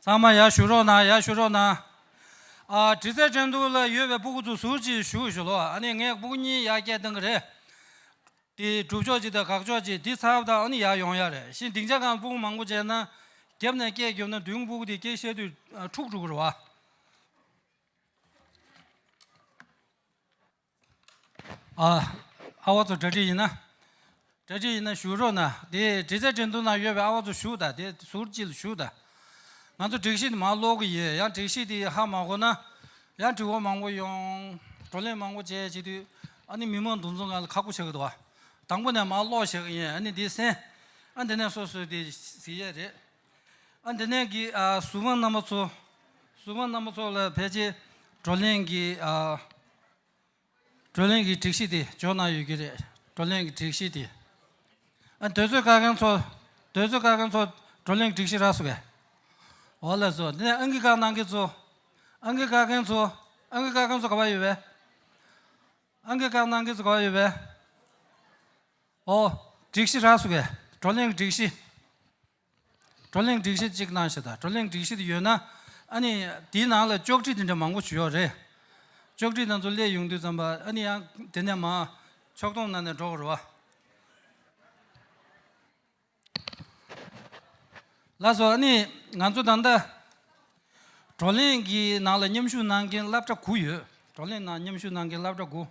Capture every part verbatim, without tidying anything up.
ཚང་མ་ཡར་བཞུགས་རོགས་གནང་། ཡར་བཞུགས་རོགས་གནང་། ཨ། འབྲི་རྩལ་འགྲན་བསྡུར་ལ་ཡོད་པའི་སྤུ་གུ་ཚོ་ཟུར་གཅིག་བཞུགས་ཞུ་ལོ། ཨ་ནི་ངས་སྤུ་གུ་གཉིས་ཡར་སྐད་གཏོང་གི་རེད། དེ་སྒྲུབ་ཕྱོགས་གཅིག་དང་དགག་ཕྱོགས་གཅིག་དེ་ཚར་བ་དང་ཨ་ནི་ཡར་ཡོང་ཡ་རེད། གཞན་སྡིངས་ཆ་སྒང་སྤུ་གུ་མང་པོ་བྱས་ན་རྒྱབ་ནས་སྐད་རྒྱོབ་ན་མདུན་སྤུ་གུ་དེ་སྐད་བཤད་དུས་འཁྲུག་འགྲོ་གི་རེད་བ། ཨ། ཨ་བ་ཚོ་གྲ་སྒྲིག་ཡིན་ན། གྲ་སྒྲིག་ཡིན་ན་བཞུགས་རོགས་གནང་། དེ་འབྲི་རྩལ་འགྲན་བསྡུར་ནང་ཡོད་པའི་ཨ་བ་ཚོ་བཞུགས་དང་། དེ་ཟུར་གཅིག་ལ་བཞུགས་དང་། ང་ཚོ་སྒྲིག་གཞི་དེ་མར་ཀློག་གི་ཡིན། ཡང་སྒྲིག་གཞི་དེ་ཧ་མ་གོ་ན་ཡང་དྲི་བ་མང་པོ་ཡོང་། བགྲོ་གླེང་མང་པོ་བྱས་བྱེད་དུས་ཨ་ནི་མི་མང་འདུ་འཛོམས་སྒང་ལ་ཁག་པོ་ཆགས་ཀྱི་འདུག་བ། དང་པོ་ནས་མར་ཀློག་བཞག་གི་ཡིན། ཨ་ནི་དེ་གསན། ཨ་འདི་ནས་སོ་སོས་དེ་གཟིགས་ཡས་རེད། ཨ་འདི་ནས་གི་ཨ་ཟུར་དཔང་རྣམ་པ་ཚོ། ཟུར་དཔང་རྣམ་པ་ཚོ་ལ་ཕལ་ཆེར་བགྲོ་གླེང་གི་ཨ། བགྲོ་གླེང་གི་སྒྲིག་གཞི་དེ་འཇོག་གནང་ཡོད་ཀྱི་རེད། བགྲོ་གླེང་གི་སྒྲིག་གཞི་དེ། ཨ། དུས་ཚོད་བཀག་མཁན་ཚོ། དུས་ཚོད་བཀག་མཁན་ཚོ། བགྲོ་གླེང་གི་སྒྲིག་གཞི་རག་སོང་གས། འོ་ལགས་སོ། དེ་ནས་ཨང་ཀི་བཀག་གནང་མཁན་ཚོ། ཨང་ཀི་བཀག་མཁན་ཚོ། ཨང་ཀི་བཀག་མཁན་ཚོ་ག་པར་ཡོད་པས། ཨང་ཀི་བཀག་གནང་མཁན་ཚོ་ག་པར་ཡོད་པས། འོ། སྒྲིག་གཞི་རག་སོང་གས། བགྲོ་གླེང་གི་སྒྲིག་གཞི། བགྲོ་གླེང་སྒྲིག་གཞི་གཅིག་གནང་ཤག་དང་། བགྲོ་གླེང་སྒྲིག་གཞི་དེ་ཡོད་ན། ཨ་ནི་དེའི་ནང་ལ་ཅོག་འཐདཔ་དེ་འདྲ་མང་པོ་ཞིག་ཡོད་རེད། ཅོག་འཐདཔ་དེ་ཚོ་སླེབས་ཡོང་དུས་ཙམ་པ་ཨ་ནི་ཡང་དེ་ནས་མར་ཕྱོགས་སྡོམ་གནང་ནས་འགྲོ་དགོས་རེད་བ། ལགས་སོ། ཨ་ནི་ང་ཚོ་ད་ལྟ་བགྲོ་གླེང་གི་ནང་ལ་མཉམ་ཞུགས་གནང་མཁན་སློབ་གྲྭ་དགུ་ཡོད། བགྲོ་གླེང་ནང་མཉམ་ཞུགས་གནང་མཁན་སློབ་གྲྭ་དགུ།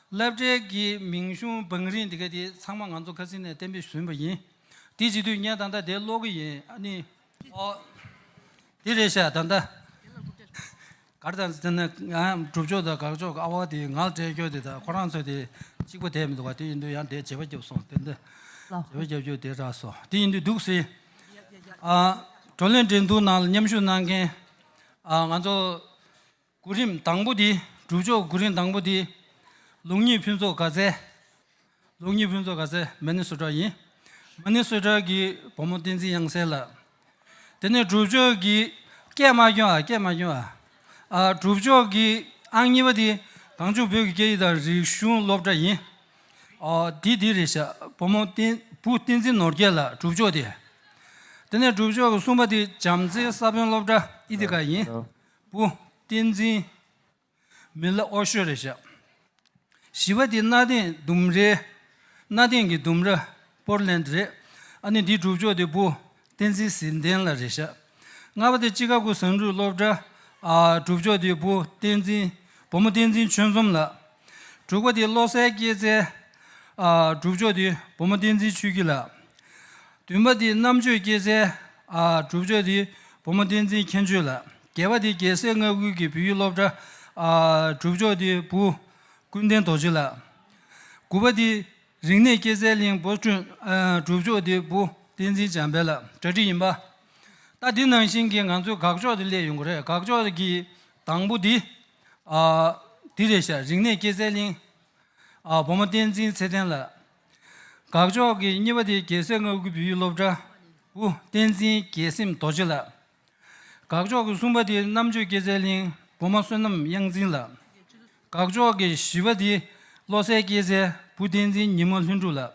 སློབ་གྲྭའི་གི་མིང་གཞུང་བང་རིམ་དེ་ག་དེ་ཚང་མ་ང་ཚོ་ཁ་སང་ནས་གཏན་འབེབས་ཟིན་པ་ཡིན། དེ་བྱེད་དུས་ངས་ད་ལྟ་དེ་ཀློག་གི་ཡིན། ཨ་ནི། ཨོ། དེ་རེད་ཤག་ད་ལྟ། ག་རེ་དང་ཟེར་ན་ང་སྒྲུབ་ཕྱོགས་དང་དགག་ཕྱོགས་ཀྱི་ཨ་བ་དེ་ངར་སྤྲད་རྒྱུ་དེ་དང་ཁོ་རང་ཚོ་དེ་གཅིག་པ་བསྡད་མི་འདུག་ག། དེ་ཡིན་དུས་ཡང་དེ་བྱེད་པ་རྒྱབ་སོང་། དེ་འདི་ལགས། བྱེད་པ་རྒྱབ་རྒྱུ་དེ་རག་སོང་། དེ་ཡིན་དུས་འདུག་སེ། ཨ། བགྲོ་གླེང་འགྲན་བསྡུར་ནང་ལ་མཉམ་ཞུགས་གནང་མཁན། ཨ། ང་ཚོ་གོ་རིམ་དང་པོ་དེ། སྒྲུབ་ཕྱོགས་གོ་རིམ་དང་པོ་དེ། ལུགས་གཉིས་ཕུན་ཚོགས་དགའ་ཚལ། ལུགས་གཉིས་ཕུན་ཚོགས་དགའ་ཚལ་མི་ནི་སོ་ཊ་ཡིན། མི་ནི་སོ་ཊ་གི་བུ་མོ་བསྟན་འཛིན་དབྱངས་གསལ་ལགས། དེ་ནས་སྒྲུབ་ཕྱོགས་ཀྱི། སྐད་མ་སྐྱོན་ཨ། སྐད་མ་སྐྱོན་ཨ། ཨ། སྒྲུབ་ཕྱོགས་ཀྱི་ཨང་གཉིས་པ་དེ་གངས་ལྗོངས་བོད་ཀྱི་སྐད་ཡིག་དང་རིག་གཞུང་སློབ་གྲྭ་ཡིན། ཨོ། དེ་དེ་རེད་ཤག། བུ་མོ་བསྟན། བུ་བསྟན་འཛིན་ནོར་རྒྱས་ལགས། སྒྲུབ་ཕྱོགས་དེ། དེ་ནས་སྒྲུབ་ཕྱོགས་ཀྱི་གསུམ་པ་དེ་བྱམས་བརྩེའི་ས་བོན་སློབ་གྲྭ་ཨི་ཐི་ག་ཡིན། བུ་བསྟན་འཛིན། མི་ལ་ཨོ་ཤོད་རེད་ཤག། བཞི་པ་དེ་གནའ་དེང་ལྡུམ་རའི། གནའ་དེང་གི་ལྡུམ་ར། པོར་ལེན་ཌི་རེད། ཨ་ནི་འདིའི་སྒྲུབ་ཕྱོགས་དེ་བུ་བསྟན་འཛིན་ཟིན་ལྡན་ལགས་རེད་ཤག། ལྔ་པ་དེ་ཅི་ཀ་གོ་ཟངས་དྲུག་སློབ་གྲྭ། ཨ། སྒྲུབ་ཕྱོགས་དེ་བུ་བསྟན་འཛིན། བུ་མོ་བསྟན་འཛིན་ཆོས་འཛོམས་ལགས། དྲུག་པ་དེ་བློ་གསལ་སྐྱེད་ཚལ། ཨ། སྒྲུབ་ཕྱོགས་དེ་བུ་མོ་བསྟན་འཛིན་ཆོས་སྐྱིད་ལགས། བདུན་པ་དེ་རྣམ་དཔྱོད་སྐྱེད་ཚལ། ཨ། སྒྲུབ་ཕྱོགས་དེ་བུ་མོ་བསྟན་འཛིན་མཁྱེན་ཆོས་ལགས། བརྒྱད་པ་དེ་རྒྱལ་སྲས་མངའ་ཁུལ་གྱི་བོད་ཡིག་སློབ་གྲྭ། ཨ། སྒྲུབ་ཕྱོགས་དེ་བུ་ཀུན་ལྡན་རྡོ་རྗེ་ལགས། དགུ་པ་དེ་རིག་གནས་སྐྱེད་ཚལ་གླིང་བོད་ཁྲོད། ཨ། སྒྲུབ་ཕྱོགས་དེ་བུ་བསྟན་འཛིན་འཇམ་དཔལ་ལགས། གྲ་སྒྲིག་ཡིན་པ། ད་འདི་ནང་བཞིན་གྱི་ང་ཚོའི་དགག་ཕྱོགས་དེ་སླེབས་ཡོང་གི་རེད། དགག་ཕྱོགས་ཀྱི་དང་པོ་དེ། ཨ། འདི་རེད་ཤག། རིག་གནས་སྐྱེད་ཚལ་གླིང་། ཨ། བུ་མོ་བསྟན་འཛིན་ཚེ་བརྟན་ལགས། དགག་ཕྱོགས་ཀྱི་གཉིས་པ་དེ་རྒྱལ་སྲས་མངའ་ཁུལ་བོད་ཡིག་སློབ་གྲྭ། བུ་བསྟན་འཛིན་རྒྱལ་སྲས་རྡོ་རྗེ་ལགས། དགག་ཕྱོགས་ཀྱི་གསུམ་པ་དེ་རྣམ་དཔྱོད་སྐྱེད་ཚལ་གླིང་བུ་མོ་བསོད་ནམས་དབྱངས་འཛིན་ལགས། དགག་ཕྱོགས་ཀྱི་བཞི་པ་དེ་བློ་གསལ་སྐྱེད་ཚལ་བུ་བསྟན་འཛིན་ཉི་མ་ལྷུན་གྲུབ་ལགས།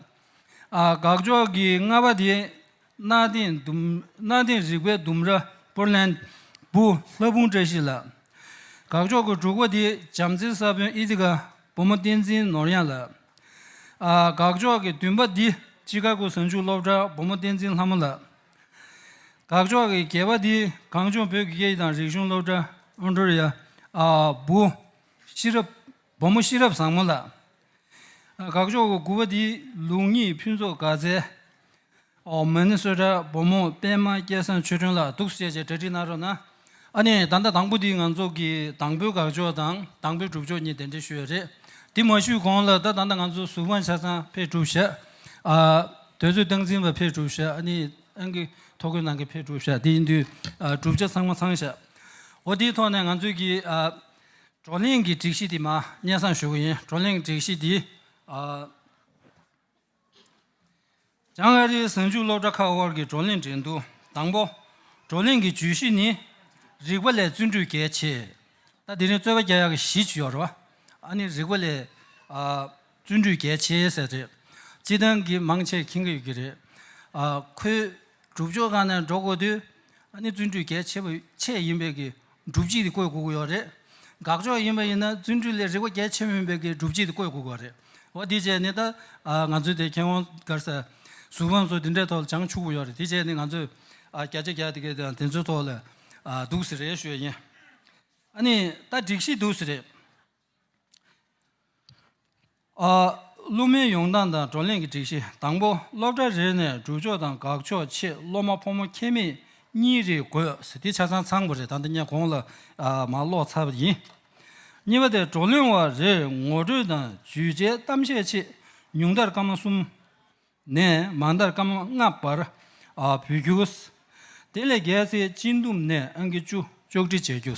ཨ། དགག་ཕྱོགས་ཀྱི་ལྔ་པ་དེ་གནའ་དེང་ལྡུམ། གནའ་དེང་རིག་པའི་ལྡུམ་ར་པོར་ལེན་ཌི། བུ་ལྷ་སྤུངས་བཀྲ་ཤིས་ལགས། དགག་ཕྱོགས་ཀྱི་དྲུག་པ་དེ་བྱམས་བརྩེའི་ས་བོན་ཨི་ཐི་ག་བུ་མོ་བསྟན་འཛིན་ནོར་གཡང་ལགས། ཨ། དགག་ཕྱོགས་ཀྱི་བདུན་པ་འདི་ཅི་ཀ་གོ་ཟངས་ཆུ་སློབ་གྲྭ་བུ་མོ་བསྟན་འཛིན་ལྷ་མོ་ལགས། དགག་ཕྱོགས་ཀྱི་བརྒྱད་པ་འདི་གངས་ལྗོངས་བོད་ཀྱི་སྐད་ཡིག་དང་རིག་གཞུང་སློབ་གྲྭ་ཨོ་ཌོ་རི་ཡ། ཨ། བུ་ཤེས་རབ། བུ་མོ་ཤེས་རབ་བཟང་མོ་ལགས། ཨ། དགག་ཕྱོགས་ཀྱི་དགུ་པ་འདི་ལུགས་གཉིས་ཕུན་ཚོགས་དགའ་ཚལ། ཨོ། མི་ནི་སོ་ཊ་བུ་མོ་པད་མ་སྐལ་བཟང་ཆོས་སྒྲོན་ལགས། འདུག་སེ་བྱས་བྱས་གྲ་སྒྲིག་གནང་རོགས་གནང་། ཨ་ནི་ད་ལྟ་དང་པོ་འདི་ང་ཚོ་གི་དང་པོའི་དགག་ཕྱོགས་དང་དང་པོའི་སྒྲུབ་ཕྱོགས་གཉིས་གདན་འདྲེན་ཞུས་ཡོད་རེད། དེ་མ་ཞུས་གོང་ལ་ད་ད་ལྟ་ང་ཚོ་ཟུར་དཔང་ཆ་ཚང་ཕེབས་གྲུབ་ཤག། ཨ། དུས་ཚོད་སྟངས་འཛིན་པ་ཕེབས་གྲུབ་ཤག། ཨ་ནི་ཨང་ཀི་ཐོ་འགོད་གནང་མཁན་ཕེབས་གྲུབ་ཤག། དེ་ཡིན་དུས། ཨ། གྲུབ་ཆ་ཚང་མ་ཚང་ཤག། འོ། དེའི་ཐོག་ནས་ང་ཚོས་ཀྱི། ཨ། བགྲོ་གླེང་གི་སྒྲིག་གཞི་དེ་མར་སྙན་སེང་ཞུ་གི་ཡིན། བགྲོ་གླེང་གི་སྒྲིག་གཞི་དེ། ཨ། བྱང་ཨ་རིའི་ཟངས་ཆུ་སློབ་གྲྭ་ཁག་དབར་གྱི་བགྲོ་གླེང་འགྲན་བསྡུར། དང་པོ། བགྲོ་གླེང་གི་བརྗོད་གཞི་ནི། རིག་པ་ལས་བརྩོན་འགྲུས་གལ་ཆེ། ད་དེ་རིང་རྩོད་པ་རྒྱག་ཡག་གི་གཞི་ཅིག་ཡོད་རེད་བ། ཨ་ནི་རིག་པ་ལས། ཨ། བརྩོན་འགྲུས་གལ་ཆེ་ཟེར་རེད། སྤྱིར་བཏང་གི་མང་ཆེ་མཁྱེན་གྱི་ཡོད་ཀྱི་རེད། ཨ། ཁོས་སྒྲུབ་ཕྱོགས་སྒང་ནས་འགྲོ་དགོས་དུས། ཨ་ནི་བརྩོན་འགྲུས་གལ་ཆེ་བ་ཆེ་ཡིན་པའི་གི་སྒྲུབ་བྱེད་དེ་བཀོད་དགོས་ཀྱི་ཡོད་རེད། དགག་ཕྱོགས་ཡིན་པ་ཡིན་ན་བརྩོན་འགྲུས་ལས་རིག་པ་གལ་ཆེ་མིན་པའི་གི་སྒྲུབ་བྱེད་དེ་བཀོད་དགོས་ཀྱི་ཡོད་རེད། འོ་དེ་བྱས་ནས་ད་ཨ་ང་ཚོའི་དེ་མཁས་དབང་ག་རེ་ཟེར་གཟུ་དཔང་ཚོ་དེ་འདྲའི་ཐོག་ལ་སྦྱང་ཆོག་གི་ཡོད་རེད། དེ་བྱས་ནས་ང་ཚོས་ཨ་བརྒྱ་ཆ་བརྒྱ་དེ་གའི་དེ་ཚོའི་ཐོག་ལ་ཨ་འདུག་སེ་རེད་ཞུ་ཡ་ཡིན། ཨ་ནི་ད་སྒྲིག་གཞི་འདུག་སེ་རེད། ཨ། སློབ་མའི་ཡོང་སྟངས་དང་བགྲོ་གླེང་གི་སྒྲིག་གཞི། དང་པོ། སློབ་གྲྭ་རེ་ནས་སྒྲུབ་ཕྱོགས་དང་དགག་ཕྱོགས་ཆེད་སློབ་མ་ཕོ་མོ་ཁྱད་མེད་གཉིས་རེ་དགོས་ཟེར། དེ་ཆ་ཚང་ཚང་པ་རེད། ད་ལྟ་ངས་གོང་ལ་ཨ་མར་ཀློག་ཚར་བ་ཡིན། གཉིས་པ་དེ། བགྲོ་གླེང་བ་རེར་ངོ་སྤྲོད་དང་བརྗོད་བྱའི་གཏམ་བཤད་ཆེད་ཉུང་མཐར་སྐར་མ་གསུམ། ནས་མང་མཐར་སྐར་མ་ལྔ་བར་ཨ་འབུལ་རྒྱུ། དེ་ལས་རྒྱས་ཚེ་སྤྱི་འདོམས་ནས་ཨང་ཀི་བཅུ་གཅོག་འཕྲི་བྱེད་རྒྱུ།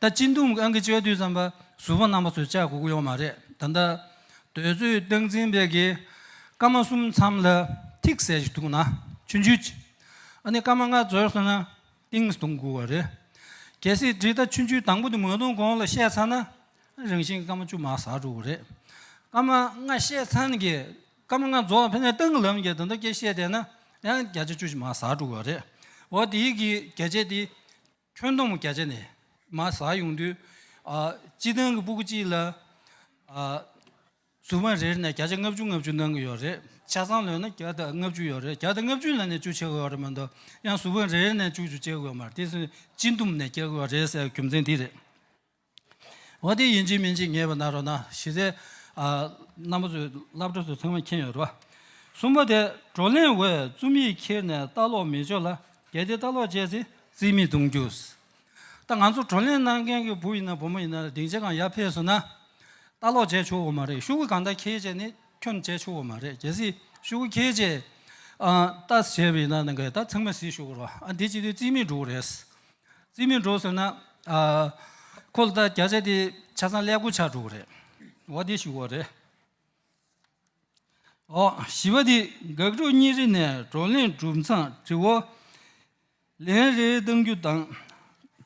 ད་སྤྱི་འདོམས་ཨང་ཀི་བཅོ་དུས་ཙམ་པ་གཟུ་དཔང་རྣམ་པ་ཚོས་བཅར་དགོས་ཀྱི་ཡོད་མ་རེད། ད་ལྟ་དུས་ཚོད་སྟངས་འཛིན་པས་ཀྱི་སྐར་མ་གསུམ་མཚམས་ལ་ཐིག་ཟེར་ཞིག་འདུག་ན་ཆུང་ཆུང་ཅིག་ཨ་ནི་སྐར་མ་ལྔ་འཛོལ་སོང་ན་ཏིང་གཏོང་དགོས་པ་རེད། གལ་སྲིད་འདྲི་ད་ཆུང་ཆུང་དང་པོ་དེ་མ་གཏོང་གོང་ལ་བཤད་ཚར་ན་རང་བཞིན་གྱི་སྐར་མ་བཅུ་མར་ཟག་འགྲོ་གི་རེད། སྐར་མ་ལྔ་བཤད་ཚར་ནས་ཀྱི་སྐར་མ་ལྔ་རྫོགས་ལ་ཕན་ཚུན་གཏོང་གི་ལབ་ཀྱི་ད་ལྟ་སྐད་བཤད་བསྡད་ན་ཡང་བརྒྱ་ཆ་བཅུ་ཞིག་མར་ཟག་འགྲོ་གི་རེད། འོ་དེའི་གི་བརྒྱ་ཆ་དེ་ཁྱོན་བསྡོམས་བརྒྱ་ཆ་ནས་མར་ཟག་ཡོང་དུས་ཨ་སྤྱིར་བཏང་གི་ཕྲུ་གུ་གཅིག་ལ་ཨ་གཟུ་དཔང་རེ་རེ་ནས་བརྒྱ་ཆ་ལྔ་བཅུ་ལྔ་བཅུ་གནང་གི་ཡོད་རེད། ཆ་ཚང་ལོན་ན་བརྒྱ་དང་ལྔ་བཅུ་ཡོད་རེད། བརྒྱ་དང་ལྔ་བཅུ་ནང་ནས་བཅུ་ཆགས་ཀྱི་ཡོད་རེད་མ་གཏོགས་ཡང་གཟུ་དཔང་རེ་རེ་ནས་བཅུ་བཅུ་བཅད་ཀྱི་ཡོད་མ་རེད། དེ་སོང་སྤྱི་འདོམས་ནས་བཅད་ཀྱི་ཡོད་རེད་ཟེར་རྒྱུ་མཚན་དེ་རེད། འོ་དེ་ཡིན་གཅིག་མིན་གཅིག་ངེས་པ་གནང་རོགས་གནང་། གཞི་རྩའི་ཨ་རྣམ་པ་ཚོས་སློབ་གྲྭ་ཚོ་ཚང་མ་མཁྱེན་ཡོད་རེད་བ། གསུམ་པ་དེ། བགྲོ་གླེང་བས་རྩོམ་ཡིག་ཁྱེར་ནས་ལྟ་ཀློག་མི་ཆོག་ལ། གལ་ཏེ་ལྟ་ཀློག་བྱས་ཚེ་རྩིས་མེད་གཏོང་རྒྱུ། ད་ང་ཚོ་བགྲོ་གླེང་གནང་མཁན་གྱི་བུ་ཡིན་ན་བུ་མོ་ཡིན་ན་སྡིངས་ཆ་སྒང་ཡར་ཕེབས་སོང་ན་ལྟ་ཀློག་བྱས་ཆོག་གི་མ་རེད། ཤོག་གུ་གང་ལྟར་འཁྱེར་བྱས་ནས་ཁྱོན་བྱས་ཆོག་གི་མ་རེད། གལ་སྲིད་ཤོག་གུ་འཁྱེར་བྱས་ཨ་ལྟ་བྱས་པ་ཡིན་ན་ནང་གི་ད་ཚང་མས་གཟིགས་ཤོག་གི་རེད་བ། ཨ་འདི་བྱེད་དུས་རྩིས་མེད་འགྲོ་གི་རེད། རྩིས་མེད་འགྲོ་ཟེར་ན། ཨ། ཁོ་ལ་ད་བརྒྱ་ཆ་དེ་ཆ་ཚང་ཀླད་ཀོར་ཆགས་འགྲོ་གི་རེད། འོ་དེ་ཞུ་དགོས་རེད། འོ་བཞི་པ་དེ། དགག་སྒྲུབ་གཉིས་རེ་ནས་བགྲོ་གླེང་གྲུབ་མཚམས་དྲི་བ་ལན་རེ་གཏང་རྒྱུ་དང་།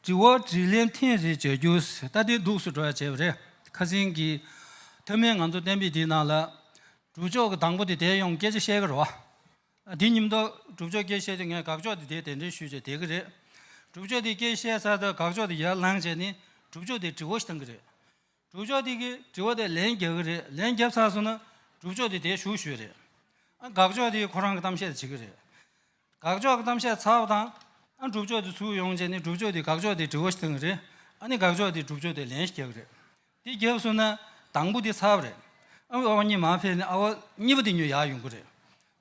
དྲི་བ་དྲིས་ལན་ཐེངས་རེ་བྱ་རྒྱུ། ད་དེ་འདུག་སེ་འགྲོ་ཡ་བྱས་པ་རེད། ཁ་སང་གི་མཐའ་མའི་ང་ཚོ་གཏན་འབེབས་དེའི་ནང་ལ་སྒྲུབ་ཕྱོགས་ཀྱི་དང་པོ་དེ་དེ་ཡོང་སྐད་ཆ་བཤད་གི་རེད་བ། ཨ་དེ་ཉིན་ཐོ་སྒྲུབ་ཕྱོགས་སྐད་བཤད་དུས་ངས་དགག་ཕྱོགས་དེ་དེ་དེ་འདྲའི་ཞུས་བྱས་བསྡད་ཀྱི་རེད། སྒྲུབ་ཕྱོགས་དེ་སྐད་བཤད་ཚར་དུས་དགག་ཕྱོགས་དེ་ཡར་ལངས་བྱས་ནས་སྒྲུབ་ཕྱོགས་དེ་དྲི་བ་ཞིག་བཏང་གི་རེད། སྒྲུབ་ཕྱོགས་དེ་གིས་དྲི་བ་དེ་ལན་རྒྱག་གི་རེད། ལན་བརྒྱབ་ཚར་སོང་ན་སྒྲུབ་ཕྱོགས་དེ་དེ་ཞུ་ཞུས་རེད། ཨ་དགག་ཕྱོགས་དེ་ཁོ་རང་གི་གཏམ་བཤད་དེ་བྱེད་ཀྱི་རེད། དགག་ཕྱོགས་ཀྱི་གཏམ་བཤད་ཚར་བ་དང་། ཨ་སྒྲུབ་ཕྱོགས་དེ་ཚུར་ཡོང་བྱས་ནས་སྒྲུབ་ཕྱོགས་དེ་དགག་ཕྱོགས་དེ་དྲི་བ་ཞིག་བཏང་གི་རེད། ཨ་ནི་དགག་ཕྱོགས་དེ་སྒྲུབ་ཕྱོགས་དེ་ལན་ཞིག་རྒྱག་གི་རེད། དེ་བརྒྱབ་སོང་ན་དང་པོ་དེ་ཚར་བ་རེད། ཨ་ཨ་བ་གཉིས་མར་ཕེབས་ནས་ཨ་བ་གཉིས་པ་དེ་ཉོས་ཡར་ཡོང་གི་རེད།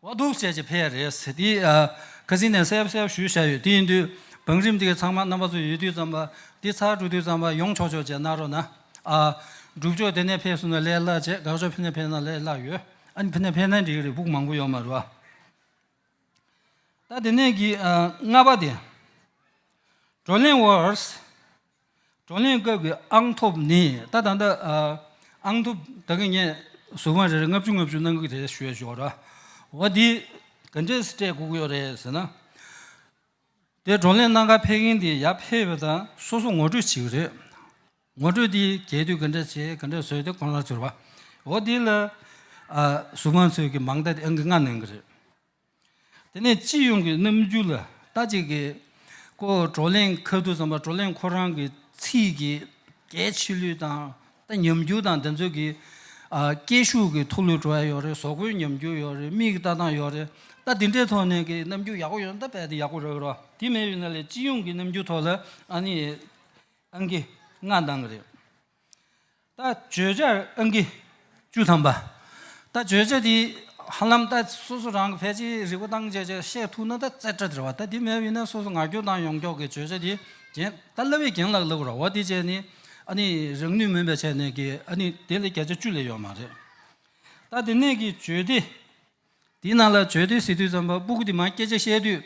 འོ་འདུག་བྱས་བྱས་ཕེབས་ཡ་རེད་ཟེར་དེ་ཨ་ཁ་སང་ནས་གསལ་པོ་གསལ་པོ་ཞུས་བཞག་ཡོད། དེ་ཡིན་དུས་བང་རིམ་དེ་ག་ཚང་མ་རྣམ་པ་ཚོ་ཡོད་དུས་ཙམ་པ་དེ་ཚར་འགྲོ་དུས་ཙམ་པ་ཡོང་ཆོག་ཆོག་བྱས་གནང་རོགས་གནང་། ཨ་སྒྲུབ་ཕྱོགས་དེ་ནས་ཕེབས་སོང་ན་ལས་སླ་བྱས། དགག་ཕྱོགས་ཕི་ནས་ཕེབས་ན་ལས་སླ་ཡོད། ཨ་ནི་ཕི་ནས་ཕེབས་ན་འགྲིག་གི་རེད། ཕྲུ་གུ་མང་པོ་ཡོད་མ་རེད་བ། ད་དེ་ནས་ཀྱི་ཨ་ལྔ་པ་དེ། བགྲོ་གླེང་བར། བགྲོ་གླེང་སྐབས་ཀྱི་ཨང་ཐོབ་ནི། ད་ད་ལྟ་ཨ་ཨང་ཐོབ་ད་གིན་ངས་གཟུ་དཔང་རེ་རེ་ལྔ་བཅུ་ལྔ་བཅུ་གནང་གི་རེད་ཞུ་ཡ་ཞོར། འོ་འདི་ག་འདྲས་སྤྲད་དགོས་ཀྱི་ཡོད་རེད་ཟེར་ན། དེ་བགྲོ་གླེང་གནང་ག་ཕེབས་མཁན་དེ་ཡར་ཕེབས་པ་དང་སོ་སོ་ངོ་སྤྲོད་བྱེད་ཀྱི་རེད། ངོ་སྤྲོད་དེ་རྒྱས་བསྡུས་ག་འདྲས་བྱས་ག་འདྲས་བཟོས་དེ་ཁོ་རང་ཚོར་བ། འོ་འདི་ལ་ཨ་གཟུ་དཔང་ཚོས་ཀྱི་མང་མཐའ་དེ་ཨང་ཀི་ལྔ་གནང་གི་རེད། དེ་ནས་སྤྱི་ཡོངས་ཀྱི་རྣམ་འགྱུར་ལ་ལྟ་ཅིག་གི་ཀོ་བགྲོ་གླེང་ཁ་ཐུག་ཙམ་པ་བགྲོ་གླེང་ཁོ་རང་གི་ཚིག་གི་གལ་ཆེ་ལོས་དང་ད་ཉམས་འགྱུར་དང་དེ་ཚོ་གི་ཨ་སྐད་ཤུགས་ཀྱི་མཐོ་ལོས་འགྲོ་ཡ་ཡོད་རེད། བཟོ་བཀོད་ཉམས་འགྱུར་ཡོད་རེད། མིག་གི་ལྟ་སྟངས་ཡོད་རེད། ད་དེ་འདྲའི་ཐོག་ནས་ཀྱི་རྣམ་འགྱུར་ཡག་པོ་ཡོད་ན་ད་རྦད་དེ་ཡག་པོ་རེད་རོ། དེ་མེད་པའི་ན་ལས་སྤྱི་ཡོངས་ཀྱི་རྣམ་འགྱུར་ཐོག་ལ་ཨ་ནི་ཨང་ཀི་ལྔ་གནང་གི་རེད། ད་བརྗོད་བྱ་ཨང་ཀི་བཅུ་ཐམ་པ། ད་བརྗོད་བྱ་དེ་ཧ་ལམ་ད་སོ་སོ་རང་གི་ཕལ་ཆེར་རིག་པ་བཏང་བྱས་བྱས་བཤད་ཐུབ་ན་ད་རྩེ་གྲ་དེ་རེད་བ། ད་དེ་མེད་པ་ཡིན་ན་སོ་སོ་ངག་སྐྱོར་བཏང་ཡོང་ཀྱོག་གི་བརྗོད་བྱ་དེ་རྒན་ད་བསླབ་པའི་རྒན་ལགས་བསླབ་དགོས་རེད་བ། དེ་བྱས་ནས་ཨ་ནི་རང་ནུས་མིན་པའི་ཆ་ནས་ཀྱི་ཨ་ནི་དེ་ལས་བརྒྱ་ཆ་བཅུ་ལས་ཡོད་མ་རེད། ད་དེ་ནས་ཀྱི་བརྗོད་བདེ། དེའི་ནང་ལ་བརྗོད་བདེ་ཟེར་དུས་ཙམ་པ་སྤུ་གུ་དེ་མར་སྐད་ཆ་བཤད་དུས་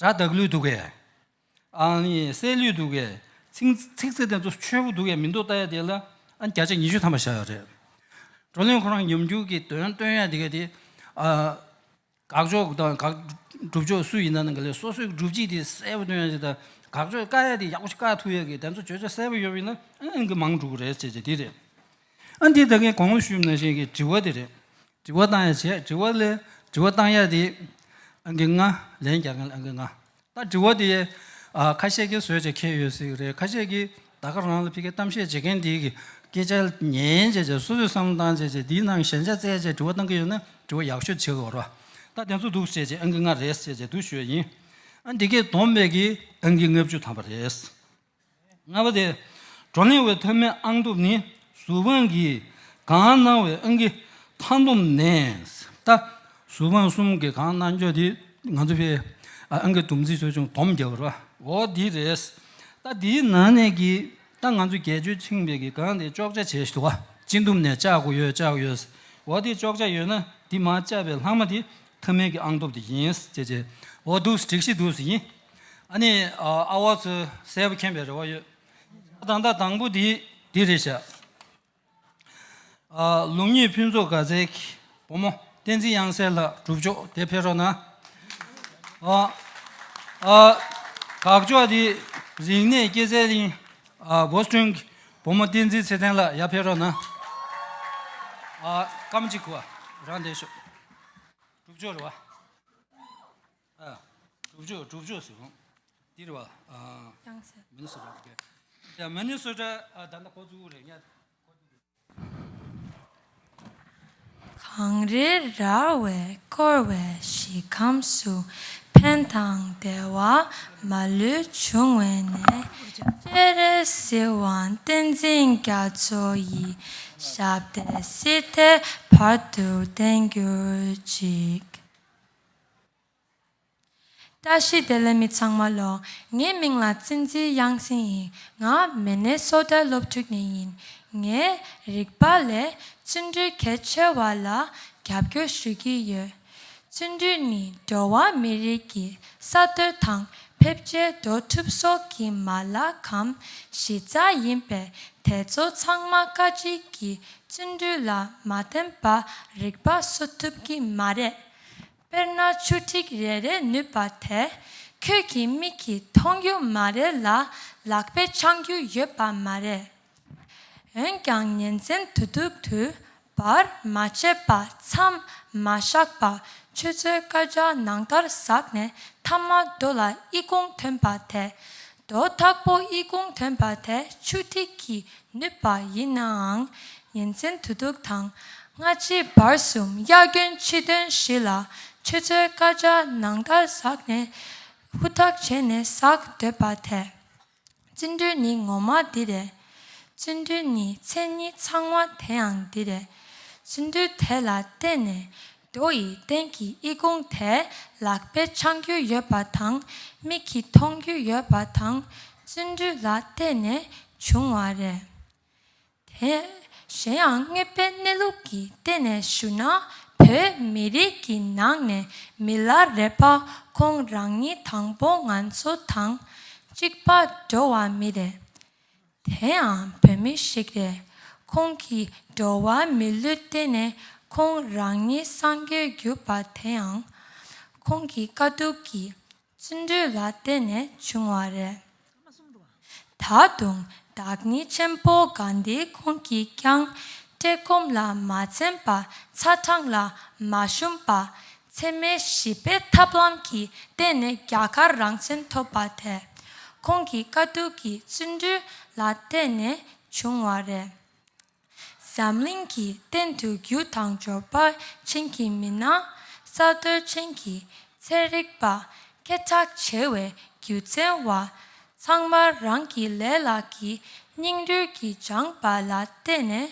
སྒྲ་དག་ལུས་འདུག་གས། ཨ་ནི་གསལ་ལུས་འདུག་གས། ཚིག་ཚིག་ཚིག་དེ་ཚོ་ཆོས་པོ་འདུག་གས་མི་འདུག་ལྟ་ཡ་དེ་ལ་ཨ་བརྒྱ་ཆ་ཉི་ཤུ་ཐམ་པ་བཞག་ཡོད་རེད། བགྲོ་གླེང་ཁོ་རང་ཉམས་འགྱུར་གྱི་དོན་སྟོན་ཡ་དེ་ག་དེ་ཨ་དགག་ཕྱོགས་དང་དགག་སྒྲུབ་ཕྱོགས་སུ་ཡིན་ན་ནང་ག་ལས་སོ་སོའི་སྒྲུབ་བྱེད་དེ་གསལ་པོ་སྟོན་ཡ་ཞིག་དང་། དགག་ཕྱོགས་བཀག་ཡ་དེ་ཡག་པོ་ཞིག་བཀག་ཐུབ་ཡ་གི་དེ་ཚོ་བརྗོད་བྱ་གསལ་པོ་ཡོད་པ་ཡིན་ན་ཨ་ཨང་ཀི་མང་འགྲོ་གི་རེད་ཟེར་བྱས་དེ་རེད། ཨ་འདི་ད་གིན་གོང་ལ་ཞུས་ནང་བཞིན་གྱི་དྲི་བ་དེ་རེད། དྲི་བ་བཏང་ཡ་བྱས། དྲི་བ་ལས་དྲི་བ་བཏང་ཡ་དེ་ཨང་ཀི་ལྔ། ལན་རྒྱག་མཁན་ལ་ཨང་ཀི་ལྔ། ད་དྲི་བ་དེ་ ཨ། ཁ་ཤས་ཀྱིས་བཟོས་བྱས་ཁྱེར་ཡོད་སྲིད་ཀྱི་རེད། ཁ་ཤས་ཀྱིས་ད་ག་རང་ལ་ཕ་གིའི་གཏམ་བཤད་བྱེད་མཁན་དེ་གི་སྐད་ཆ་ཉན་བྱས་བྱས་སོ་སོས་བསམ་བློ་བཏང་བྱས་བྱས་དེའི་ནང་ཞན་ཆ་བཙལ་བྱས་དྲི་བ་བཏང་གི་ཡོད་ན་དྲི་བ་ཡག་ཤོས་བྱེད་དགོས་རེད་བ། ད་དེ་ཚོ་འདུག་བྱས་བྱས་ཨང་ཀི་ལྔ་རེད་བྱས་བྱས་འདུག་ཞུ་ཡ་ཡིན། ཨ། འདི་གས་བསྡོམས་པས་ཀྱི་ཨང་ཀི་ལྔ་བཅུ་ཐམ་པ་རེད། ལྔ་པ་དེ། བགྲོ་གླེང་བའི་མཐའ་མའི་ཨང་ཐུབ་ནི་གཟུ་དབང་གིས་གང་གནང་བའི་ཨང་ཀི་མཐའ་བསྡོམས་ནས། ད་གཟུ་དབང་གསུམ་གྱིས་གང་གནང་རྒྱུ་དེ་ང་ཚོ་ཕའི་ཨང་ཀི་བསྡོམས་རྩིས་ཚོ་ཆུང་བསྡོམས་རྒྱག་པ་རེད་བ། འོ་འདི་རེད། ད་འདིའི་ནང་ནས་ཀྱི་ད་ང་ཚོ་བརྒྱད་ཅུ་ཕྱིན་པའི་གི་གང་དེ་ཅོག་ཆ་བྱས་ཤི་འདུག་བ། སྤྱི་འདོམས་ནས་བཅག་དགོས་ཡོད་བཅག་དགོས་ཡོད། འོ་དེ་ཅོག་ཆ་ཡོད་ན་དེ་མར་བཅག་པའི་ལྷག་མ་དེ་མཐའ་མའི་གི་ཨང་ཐོབ་དེ་ཡིན་ཟེར་བྱས། འོ་འདུག་སྒྲིག་གཞི་འདུག་ཡིན། ཨ་ནི་ཨ་ཨ་བ་ཚོས་གསལ་པོ་མཁྱེན་པའི་རེ་བ་ཡོད། ད་ལྟ་དང་པོ་འདི་འདི་རེད་ཤག་ཨ། ལུགས་གཉིས་ཕུན་ཚོགས་དགའ་ཚལ་གྱི་བུ་མོ་བསྟན་འཛིན་དབྱངས་གསལ་ལགས་གྲུབ་ཆོག་དེ་ཕེབས་རོགས་གནང་། ཨ། ཨ། དགག་ཕྱོགས་འདི་རིག་གནས་སྐྱེད་ཚལ་གླིང་། ཨ། བོ་སི་ཊོན་གྱི་བུ་མོ་བསྟན་འཛིན་ཚེ་བརྟན་ལགས་ཡར་ཕེབས་རོགས་གནང་། ཨ། སྐར་མ་གཅིག་གོ་རང་བསྡད་ཤོག་གྲུབ་ཆོག་རེད་བ། ཨ། གྲུབ་ཆོག་གྲུབ་ཆོག་ཟེར་རུང་། འདི་རེད་བ། ཨ། དབྱངས་གསལ། མི་ནི་སོ་ཊ་རེད། ཡ། མི་ནི་སོ་ཊ། ཨ། ད་ལྟ་ཁོ་ཚུགས་རེད་ཉ། གངས་རི་ར་བས་བསྐོར་བའི་གཞི་ཁམས་སུ། ཕན་དང་བདེ་བ་མ་ལུས་འབྱུང་བའི་གནས། སྤྱན་རས་གཟིགས་དབང་བསྟན་འཛིན་རྒྱ་མཚོ་ཡི། ཞབས་བརྟན་སྲིད་མཐའི་བར་དུ་བརྟན་གྱུར་ཅིག་བཀྲ་ཤིས་བདེ་ལེགས་མི་ཚང་མ་ལོ། ངའི་མིང་ལ་བསྟན་འཛིན་དབྱངས་སེང་ཡིན། ང་མི་ནི་སོ་ཊ་སློབ་ཕྲུག་ནས་ཡིན། ངས་རིག་པ་ལས་བརྩོན་འགྲུས་གལ་ཆེ་བ་ལ་རྒྱབ་སྐྱོར་ཞུ་གི་ཡོད། བརྩོན་འགྲུས་ནི་འགྲོ་བ་མི་རིགས་ཀྱི་གསར་གཏོད་དང་འཕེལ་རྒྱས་འགྲོ་ཐུབ་སོགས་ཀྱི་མ་ལག་གམ་གཞི་རྩ་ཡིན་པས། དེ་ཚོ་ཚང་མ་སྐད་ཅིག་གིས་བརྩོན་འགྲུས་ལ་མ་བརྟེན་པར་རིག་པ་གསོ་ཐུབ་ཀྱི་མ་རེད། དཔེར་ན་ཆུ་ཐིགས་རེ་རེ་ནུས་པ་དེ་ཁྱོད་ཀྱི་མིག་གིས་མཐོང་རྒྱུ་མ་རེད་ལ། ལག་པས་འཆང་རྒྱུ་ཡོད་པ་མ་རེད། འོན་ཀྱང་ཉིན་མཚན་དུས་དྲུག་ཏུ་བར་མ་ཆད་པར་མཚམས་མ་བཞག་པར་ཆུ་ཚོད་སྐར་ཆ་ནང་ལྟར་ཟགས་ནས་མཐའ་མ་རྡོ་ལ་ཨི་ཁུང་ཐོན་པ་དེ། རྡོ་དག་པོ་ཨི་ཁུང་ཐོན་པ་དེ་ཆུ་ཐིགས་ཀྱིས་ནུས་པ་ཡིན་ནའང་། ཉིན་མཚན་དུས་དྲུག་དང་སྔ་ཕྱི་བར་གསུམ་དབྱར་དགུན་ཕྱི་ཐུན་བཞི་ལ་ཆུ་ཚོད་སྐར་ཆ་ནང་ལྟར་ཟགས་ནས་ཧུར་ཐག་བྱས་ནས་ཟགས་སྡོད་པ་དེ། བརྩོན་འགྲུས་ནི་ངོ་མ་འདི་རེད། བརྩོན་འགྲུས་ནི་མཚན་ཉིད་ཚང་བ་དེ་ཡང་འདི་རེད། བརྩོན་འགྲུས་དེ་ལ་བརྟེན་ནས་རྡོ་ཡི་སྟེང་གི་ཨི་ཁུང་དེ་ལག་པས་འཆང་རྒྱུ་ཡོད་པ་དང་མིག་གིས་མཐོང་རྒྱུ་ཡོད་པ་དང་བརྩོན་འགྲུས་ལ་བརྟེན་ནས་བྱུང་བ་རེད། དེ་གཞན་ཡང་དངོས་པོའི་གནས་ལུགས་ཀྱི་སྟེང་ནས་ཞུ་ན། བོད་མི་རིགས་ཀྱི་ནང་ནས་མི་ལ་རས་པ་ཁོང་རང་ཉིད་དང་པོ་ང་ཚོ་དང་གཅིག་པ་འགྲོ་བ་མི་རེད། དེ་ཡང་བོད་མི་ཞིག་རེད། ཁོང་གིས་འགྲོ་བ་མི་ལུས་སྟེང་ནས་ཁོང་རང་ཉིད་སངས་རྒྱས་གྱུར་པ་དེ་ཡང་ཁོང་གི་དཀའ་སྡུག་གི་བརྩོན་འགྲུས་ལ་བརྟེན་ནས་བྱུང་བ་རེད། ད་དུང་བདག་ཉིད་ཆེན་པོ་གྷན་དྷི་ཁོང་གིས་ཀྱང་བཀྲེས་སྐོམ་ལ་མ་འཛེམས་པར་ཚ་གྲང་ལ་མ་ཞུམ་པར་འཚེ་མེད་ཞི་བའི་ཐབས་ལམ་གྱི་སྟེང་ནས་རྒྱལ་ཁ་རང་བཙན་ཐོབ་པ་དེ་ཁོང་གི་དཀའ་སྡུག་གི་བརྩོན་འགྲུས་ལ་བརྟེན་ནས་བྱུང་བ་རེད། འཛམ་གླིང་གི་སྟེང་དུ་རྒྱུ་དང་འབྱོར་པ་ཅན་གྱི་མི་སྣ། གསར་གཏོད་ཅན་གྱི་ཚན་རིག་པ། སྐད་གྲགས་ཆེ་བའི་སྒྱུ་རྩལ་བ། ཚང་མ་རང་གི་ལས་ལག་གི་སྙིང་རུས་ཀྱིས་སྦྱངས་པ་ལ་བརྟེན་ནས་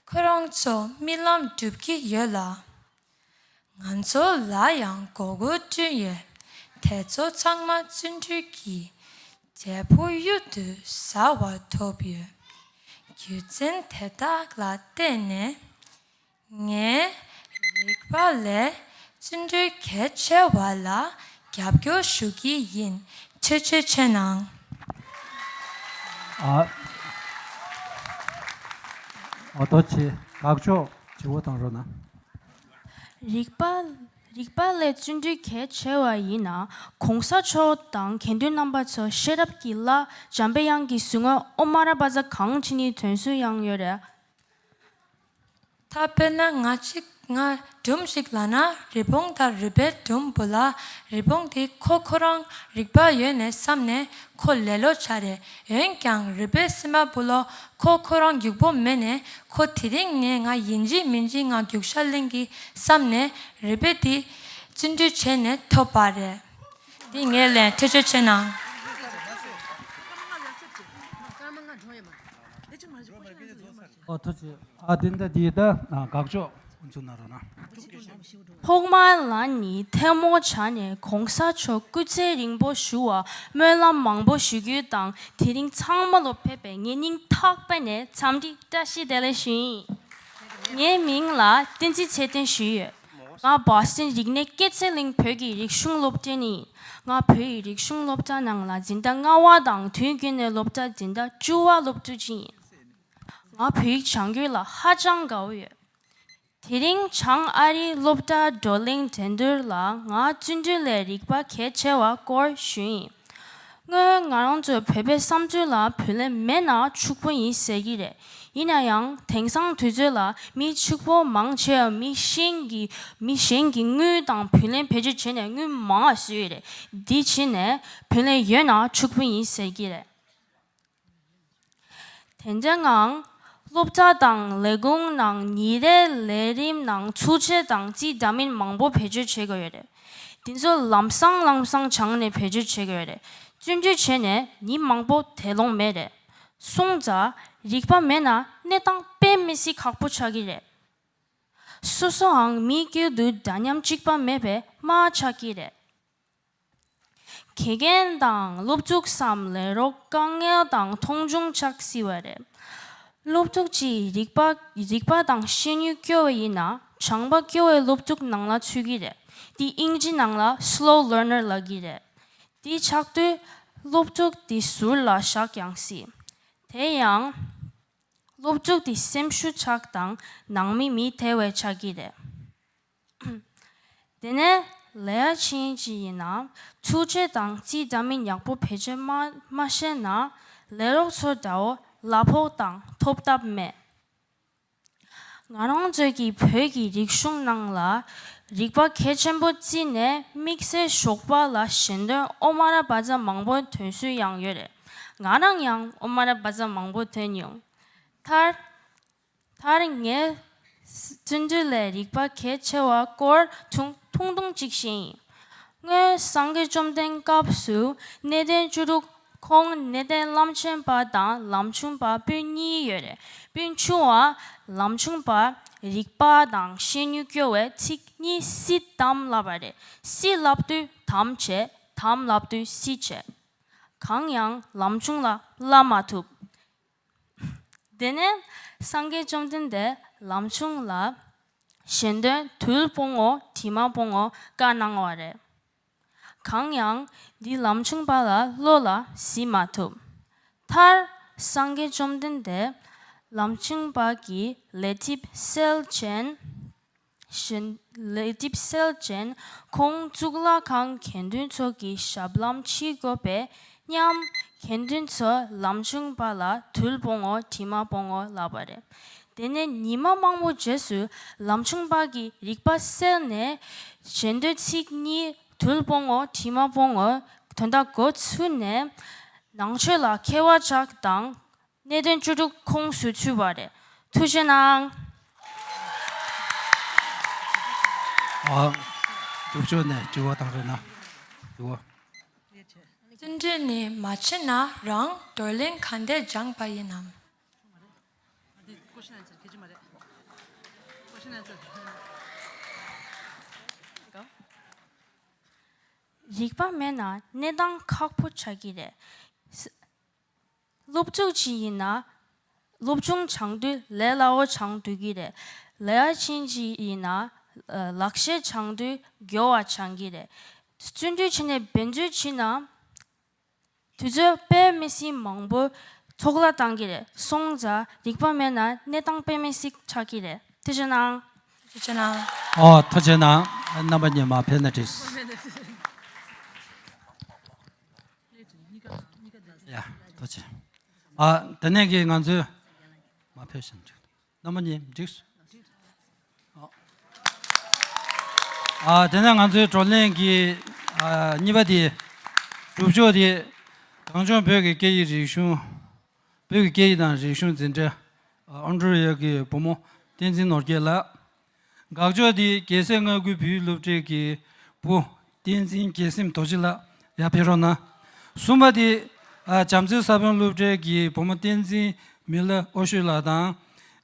ཁོ་རང་ཚོ་རྨི་ལམ་འགྲུབ་ཀྱི་ཡོད་ལ། ང་ཚོ་ལ་ཡང་མགོ་སྐོར་བསྐྲུན་ཡོད། དེ་ཚོ་ཚང་མ་བརྩོན་འགྲུས་ཀྱི་འབྲས་བུ་གཡུར་དུ་ཟ་བ་ཐོབ་ཡོད། རྒྱུ་མཚན་དེ་དག་ལ་བརྟེན་ནས་ངས་རིག་པ་ལས་བརྩོན་འགྲུས་གལ་ཆེ་བ་ལ་རྒྱབ་སྐྱོར་ཞུ་གི་ཡིན། ཐུགས་རྗེ་ཆེ་གནང་། ཨ། ཨོ་ཐོ་ཆེ་དགག་ཕྱོགས་བྱེད་པོ་དང་རོ་ན། རིག་པ། རིག་པ་ལས་བརྩོན་འགྲུས་གལ་ཆེ་བ་ཡིན་ན། གོང་ས་མཆོག་དང་དགེ་འདུན་རྣམ་པ་ཚོ་ཤེས་རབ་ཀྱི་བླ་འཇམ་པའི་དབྱངས་ཀྱི་གཟུངས་སྔགས་ཨོཾ་ཨ་ར་པ་ཙ་གང་བྱས་ནས་འདོན་སྲོལ་ཡང་ཡོད་རེད། ད་དཔེར་ན་ང་གཅིག་ ང་སྒྲུང་ཞིག་ལབ་ན། རི་བོང་དང་རུས་སྦལ་སྒྲུང་བོ་ལ། རི་བོང་དེ་ཁོ་ཁོ་རང་རིག་པ་ཡོད་ནས་བསམ་ནས་ཁོ་ལེ་ལོ་བྱས་རེད། འོན་ཀྱང་རུས་སྦལ་སྲིན་པོ་ལོ་ཁོ་ཁོ་རང་རྒྱུག་པོ་མེད་ནས། ཁོ་དེ་རིང་ནས་ང་ཡིན་གཅིག་མིན་གཅིག་ང་རྒྱུག་ཤར་གླིང་གི་བསམ་ནས་རུས་སྦལ་དེ་བརྩོན་འགྲུས་བྱས་ནས་ཐོབ་པ་རེད། འདི་ངས་ལན། ཐུགས་རྗེ་ཆེ་གནང་། ཨོ་ཐུགས་རྗེ། ཨ་དེ་འདྲ་དེ་ད་ཨ་དགག་ཕྱོགས་ཚུར་གནང་རོགས་གནང་། ཐོག་མར་ལ་ནི་ཐལ་མོ་སྦྱར་ནས་གོང་ས་མཆོག་སྐུ་ཚེ་རིང་པོ་བཞུགས་པར་སྨོན་ལམ་མང་པོ་ཞུ་རྒྱུ་དང་། དེ་རིང་ཚང་མ་ལོ་ཕེབས་པའི་ངའི་སྙིང་ཐག་པ་ནས་འཚམས་འདྲི་བཀྲ་ཤིས་བདེ་ལེགས་ཞུ་ཡིན། ངའི་མིང་ལ་བསྟན་འཛིན་ཚེ་བརྟན་ཞུ་ཡོད། ང་བོ་སི་ཊོན་རིག་གནས་སྐྱེད་ཚལ་གླིང་བོད་ཀྱི་རིག་གཞུང་སློབ་གྲྭ་ནས་ཡིན། ང་བོད་ཀྱི་རིག་གཞུང་སློབ་གྲྭ་ནང་ལ་འཛིན་གྲྭ་ལྔ་པ་དང་དུས་རྒྱུན་ནས་སློབ་གྲྭ་འཛིན་གྲྭ་བཅུ་པ་སློབ་ཕྲུག་ཅིག་ཡིན། ང་བོད་ཡིག་སྦྱང་རྒྱུ་ལ་ཧ་ཅང་དགའ་བོ་ཡོད། དེ་རིང་བྱང་ཨ་རིའི་སློབ་གྲྭ་བགྲོ་གླེང་འགྲན་བསྡུར་ལ་ང་བརྩོན་འགྲུས་ལས་རིག་པ་གལ་ཆེ་བ་སྐོར་ཞུ་ཡིན། སྔོན་ང་རང་ཚོའི་བོད་པའི་བསམ་ཚུལ་ལ་བུ་ལོན་མེད་ན་ཕྱུག་པོ་ཡིན་ཟེར་གྱི་རེད། ཡིན་ན་ཡང་དེང་སང་དུས་ཚོད་ལ་མི་ཕྱུག་པོ་མང་ཆེ་བ་མི་གཞན་གྱི་མི་གཞན་གྱི་དངུལ་དང་བུ་ལོན་བེད་སྤྱོད་བྱས་ནས་དངུལ་མང་བ་བཟོས་ཡོད་རེད། འདི་བྱས་ནས་བུ་ལོན་ཡོད་ན་ཕྱུག་པོ་ཡིན་ཟེར་གྱི་རེད། དེ་འདྲ་ངང་སློབ་གྲྭ་དང་ལས་ཁུངས་ནང་ཉིན་རེའི་ལས་རིམ་ནང་ཚིགས་བཅད་དང་རྩིས་འདྲ་མིན་མང་པོ་བེད་སྤྱོད་བྱེད་དགོས་ཡོད་རེད། དེ་ཚོ་ལམ་སང་ལམ་སང་སྦྱངས་ནས་བེད་སྤྱོད་བྱེད་དགོས་ཡོད་རེད། བརྩོན་འགྲུས་བྱས་ནས་ཉིན་མང་པོ་དེ་ལོང་མེད་རེད། སོང་ཙང་རིག་པ་མེད་ན་གནས་སྟངས་དཔེ་མི་སྲིད་ཁག་པོ་ཆགས་ཀྱི་རེད། སོ་སོའང་མིའི་དཀྱིལ་དུ་འདྲ་མཉམ་གཅིག་པ་མེད་པའི་དམག་ཆགས་ཀྱི་རེད། དགེ་རྒན་དང་སློབ་ཕྲུག་གསུམ་ལས་རོགས་དཀའ་ངལ་དང་མཐོང་ཆུང་ཆགས་སྲིད་པ་རེད། སློབ་ཕྲུག་ཅིག་རིག་པ་རིག་པ་དང་ཤེས་ཡོན་སྐྱོ་བ་ཡིན་ན་སྦྱངས་པ་སྐྱོ་བའི་སློབ་ཕྲུག་ནང་ལ་ཚུད་ཀྱི་རེད། དེ་དབྱིན་ཇི་ནང་ལ་slow learner ལབ་ཀྱི་རེད། དེ་ཆགས་དུས་སློབ་ཕྲུག་དེ་ཟུར་ལ་བཞག་ཡང་སྲིད། དེ་ཡང་སློབ་ཕྲུག་དེ་སེམས་ཤུགས་ཆག་དང་ནང་མི་མི་དེ་བས་ཆགས་ཀྱི་རེད། དེ་ནས་ལས་ཡ་ཆེན་ཅིག་ཡིན་ན་ཚིགས་བཅད་དང་རྩིས་འདྲ་མིན་ཡག་པོ་བེད་སྤྱོད་མ་མ་ཤེས་ན་ལས་རོགས་ཚོ་འདྲ་བོ་གླ་ཕོགས་དང་ཐོབ་ཐབས་མེད། ང་རང་ཚོའི་གི་བོད་ཀྱི་རིག་གཞུང་ནང་ལ་རིག་པ་གལ་ཆེན་པོ་བརྩིས་ནས་དམིགས་བསལ་ཞོགས་པ་ལ་ཞལ་འདོན་ཨོ་མ་ར་བཛྲ་མང་པོ་འདོན་སྲོལ་ཡང་ཡོད་རེད། ང་རང་ཡང་ཨོ་མ་ར་བཛྲ་མང་པོ་འདོན་མྱོང་། མཐར། མཐར་ངས་བརྩོན་འགྲུས་ལས་རིག་པ་གལ་ཆེ་བ་སྐོར་ཐུང་ཐུང་ཐུང་ཅིག་བཤད་ཡིན། སྔོན་སངས་རྒྱས་བཅོམ་ལྡན་སྐབས་སུ་གནས་བརྟན་བཅུ་དྲུག་ཁོང་གནས་བརྟན་བླ་ཆེན་པ་དང་ལམ་ཆུང་པ་སྤུན་གཉིས་ཡོད་རེད། སྤུན་ཆུང་བ་ལམ་ཆུང་པ་རིག་པ་དང་ཤེས་ཡོན་སྐྱོ་བས་ཚིག་གཉིས་སི་དམ་ལབ་པ་རེད། སི་ལབ་དུས་དམ་བྱས། དམ་ལབ་དུས་སི་བྱས། གང་ཡང་ལམ་ཆུང་ལ་ལབ་མ་ཐུབ། དེ་ནས་སངས་རྒྱས་བཅོམ་ལྡན་འདས་ལམ་ཆུང་ལ་ཞལ་འདོན་དུལ་སྤོང་ངོ་དྲི་མ་སྤོང་ངོ་བཀའ་གནང་བ་རེད། གང་ཡང་འདི་ལམ་ཆུང་པ་ལ་བློ་ལ་གཟིགས་མ་ཐུབ། མཐར་སངས་རྒྱས་བཅོམ་ལྡན་འདས་ལམ་ཆུང་པ་གི་ལས་འགྲིབ་སེལ་ཅན། གཞན་ལས་སྒྲིབ་སེལ་ཅན་ཁོང་གཙུག་ལག་ཁང་དགེ་འདུན་ཚོ་གི་ཞབས་ལྷམ་ཕྱིས་དགོས་པས་སྙམ། དགེ་འདུན་ཚོས་ལམ་ཆུང་པ་ལ་དུལ་སྤོང་ངོ་དྲི་མ་སྤོང་ངོ་ལབ་པ་རེད། དེ་ནས་ཉི་མ་མང་པོ་རྗེས་སུ་ལམ་ཆུང་པ་གིས་རིག་པ་སད་ནས་ཞལ་འདོན་ཚིག་གཉིས་དུལ་སྤོང་ངོ་དྲི་མ་སྤོང་ངོ་དོན་དག་མགོ་ཚུགས་ནས་ནང་ཆོས་ལ་མཁས་པ་ཆགས་དང་། གནས་བརྟན་བཅུ་དྲུག་ཁོངས་སུ་ཚུད་པ་རེད། ཐུགས་རྗེ་གནང་། ཨ། རྒྱུགས་ཕྱོགས་ནས་དྲི་བ་བཏང་རོགས་གནང་། དྲི་བ། བརྩོན་འགྲུས་ནི་མ་བྱས་ན་རང་བགྲོ་གླེང་ག་འདྲས་སྦྱངས་པ་ཡིན་ནམ། རིག་པ་མེད་ན་གནས་སྟངས་ཁག་པོ་ཆགས་ཀྱི་རེད། སློབ་ཕྲུག་ཅིག་ཡིན་ན་སློབ་སྦྱོང་སྦྱང་དུས་ལས་སླ་བོ་སྦྱང་འགྲོ་གི་རེད། ལས་ཡ་ཆེན་ཅིག་ཡིན་ན་ལག་ཤེས་སྦྱང་དུས་མགྱོགས་པ་སྦྱང་གི་རེད། བརྩོན་འགྲུས་བྱས་ནས་འབད་རྩོལ་བྱས་ན་དུས་ཚོད་དཔེ་མི་སྲིད་མང་པོ་འཕྲོ་བརླག་བཏང་གི་རེད། སོང་ཙང་རིག་པ་མེད་ན་གནས་སྟངས་དཔེ་མི་སྲིད་ཆགས་ཀྱི་རེད། ཐུགས་རྗེ་གནང་། ཐུགས་རྗེ་གནང་། ཨོ་ཐུགས་རྗེ་གནང་། རྣམ་པ་གཉིས་མར་ཕེབས་ན་འགྲིགས། ཡ། ཐུགས་རྗེ་ཆེ། ཨ། དེ་ནས་ཀྱི་ང་ཚོས་མར་ཕེབས་ཤིང་འགྲིགས། རྣམ་པ་གཉིས་འགྲིགས། ཨ། ཨ། དེ་ནས་ང་ཚོའི་བགྲོ་གླེང་གི་ཨ་གཉིས་པ་དེ། གྲུབ་ཆོག་དེ། གངས་ལྗོངས་བོད་ཀྱི་སྐད་ཡིག་རིག་གཞུང་། བོད་ཀྱི་སྐད་ཡིག་དང་རིག་གཞུང་འཛིན་གྲྭ། ཨ། ཨོན་ཊ་རི་ཡོ་གི་བུ་མོ་བསྟན་འཛིན་ནོར་རྒྱས་ལགས། འགག་ཕྱོགས་དེ་རྒྱལ་སྲས་མངའ་ཁུལ་བོད་ཡིག་སློབ་གྲྭའི་གི་བུ་བསྟན་འཛིན་རྒྱལ་སྲས་རྡོ་རྗེ་ལགས། ཡར་ཕེབས་རོགས་གནང་། གསུམ་པ་དེ། ཨ། བྱམས་བརྩེ་ས་བོན་སློབ་གྲྭའི་གི་བུ་མོ་བསྟན་འཛིན་མི་ལ་ཨོ་ཤོད་ལགས་དང་།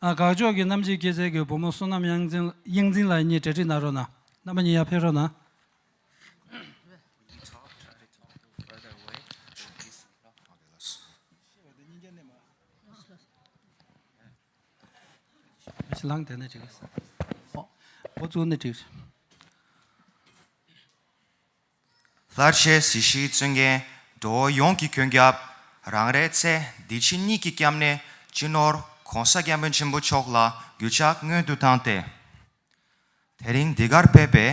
ཨ། འགག་ཕྱོགས་ཀྱི་གནམ་གཤིས་སྐྱེད་ཚལ་གྱི་བུ་མོ་བསོད་ནམས་གཡང་འཛིན། གཡང་འཛིན་ལགས་གཉིས་གྲ་སྒྲིག་གནང་རོགས་གནང་། རྣམ་པ་གཉིས་ཡར་ཕེབས་རོགས་གནང་། ལངས་དེ་ནས་འགྲིག་ཨོ། འགོ་བཙུགས་ནས་འགྲིག་ལྷར་བཅས་གཟི་བརྗིད་གཙུག་རྒྱན། འགྲོ་བ་ཡོངས་ཀྱི་མགོན་སྐྱབས། རང་རེའི་ཚེ་འདི་ཕྱི་གཉིས་ཀྱི་སྐྱབས་གནས་སྤྱི་ནོར་༸གོང་ས་༸སྐྱབས་མགོན་ཆེན་པོ་མཆོག་ལ་གུས་ཕྱག་སྔོན་དུ་བཏང་སྟེ། དེ་རིང་འདི་གར་ཕེབས་པའི་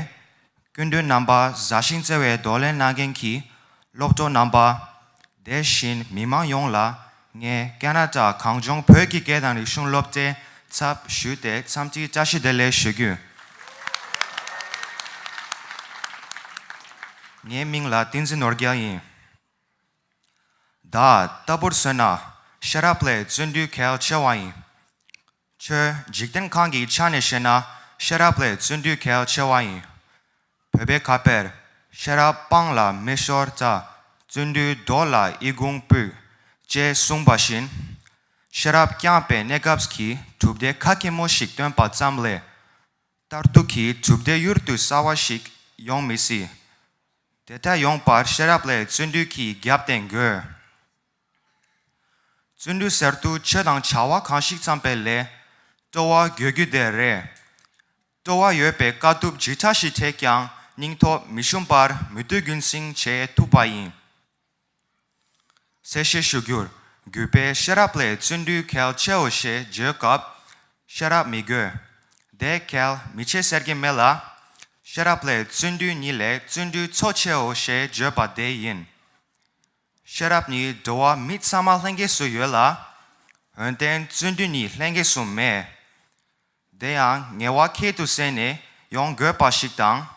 སྐུ་མདུན་རྣམ་པ། མཛའ་ཞིང་བརྩེ་བའི་གདོང་ལེན་གནང་མཁན་གྱི་སློབ་གྲོགས་རྣམ་པ། དེ་བཞིན་མི་མང་ཡོངས་ལ་ངས་ཀ་ན་ཌ་གངས་ལྗོངས་བོད་ཀྱི་སྐད་དང་རིག་གཞུང་སློབ་གྲྭའི་ཚབ་ཞུས་ཏེ་འཚམས་འདྲི་བཀྲ་ཤིས་བདེ་ལེགས་ཞུ་རྒྱུ། ངའི་མིང་ལ་བསྟན་འཛིན་ནོར་རྒྱལ་ཡིན། བདག་ལྟ་བུར་མཚོན་ན་ཤེས་རབ་ལས་བརྩོན་འགྲུས་གལ་ཆེ་བ་ཡིན། ཆོས་འཇིག་རྟེན་ཁམས་ཀྱི་ཆ་ནས་བཤད་ན་ཤེས་རབ་ལས་བརྩོན་འགྲུས་གལ་ཆེ་བ་ཡིན། བོད་པའི་ཁ་དཔེར། ཤེས་རབ་སྤང་ལ་མི་ཤོར་བྱ། བརྩོན་འགྲུས་འགྲོ་ལ་ཨི་ཁུང་ཕུད། ཅེས་གསུངས་པ་བཞིན། ཤེས་རབ་བསྐྱངས་པའི་གནས་སྐབས་ཀྱི་གྲུབ་འབྲས་ག་གེ་མོ་ཞིག་བཏོན་པ་ཙམ་ལས། མཐར་ཐུག་གི་གྲུབ་འབྲས་ཡུལ་དུ་གསལ་བ་ཞིག་ཡོང་མི་སྲིད། དེ་ལྟར་ཡོང་བར་ཤེས་རབ་ལས་བརྩོན་འགྲུས་ཀྱིས་རྒྱབ་རྟེན་དགོས། བརྩོན་འགྲུས་ཟེར་དུས་ཆོས་དང་བྱ་བ་གང་ཞིག་བརྩམས་པའི་ལས། སྤྲོ་བ་དགོས་རྒྱུ་དེ་རེད། སྤྲོ་བ་ཡོད་པའི་དཀའ་ཐུབ་ཇི་ལྟར་ཞིག་འཕྲད་ཀྱང་སྙིང་སྟོབས་མི་ཞུམ་པར་མུ་མཐུད་རྒྱུན་སྲིང་བྱེད་ཐུབ་པ་ཡིན། གསལ་བཤད་ཞུ་རྒྱུར། གུས་པས་ཤེས་རབ་ལས་བརྩོན་འགྲུས་གལ་ཆེའོ་ཞེས་བརྗོད་སྐབས། ཤེས་རབ་མི་དགོས། དེ་གལ་མི་ཆེ་ཟེར་གྱི་མེད་ལ། ཤེས་རབ་ལས་བརྩོན་འགྲུས་གཉིས་ལས་བརྩོན་འགྲུས་གཙོ་ཆེའོ་ཞེས་བརྗོད་པ་དེ་ཡིན། ཤེས་རབ་ནི་འགྲོ་བ་མི་ཚང་མ་ལྷན་སྐྱེས་སུ་ཡོད་ལ། འོན་ཏེ་བརྩོན་འགྲུས་ནི་ལྷན་སྐྱེས་སུ་མེད། དེ་ཡང་ངལ་བ་ཁྱད་དུ་བསད་ནས་ཡོང་དགོས་པ་ཞིག་དང་།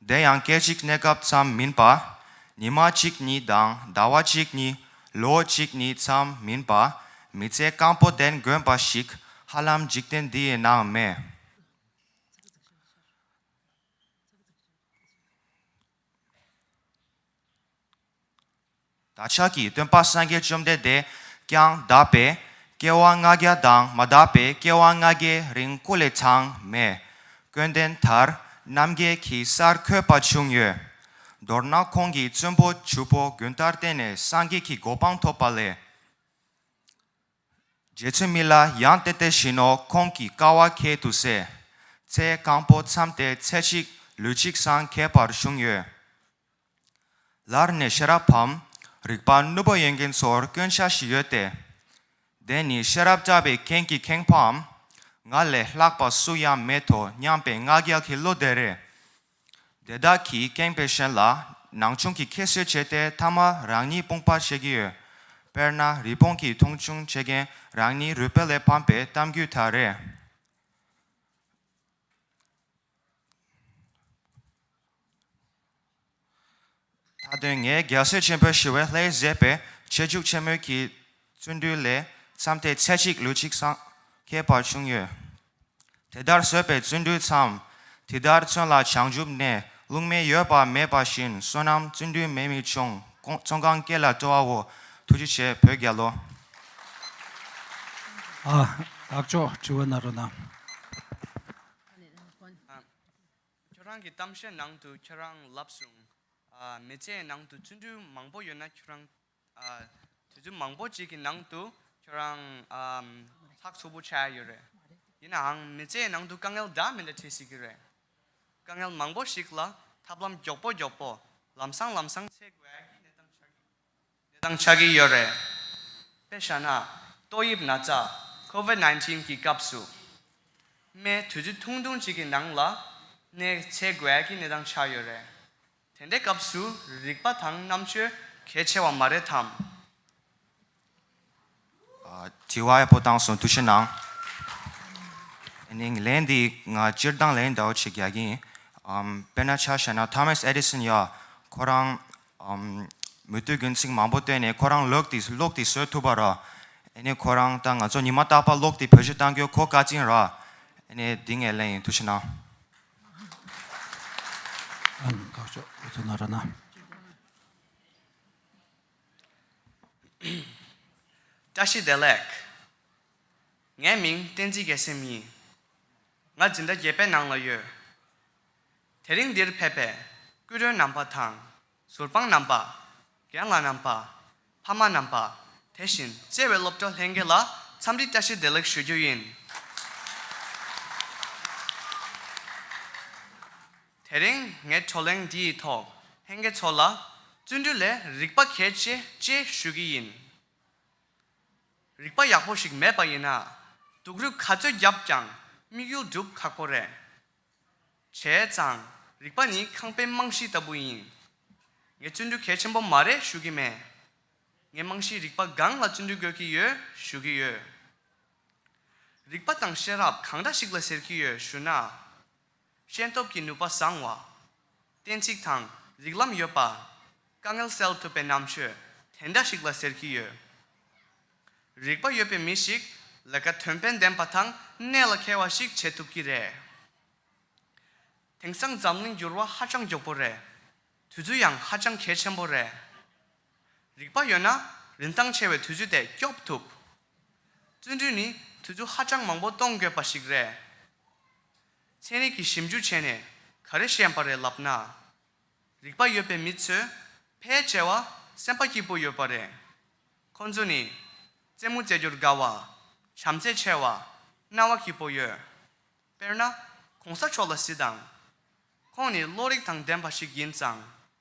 དེ་ཡང་སྐད་ཅིག་གནས་སྐབས་ཙམ་མིན་པ། ཉི་མ་གཅིག་གཉིས་དང་ཟླ་བ་གཅིག་གཉིས། ལོ་གཅིག་གཉིས་ཙམ་མིན་པ། མི་ཚེ་སྐམ་པོ་ལྡན་དགོས་པ་ཞིག་ཧ་ལམ་འཇིག་རྟེན་འདིའི་ནང་མེད། བདག་ཅག་གི་སྟོན་པ་སངས་རྒྱས་བཅོམ་ལྡན་འདས་ཀྱང་དག་པའི་སྐྱེ་བ་ལྔ་བརྒྱ་དང་མ་དག་པའི་སྐྱེ་བ་ལྔ་བརྒྱའི་རིང་སྐུ་ལས་ཚང་མེད། ཀུན་ལྡན་དར་རྣམ་རྒྱལ་གྱི་སར་འཁོད་པ་བྱུང་ཡོད། མདོར་ན་ཁོང་གིས་བཙུན་པོ་ཕྱུག་པོ་དགུན་ལྟར་བསྟེན་ནས་སངས་རྒྱས་ཀྱི་གོ་འཕང་ཐོབ་པ་ལས། རྗེ་བཙུན་མི་ལ་ཡང་བསྟོད་དེ་བཞིན་ནོ། ཁོང་གི་དཀའ་བ་ཁྱད་དུ་བསད། ཚེ་གང་པོ་མཚམས་ཏེ་ཚེ་གཅིག་ལུས་གཅིག་སང་ཁྱད་པར་བྱུང་ཡོད། ལར་ནས་ཤེས་རབ་བམ། རིག་པ་ནུབ་པ་ཡོད་མཁན་ཚོར་སྐྱོན་ཆ་ཞིག་ཡོད་དེ། དེ་ནི་ཤེས་རབ་བཀྲ་བའི་མཁན་གྱི་མཁན་པོའམ། ང་ལས་ལྷག་པ་སུ་ཡང་མེད་དོ་སྙམ་པའི་ང་རྒྱལ་གྱི་བློ་དེ་རེད། དེ་དག་གིས་ཁེངས་པའི་གཞན་ལ་ནང་ཆུང་གི་ཁྱད་གསོད་བྱས་ཏེ་མཐའ་མ་རང་ཉིད་དཔུང་པ་བྱེད་ཀྱི་ཡོད། དཔེར་ན་རི་བོང་གི་མཐོང་ཆུང་བྱེད་མཁན་རང་ཉིད་རུས་སྦལ་ལས་ཕམ་པའི་གཏམ་རྒྱུད་དག་རེད། མཐའ་དོན་ངས་རྒྱལ་སྲས་ཆེན་པོ་ཞི་བའི་ལྷས་མཛད་པའི་ཆེ་མཇུག་ཆེན་མོའི་གི་བརྩོན་འགྲུས་ལས་མཚམས་ཏེ་ཚེ་གཅིག་ལུས་གཅིག་སང་ཁྱད་པར་བྱུང་ཡོད། དེ་ལྟར་བཟོད་པའི་བརྩོན་འགྲུས་ཙམ། དེ་ལྟར་བརྩོན་ལ་བྱང་ཆུབ་གནས། རླུང་མེ་ཡོད་པ་མེད་པ་བཞིན། བསོད་ནམས་བརྩོན་འགྲུས་མེད་མི་འབྱུང་། ཀོང་ཙོང་ཁའི་སྐད་ལ་སྤྲོ་བའོ། ཐུགས་རྗེ་ཆེ་བོད་རྒྱལ་ལོ། ཨ། དག་ཆོག་དྲི་བ་གནང་རོགས་གནང་། ཁྱོད་རང་གི་གཏམ་བཤད་ནང་དུ་ཁྱོད་རང་ལབ་སོང་། ཨ། མི་ཚེའི་ནང་དུ་བརྩོན་འགྲུས་མང་པོ་ཡོད་ན་ཁྱོད་རང་། ཨ། དུས་ཚོད་མང་པོ་ཅིག་གི་ནང་དུ་ཁྱོད་རང་། ཨ། ཚགས་ཚུད་པོ་ཆགས་ཡོད་རེད། ཡིན་ནའང་མི་ཚེའི་ནང་དུ་དཀའ་ངལ་འདྲ་མི་འདྲ་འཕྲད་སྲིད་ཀྱི་རེད། དཀའ་ངལ་མང་པོ་ཞིག་ལ་ཐབས་ལམ་མགྱོགས་པོ་མགྱོགས་པོ་ལམ་སང་ལམ་སང་འཚོལ་དགོས་ཀྱི་གནས་སྟངས་ཆགས་ཀྱི་གནས་སྟངས་ཆགས་ཀྱི་ཡོད་རེད། དཔེ་བཞག་ན། ཏོག་དབྱིབས་ན་ཚ་ཀོ་ཝིཌ་ནའིན་ཊིན་གྱི་སྐབས་སུ། སྨན་དུས་ཚོད་ཐུང་ཐུང་ཅིག་གི་ནང་ལ་ནས་འཚོལ་དགོས་ཀྱི་གནས་སྟངས་ཆགས་ཡོད་རེད། དེ་འདྲའི་སྐབས་སུ་རིག་པ་དང་རྣམ་དཔྱོད་གལ་ཆེ་བ་མ་རེད་དམ། ཨ། དྲི་བ་ཡག་པོ་བཏང་སོང་། ཐུགས་རྗེ་གནང་། ཨ་ནི་ལན་འདི་ང་སྤྱིར་བཏང་ལན་འདྲ་བོ་ཅིག་རྒྱག་གི་ཡིན། ཨམ། དཔེར་ན་ཆ་བཞག་ན་Thomas Edison་ཡ་ཁོ་རང་ཨམ། མུ་མཐུད་རྒྱུན་ཚིག་མང་པོ་བཏོན་ནས་ཁོ་རང་གློག་དེ་གློག་དེ་བཟོས་ཐུབ་པ་ར། ཨ་ནི་ཁོ་རང་ད་ང་ཚོ་ཉི་མ་རྟག་པར་གློག་དེ་བེད་སྤྱོད་གཏང་རྒྱུ་ཁོ་བཀའ་དྲིན་ར། ཨ་ནི་འདི་ངས་ལན་ཡིན། ཐུགས་རྗེ་གནང་། ཨ། ཐག་ཆོད། འོ་ཚོ་ན་ར་ན། བཀྲ་ཤིས་བདེ་ལེགས། ངའི་མིང་བསྟན་འཛིན་རྒྱལ་མཚན་ཡིན། ང་འཛིན་གྲྭ་བརྒྱད་པའི་ནང་ལ་ཡོད། དེ་རིང་འདིར་ཕེབས་པའི་སྐུ་མགྲོན་རྣམ་པ་དང་། ཟུར་དཔང་རྣམ་པ། རྒན་ལགས་རྣམ་པ། ཕ་མ་རྣམ་པ། དེ་བཞིན་བརྩེ་བའི་སློབ་གྲོགས་ལྷན་རྒྱས་ལ་འཚམས་འདྲི་བཀྲ་ཤིས་བདེ་ལེགས་ཞུ་རྒྱུ་ཡིན། དེ་རིང་ངའི་བགྲོ་གླེང་འདིའི་ཐོག་ལྷན་རྒྱས་ཚོ་ལ་བརྩོན་འགྲུས་ལས་རིག་པ་གལ་ཆེ་ཅེས་ཞུ་གི་ཡིན། རིག་པ་ཡག་པོ་ཞིག་མེད་པ་ཡིན་ན། སྡུག་རུས་ག་ཚོད་བརྒྱབ་ཀྱང་དམིགས་ཡུལ་སྒྲུབ་ཁག་པོ་རེད། བྱས་ཙང་རིག་པ་ནི་ཁང་པའི་རྨང་གཞི་ལྟ་བུ་ཡིན། ངས་བརྩོན་འགྲུས་གལ་ཆེན་པོ་མ་རེད་ཞུ་གི་མེད། ངས་རྨང་གཞིའི་རིག་པ་སྒང་ལ་བརྩོན་འགྲུས་དགོས་ཀྱི་ཡོད་ཞུ་གི་ཡོད། རིག་པ་དང་ཤེས་རབ་གང་འདྲ་ཞིག་ལ་ཟེར་གྱི་ཡོད་ཞུ་ན། ཤེས་སྟོབས་ཀྱི་ནུས་པ་བཟང་བ། གཏན་ཚིགས་དང་རིགས་ལམ་ཡོད་པ། དཀའ་ངལ་སེལ་ཐུབ་པའི་རྣམ་དཔྱོད་དེ་འདྲ་ཞིག་ལ་ཟེར་གྱི་ཡོད། རིག་པ་ཡོད་པའི་མི་ཞིག་ལས་ཀ་དོན་ཕན་ལྡན་པ་དང་གནད་ལ་འཁེལ་བ་ཞིག་བྱེད་ཐུབ་ཀྱི་རེད། དེང་སང་འཛམ་གླིང་འགྱུར་བ་ཧ་ཅང་མགྱོགས་པོ་རེད། དུས་ཚོད་ཡང་ཧ་ཅང་གལ་ཆེན་པོ་རེད། རིག་པ་ཡོད་ན་རིན་ཐང་ཆེ་བའི་དུས་ཚོད་དེ་སྐྱོབ་ཐུབ། བརྩོན་འགྲུས་ནི་དུས་ཚོད་ཧ་ཅང་མང་པོ་གཏོང་དགོས་པ་ཞིག་རེད། ཚན་རིག་གི་ཞིབ་འཇུག་བྱས་ནས་ག་རེ་ཤེས་པ་རེད་ལབ་ན། རིག་པ་ཡོད་པའི་མི་ཚོས་ཕལ་ཆེ་བ་སེམས་པ་སྐྱིད་པོ་ཡོད་པ་རེད། ཁོང་ཚོ་ནི་རྩེད་མོ་རྩེ་རྒྱུར་དགའ་བ། བྱམས་བརྩེ་ཆེ་བ། སྣང་བ་སྐྱིད་པོ་ཡོད། དཔེར་ན། གོང་ས་མཆོག་ལ་གཟིགས་དང་། ཁོང་ནི་བློ་རིག་དང་ལྡན་པ་ཞིག་ཡིན་ཙང་།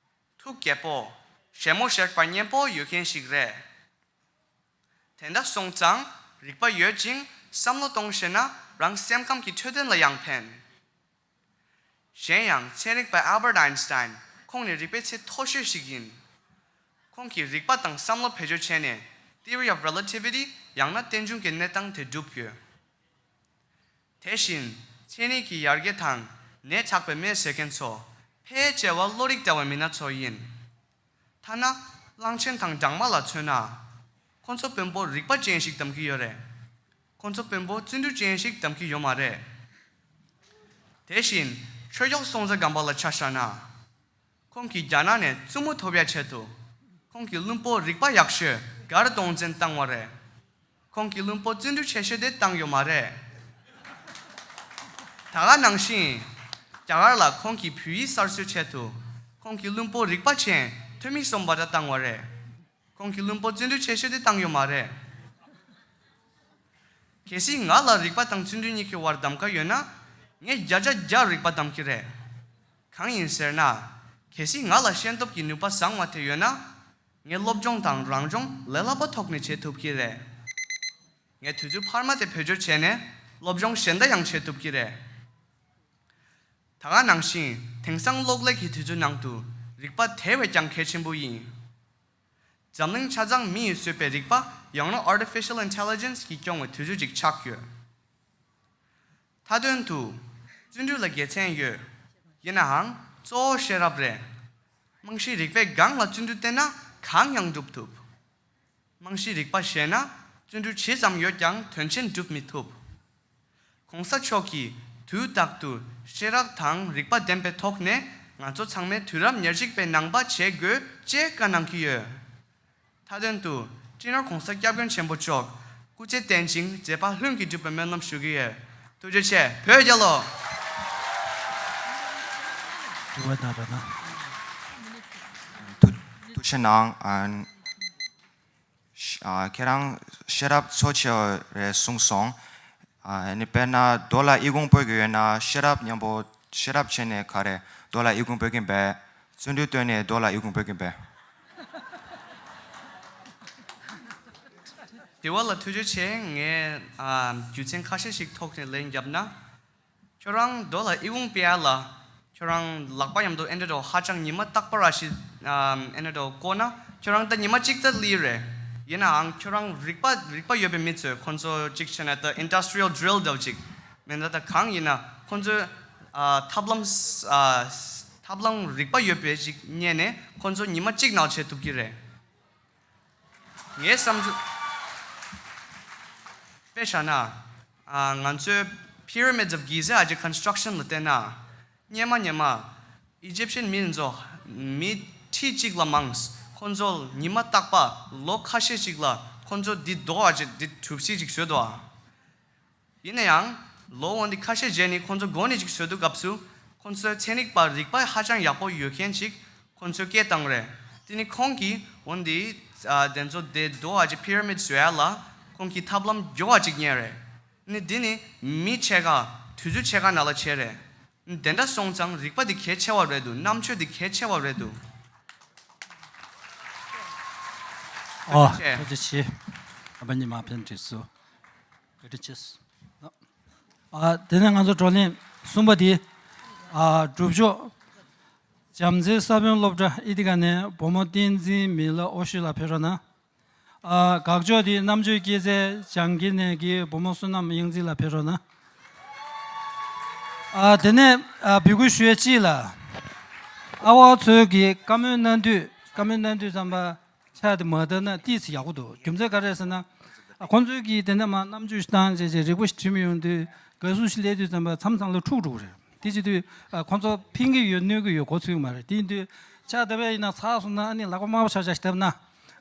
ཐུགས་དགྱེས་པོ། བཞད་མོ་བཞད་པ་སྙན་པོ་ཡོད་མཁན་ཞིག་རེད། དེ་འདྲ་སོང་ཙང་རིག་པ་ཡོད་ཅིང་བསམ་བློ་གཏོང་ཤེས་ན་རང་སེམས་ཁམས་ཀྱི་འཕྲོད་བསྟེན་ལ་ཡང་ཕན། གཞན་ཡང་ཚན་རིག་པ་Albert Einstein། ཁོང་ནི་རིག་པའི་ཆེས་མཐོ་ཤོས་ཤིག་ཡིན། ཁོང་གིས་རིག་པ་དང་བསམ་བློ་བེད་སྤྱོད་བྱས་ནས་Theory of Relativity། ཡང་ན་རྟེན་འབྱུང་གི་གནས་སྟངས་དེ་བསྒྲུབས་ཡོད། དེ་བཞིན་ཚན་རིག་གི་ཡར་རྒྱས་དང་ནད་ཆགས་པའི་སྨན་བཟོ་མཁན་ཚོ་ཕལ་ཆེ་བ་བློ་རིག་བདེ་བའི་མི་སྣ་ཚོ་ཡིན། ཐ་ན་གླང་ཆེན་དང་སྦྲང་མ་ལ་མཚོན་ན། ཁོ་ཚོ་དཔོན་པོ་རིག་པ་ཅན་ཞིག་གདམ་གྱི་ཡོད་རེད། ཁོ་ཚོ་དཔོན་པོ་བརྩོན་འགྲུས་ཅན་ཞིག་གདམ་གྱི་ཡོད་མ་རེད། དེ་བཞིན་ཆོས་སྐྱོང་སྲོང་བཙན་སྒམ་པོ་ལ་ཆ་བཞག་ན། ཁོང་གིས་རྒྱ་ནག་ནས་བཙུན་མོ་ཐོབ་ཡ་ཆེད་དུ། ཁོང་གི་བློན་པོ་རིག་པ་ཡག་ཤོས་མགར་གདོང་བཙན་བཏང་བ་རེད། ཁོང་གི་བློན་པོ་བརྩོན་འགྲུས་ཆེ་ཤོས་དེ་བཏང་ཡོད་མ་རེད། ད་ག་ནང་བཞིན། རྒྱ་གར་ལ་ཁོང་གི་བོད་ཡིག་གསར་བཟོའི་ཆེད་དུ། ཁོང་གི་བློན་པོ་རིག་པ་ཅན་ཐོན་མི་སོམ་བྷ་དྲ་བཏང་བ་རེད། ཁོང་གི་བློན་པོ་བརྩོན་འགྲུས་ཆེ་ཤོས་དེ་བཏང་ཡོད་མ་རེད། གལ་སྲིད་ང་ལ་རིག་པ་དང་བརྩོན་འགྲུས་གཉིས་ཀྱི་བར་གདམ་ག་ཡོད་ན། ངས་བརྒྱ་ཆ་བརྒྱ་རིག་པ་གདམ་གྱི་རེད། གང་ཡིན་ཟེར་ན། གལ་སྲིད་ང་ལ་ཤེས་སྟོབས་ཀྱི་ནུས་པ་བཟང་བ་དེ་ཡོད་ན། ངས་སློབ་སྦྱོང་དང་རང་སྦྱོང་ལས་སླ་པོ་ཐོག་ནས་བྱེད་ཐུབ་ཀྱི་རེད། ངས་དུས་ཚོད་འཕར་མ་དེ་བེད་སྤྱོད་བྱས་ནས་སློབ་སྦྱོང་གཞན་དག་ཡང་བྱེད་ཐུབ་ཀྱི་རེད། ད་ག་ནང་བཞིན་དེང་སང་གློག་ཀླད་ཀྱི་དུས་ཚོད་ནང་དུ་རིག་པ་དེ་བས་ཀྱང་གལ་ཆེན་པོ་ཡིན། འཛམ་གླིང་ཆ་ཚང་མི་ཡིས་བཟོས་པའི་རིག་པ་ཡང་ན་Artificial Intelligence་གིས་སྐྱོང་བའི་དུས་ཚོད་ཅིག་ཆགས་ཡོད། མཐའ་དོན་དུ། བརྩོན་འགྲུས་ལ་དགེ་མཚན་ཡོད། ཡིན་ནའང་གཙོ་བོ་ཤེས་རབ་རེད། རྨང་གཞིའི་རིག་པའི་སྒང་ལ་བརྩོན་འགྲུས་བསྟེན་ན་གང་ཡང་འགྲུབ་ཐུབ། རྨང་གཞིའི་རིག་པ་ཞན་ན་བརྩོན་འགྲུས་ཇི་ཙམ་ཡོད་ཀྱང་དོན་ཆེན་འགྲུབ་མི་ཐུབ། གོང་ས་མཆོག་གིས་དུས་རྟག་ཏུ་ཤེས་རབ་དང་རིག་པ་ལྡན་པའི་ཐོག་ནས་ང་ཚོ་ཚང་མས་དུས་རབས་ཉེར་གཅིག་པའི་ནང་པ་བྱེད་དགོས་ཅེས་བཀའ་གནང་གི་ཡོད། མཐའ་དོན་དུ་སྤྱི་ནོར་༸གོང་ས་༸སྐྱབས་མགོན་ཆེན་པོ་མཆོག་སྐུ་ཚེ་བརྟན་ཅིང་མཛད་པ་ལྷུན་གྱིས་གྲུབ་པའི་སྨོན་ལམ་ཞུ་གི་ཡོད། ཐུགས་རྗེ་ཆེ། བོད་རྒྱལ་ལོ། དྲི་བ་གནང་རོགས་གནང་། ཐུགས་ཐུགས་རྗེ་གནང་། ཨ། ཤ- ཨ། ཁྱེད་རང་ཤེས་རབ་གཙོ་ཆེ་བ་རེད་གསུངས་སོང་། ཨ་ནི་དཔེར་ན་རྡོ་ལ་ཨི་ཁུང་སྤོ་གི་ཡོད་ན་ཤེས་རབ་མཉམ་པོ་ཤེས་རབ་བྱས་ནས་ག་རེ་རྡོ་ལ་ཨི་ཁུང་སྤོ་གིན་པས། བརྩོན་འགྲུས་བཏོན་ནས་རྡོ་ལ་ཨི་ཁུང་སྤོ་གིན་པས། དྲི་བ་ལ་ཐུགས་རྗེ་ཆེ། ངས་ཨ་རྒྱུ་མཚན་ཁ་ཤས་ཤིག་ཐོག་ནས་ལན་བརྒྱབ་ན། ཁྱོད་རང་རྡོ་ལ་ཨི་ཁུང་སྤོ་ཡ་ལ། ཁྱོད་རང་ལག་པ་མཉམ་དུ་ཨེ་འདྲ་འདྲ་ཧ་ཅང་ཉི་མ་རྟག་པར་ར་ཞིག་ཨ་ཨེ་འདྲ་འདྲ་བསྐོར་ན་ཁྱོད་རང་ད་ཉི་མ་གཅིག་ཙམ་སླེབས་རེད། ཡིན་ནའང་ཁྱོད་རང་རིག་པ་རིག་པ་ཡོད་པའི་མི་ཚོས་ཁོང་ཚོ་གཅིག་བྱས་ན་ད་industrial drill་འདྲ་བོ་ཅིག་མིན་ད་ད་གང་ཡིན་ན་ཁོང་ཚོས་ ཨ་ཐབས་ལམ་ཨ་ཐབས་ལམ་རིག་པ་ཡོད་པའི་ཅིག་རྙེད་ནས་ཁོང་ཚོ་ཉི་མ་གཅིག་ནང་བྱེད་ཐུབ་ཀྱི་རེད། ངའི་བསམ་ཚུལ་དཔེ་བཞག་ན། ཨ་ང་ཚོའི་Pyramids of Giza ཨ་ཅེ་construction ལ་བལྟས་ན། སྔོན་མ་སྔོན་མ་Egyptian མི་ཚོ་མི་ཁྲི་གཅིག་ལ་མང་། ཁོང་ཚོ་ཉི་མ་རྟག་པ་ལོ་ཁ་ཤས་ཤིག་ལ་ཁོང་ཚོ་འདི་རྡོ་ཨ་ཅེ་འདི་གྲུ་བཞི་ཅིག་བཟོས་འདུག་ཨ། ཡིན་ན་ཡང་ལོ་འོན་ཏེ་ཁ་ཤས་རྗེས་ནས་ཁོང་ཚོ་མགོ་ནས་ཅིག་བཟོས་འདུག་སྐབས་སུ་ཁོང་ཚོའི་ཚན་རིག་པ་རིག་པ་ཧ་ཅང་ཡག་པོ་ཡོད་མཁན་ཅིག་ཁོང་ཚོས་སྐད་བཏང་རེད། དེ་ནི་ཁོང་གིས་འོན་ཏེ་ཨ་དེ་ཚོ་དེ་རྡོ་ཨ་ཅེ་Pyramids བཟོ་ཡ་ལ་ཁོང་གིས་ཐབས་ལམ་མགྱོགས་པ་ཅིག་རྙེད་རེད། ནི་འདི་ནི་མི་ཕྱེད་ཀ་དུས་ཚོད་ཕྱེད་ཀ་ནང་ལ་བྱས་རེད། དེ་འདྲ་སོང་ཙང་རིག་པ་འདི་གལ་ཆེ་བ་རེད་འདུག་རྣམ་དཔྱོད་འདི་གལ་ཆེ་བ་རེད་འདུག་ཨོ། ཐུགས་རྗེ་ཆེ། ཨ་ཕ་ཉི་མ་ཕན་དྲིས་སུ། བཀའ་དྲིན་ཆེ། ཨ་དེ་ནས་ང་ཚོ་བགྲོ་གླེང་གསུམ་པ་འདི། ཨ་སྒྲུབ་ཕྱོགས། བྱམས་བརྩེའི་ས་བོན་སློབ་གྲྭ་ཨི་ཐི་ཀ་ནས་བུ་མོ་བསྟན་འཛིན་མི་ལ་ཨོ་ཤི་ལགས་ཕེབས་རོགས་གནང་། ཨ་དགག་ཕྱོགས་དེ་རྣམ་དཔྱོད་སྐྱེད་ཚལ་བྱང་གི་ནས་ཀྱི་བུ་མོ་བསོད་ནམས་གཡང་རྩེ་ལགས་ཕེབས་རོགས་གནང་། ཨ་དེ་ནས་ཨ་འབོད་སྐུལ་ཞུ་ཡས་གཅིག་ལ། ཨ་བ་ཚོས་ཀྱི་བཀའ་མོལ་གནང་དུས་བཀའ་མོལ་གནང་དུས་ཙམ་པ་ཕྱག་དེ་མ་བཏབ་ན་ཏིས་ཡག་པོ་འདུག་རྒྱུ་མཚན་ག་རེ་ཟེར་ན། ཨ་ཁོང་ཚོས་ཀྱི་དེ་འདྲ་མ་རྣམ་དཔྱོད་བཏང་བྱས་བྱས་རིག་པ་ཞིག་བྲིས་མི་ཡོང་དུས་དགའ་བསུ་ཞིག་སླེབས་དུས་ཙམ་པ་མཚམས་མཚམས་ལ་འཁྲུག་འགྲོ་གི་རེད། དེ་བྱེད་དུས་ཨ་ཁོང་ཚོ་ཕན་གྱི་ཡོད་གནོད་ཀྱི་ཡོད་གོ་ཚུལ་མ་རེད། དེ་ཡིན་དུས་ཕྱག་བཏབ་པ་ཡིན་ན་ཚར་སོང་ན་ཨ་ནི་ལག་པ་དམར་པོ་ཆག་ཆག་ཞིག་བཏབ་ན།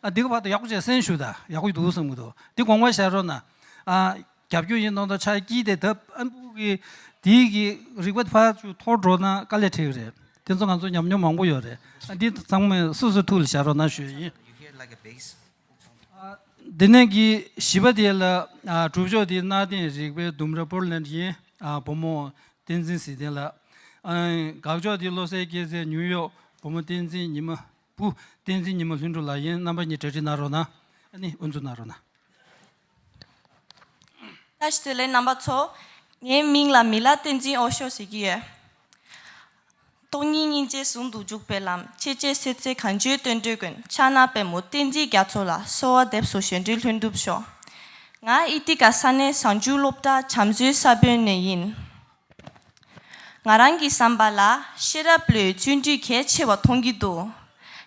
ཨ་འདི་ག་བར་དུ་ཡག་པོ་བྱས་གསན་ཞུ་ད་ཡག་པོ་འདུག་བསམ་གྱི་འདུག་འདི་དགོངས་པ་བཞག་རོགས་གནང་། ཨ་རྒྱབ་སྐྱོར་ཡིན་མདོག་མདོག་ཕྱག་དཀྱིལ་དེ་བཏབ་ཨ་འབུ་གི་དེའི་གི་རིག་པ་ཕར་ཚུར་འཐོར་འགྲོ་ན་དཀའ་ལས་འཕྲད་ཀྱི་རེད། དེ་ཚོ་ང་ཚོ་ཉམས་མྱོང་མང་པོ་ཡོད་རེད། ཨ་འདི་ཚང་མས་སོ་སོའི་ཐུགས་ལ་བཞག་རོགས་གནང་ཞུ་ཡ་ཡིན། ཨ་འདི་ནས་ཀྱི་བཞི་པ་དེ་ལ་ཨ་སྒྲུབ་ཕྱོགས་དེ་གནའ་དེང་རིག་པའི་ལྡུམ་ར་པོར་ལེན་ཌི་ཡིན། ཨ་བུ་མོ་བསྟན་འཛིན་ཟི་ལྡན་ལགས། ཨ་དགག་ཕྱོགས་དེ་བློ་གསལ་སྐྱེད་ཚལ་ཉིའུ་ཡོག་བུ་མོ་བསྟན་འཛིན་ཉི་མ། བུ་བསྟན་འཛིན་ཉི་མ་ལྷུན་གྲུབ་ལགས་ཡིན། རྣམ་པ་གཉིས་གྲ་སྒྲིག་གནང་རོགས་གནང་། ཨ་ནི་དབུ་འཛུགས་གནང་རོགས་གནང་། བཀྲ་ཤིས་བདེ་ལེགས་རྣམ་པ་ཚོ། ངའི་མིང་ལ་མི་ལ་བསྟན་འཛིན་ཨོ་ཤོ་ཟེར་གྱི་ཡོད། སྟོང་ཉིད་སྙིང་རྗེ་ཟུང་དུ་འཇུག་པའི་ལམ། ཆེས་ཆེར་སད་ཚེ་གང་བྱོའི་བསྟན་འགྲོའི་མགོན། ཕྱག་ན་པདྨོ་བསྟན་འཛིན་རྒྱ་མཚོ་ལ། གསོལ་བ་འདེབས་སོ་གཞན་འདུལ་ལྷུན་གྲུབ་ཤོག་ང་ཨི་ཐི་ཀ་ས་གནས་བྱང་ཆུབ་སློབ་གྲྭ་བྱམས་བརྩེའི་ས་བོན་ནས་ཡིན། ང་རང་གི་བསམ་པ་ལ་ཤེས་རབ་ལས་བརྩོན་འགྲུས་གལ་ཆེ་བ་མཐོང་གི་འདུག་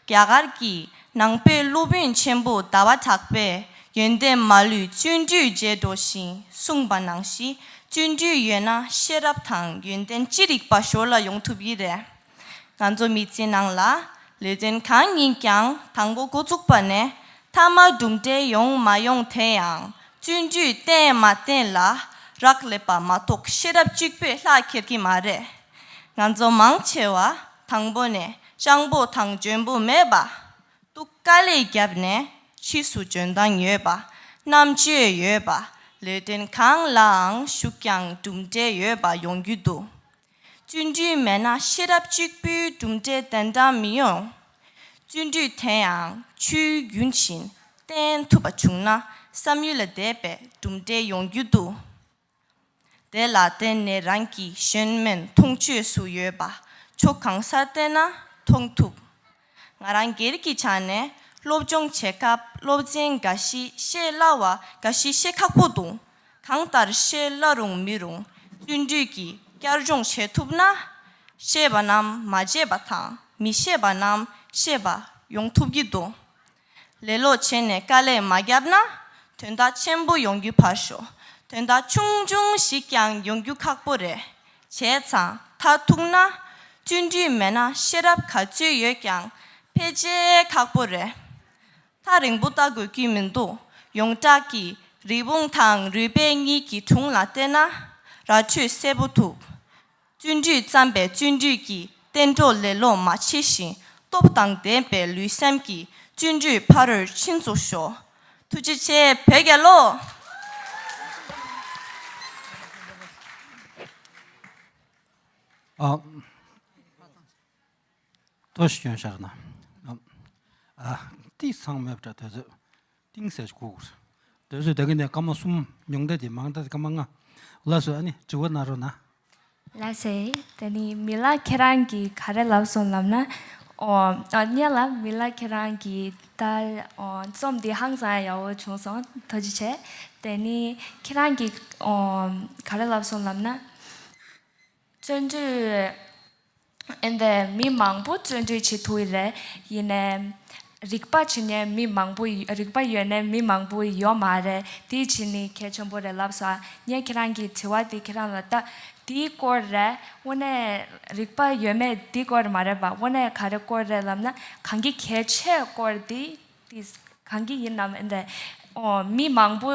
རྒྱ་གར་གྱི་ནང་པའི་སློབ་དཔོན་ཆེན་པོ་ཟླ་བ་གྲགས་པས་ཡོན་ཏན་མ་ལུས་བརྩོན་འགྲུས་རྒྱས་འགྲོ་ཞིང་གསུངས་པ་ནང་བཞིན་བརྩོན་འགྲུས་ཡོད་ན་ཤེས་རབ་དང་ཡོན་ཏན་ཅི་རིགས་པ་ཞོར་ལ་ཡོང་ཐུབ་ཀྱི་རེད། ང་ཚོ་མི་ཚེ་ནང་ལ་ལས་དོན་གང་ཡིན་ཀྱང་དང་པོ་འགོ་བཙུགས་པ་ནས་མཐའ་མ་གྲུབ་འབྲས་ཡོང་མ་ཡོང་དེ་ཡང་བརྩོན་འགྲུས་བརྟན་མ་བརྟན་ལ་རག་ལས་པ་མ་གཏོགས་ཤེས་རབ་གཅིག་པོས་ལྷག་འཁྱེར་གྱི་མ་རེད། ང་ཚོ་མང་ཆེ་བ་དང་པོ་ནས་སྤྱང་པོ་དང་འཇོན་པོ་མེད་པ། སྡུག་དཀའ་ལས་བརྒྱབ་ནས་ཕྱིས་སུ་འཇོན་ཐང་ཡོད་པ། རྣམ་དཔྱོད་ཡོད་པ། ལས་དོན་གང་ལའང་ཞུགས་ཀྱང་གྲུབ་འབྲས་ཡོད་པ་ཡོང་རྒྱུ་འདུག་བརྩོན་འགྲུས་མེད་ན་ཤེས་རབ་གཅིག་པུས་གྲུབ་འབྲས་ཏན་ཏན་མི་ཡོང་། བརྩོན་འགྲུས་དེ་ཡང་ཆུའི་རྒྱུན་བཞིན་བརྟན་ཐུབ་པ་བྱུང་ན་བསམ་ཡུལ་ལ་འདས་པའི་གྲུབ་འབྲས་ཡོང་རྒྱུ་འདུག་དེ་ལ་བརྟེན་ནས་རང་གི་གཞན་དམན་མཐོང་ཆོས་སུ་ཡོད་པ་ཕྱོགས་གང་སར་བལྟས་ན་མཐོང་ཐུབ། ང་རང་སྒེར་གྱི་ཆ་ནས་སློབ་སྦྱོང་བྱེད་སྐབས་སློབ་ཚན་འགའ་ཞིག་ཤེས་སླ་བ་འགའ་ཞིག་ཤེས་ཁག་པོ་འདུག་གང་ལྟར་ཤེས་སླ་རུང་མི་རུང་བརྩོན་འགྲུས་ཀྱིས་བསྐྱར་སྦྱོང་བྱེད་ཐུབ་ན། ཤེས་པ་རྣམས་མ་བརྗེད་པ་དང་མི་ཤེས་པ་རྣམས་ཤེས་པ་ཡོང་ཐུབ་ཀྱི་འདུག་ལེ་ལོ་བྱས་ནས་དཀའ་ལས་མ་བརྒྱབ་ན་དོན་དག་ཆེན་པོ་ཡོང་རྒྱུ་ཕར་ཞོག་དོན་དག་ཆུང་ཆུང་ཞིག་ཀྱང་ཡོང་རྒྱུ་ཁག་པོ་རེད། བྱས་ཙང་མཐར་ཐུག་ན་བརྩོན་འགྲུས་མེད་ན་ཤེས་རབ་ག་ཚོད་ཡོད་ཀྱང་ཕལ་ཆེར་ཁག་པོ་རེད། ཐག་རིང་པོ་ལྟ་དགོས་ཀྱི་མི་འདུག་ཡོངས་གྲགས་ཀྱི་རི་བོང་དང་རུས་སྦལ་གཉིས་ཀྱི་སྒྲུང་ལ་བལྟས་ན་ར་འཕྲོད་གསལ་པོ་འདུག་བརྩོན་འགྲུས་བརྩམས་པའི་བརྩོན་འགྲུས་ཀྱིས་གཏན་གྲོགས་ལེ་ལོ་མ་བྱེད་བཞིན་སྟོབས་དང་ལྡན་པའི་ལུས་སེམས་ཀྱིས་བརྩོན་འགྲུས་ཕ་རོལ་ཕྱིན་ཚུགས་ཤོག་ཐུགས་རྗེ་ཆེ་བོད་རྒྱལ་ལོ། ཨ། ཏོ་ཞིག་སྐྱོན་ཤར་ན། ཨ། ཏི་ཚང་མེད་པ་འདྲ་དེ་ཚོ། ཏིང་ཟེར་གོ་དགོས། དེ་ཚོ་དེ་ག་ནས་སྐར་མ་གསུམ་ཉུང་མཐའ་དེ་མང་མཐའ་དེ་སྐར་མ་ལྔ། ལགས་སོ་ཨ་ནི་དྲི་བ་གནང་རོགས་གནང་། ལགས་སེ། དེ་ནི་མི་ལ་ཁྱེད་རང་གིས་ག་རེ་ལབ་སོང་ལབ་ན། ཨོ། ཨ་ཉེ་ལ་མི་ལ་ཁྱེད་རང་གིས་ད་ཨོ་རྩོམ་འདི་ཧང་སང་ཡག་པོ་བྱུང་སོང་ཐུགས་རྗེ་ཆེ། དེ་ནི་ཁྱེད་རང་གིས་ཨོ་ག་རེ་ལབ་སོང་ལབ་ན། བརྩོན་འགྲུས། ཨེ་འདི་མི་མང་པོ་བརྩོན་འགྲུས་བྱེད་ཐུབ་ཀྱི་རེད། ཡིན་ནའི་རིག་པ་བྱེད་མཁན་མི་མང་པོ་ཡོད། རིག་པ་ཡོད་ནའི་མི་མང་པོ་ཡོད་མ་རེད། དེ་བྱས་ནས་གལ་ཆེན་པོ་རེད་ལབ་སོང་། ངས་ཁྱེད་རང་གི་དྲི་བ་དེ་ཁྱེད་རང་ལ་ལྟ། དེའི་སྐོར་རེད། དངོས་གནས་རིག་པ་ཡོད་མེད་དེའི་སྐོར་མ་རེད་པ། དངོས་གནས་ག་རེ་སྐོར་རེད་ལབ་ན། གང་གི་གལ་ཆེ་སྐོར་དེ། དེ་གང་གི་ཡིན་ནམ། ཨེ་འདི། ཨོ། མི་མང་པོ་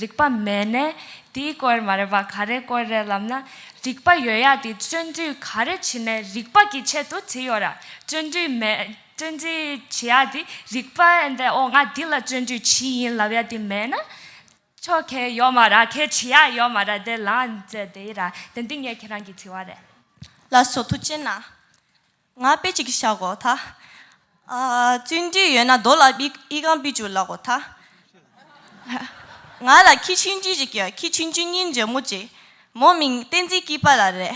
རིག་པ་མེད་ནའི་དེའི་སྐོར་མ་རེད་པ། ག་རེ་སྐོར་རེད་ལབ་ན། རིག་པ་ཡོད་ཡ་དེ་བརྩོན་འགྲུས་ག་རེ་བྱས་ནའི་རིག་པ་གི་ཆེད་དུ་བྱས་ཡོད་ར། བརྩོན་འགྲུས་མེད། བརྩོན་འགྲུས་བྱེད་ཡ་དེ་རིག་པ། ཨེ་འདི། ཨོ། ང་འདི་ལ་བརྩོན་འགྲུས་བྱས་ཡིན་ལབ་ཡ་དེ་མེད་ན། ཆོ་ག་ཡོད་མ་ར། ག་བྱེད་ཡ་ཡོད་མ་ར། དེ་ལངས་ཚེ་དེ་ཡིན་ར། དེ་འདི་ངས་ཁྱེད་རང་གི་དྲི་བ་རེད། ལགས་སོ། ཐུགས་རྗེ་གནང་། ང་དཔེ་ཅིག་བཞག་གོ་ད། ཨ། བརྩོན་འགྲུས་ཡོད་ན་རྡོ་ལ་དབྱི་དབྱི་གང་ཕུལ་བཅུག་ལབ་གོ་ད། ང་ལ་ཁྱི་ཆུང་ཆུང་ཅིག་ཡོད། ཁྱི་ཆུང་ཆུང་སྙིང་རྗེ་མོ་ཅིག་མོ་མིང་བསྟན་འཛིན་སྐྱིད་པ་ལགས་རེད།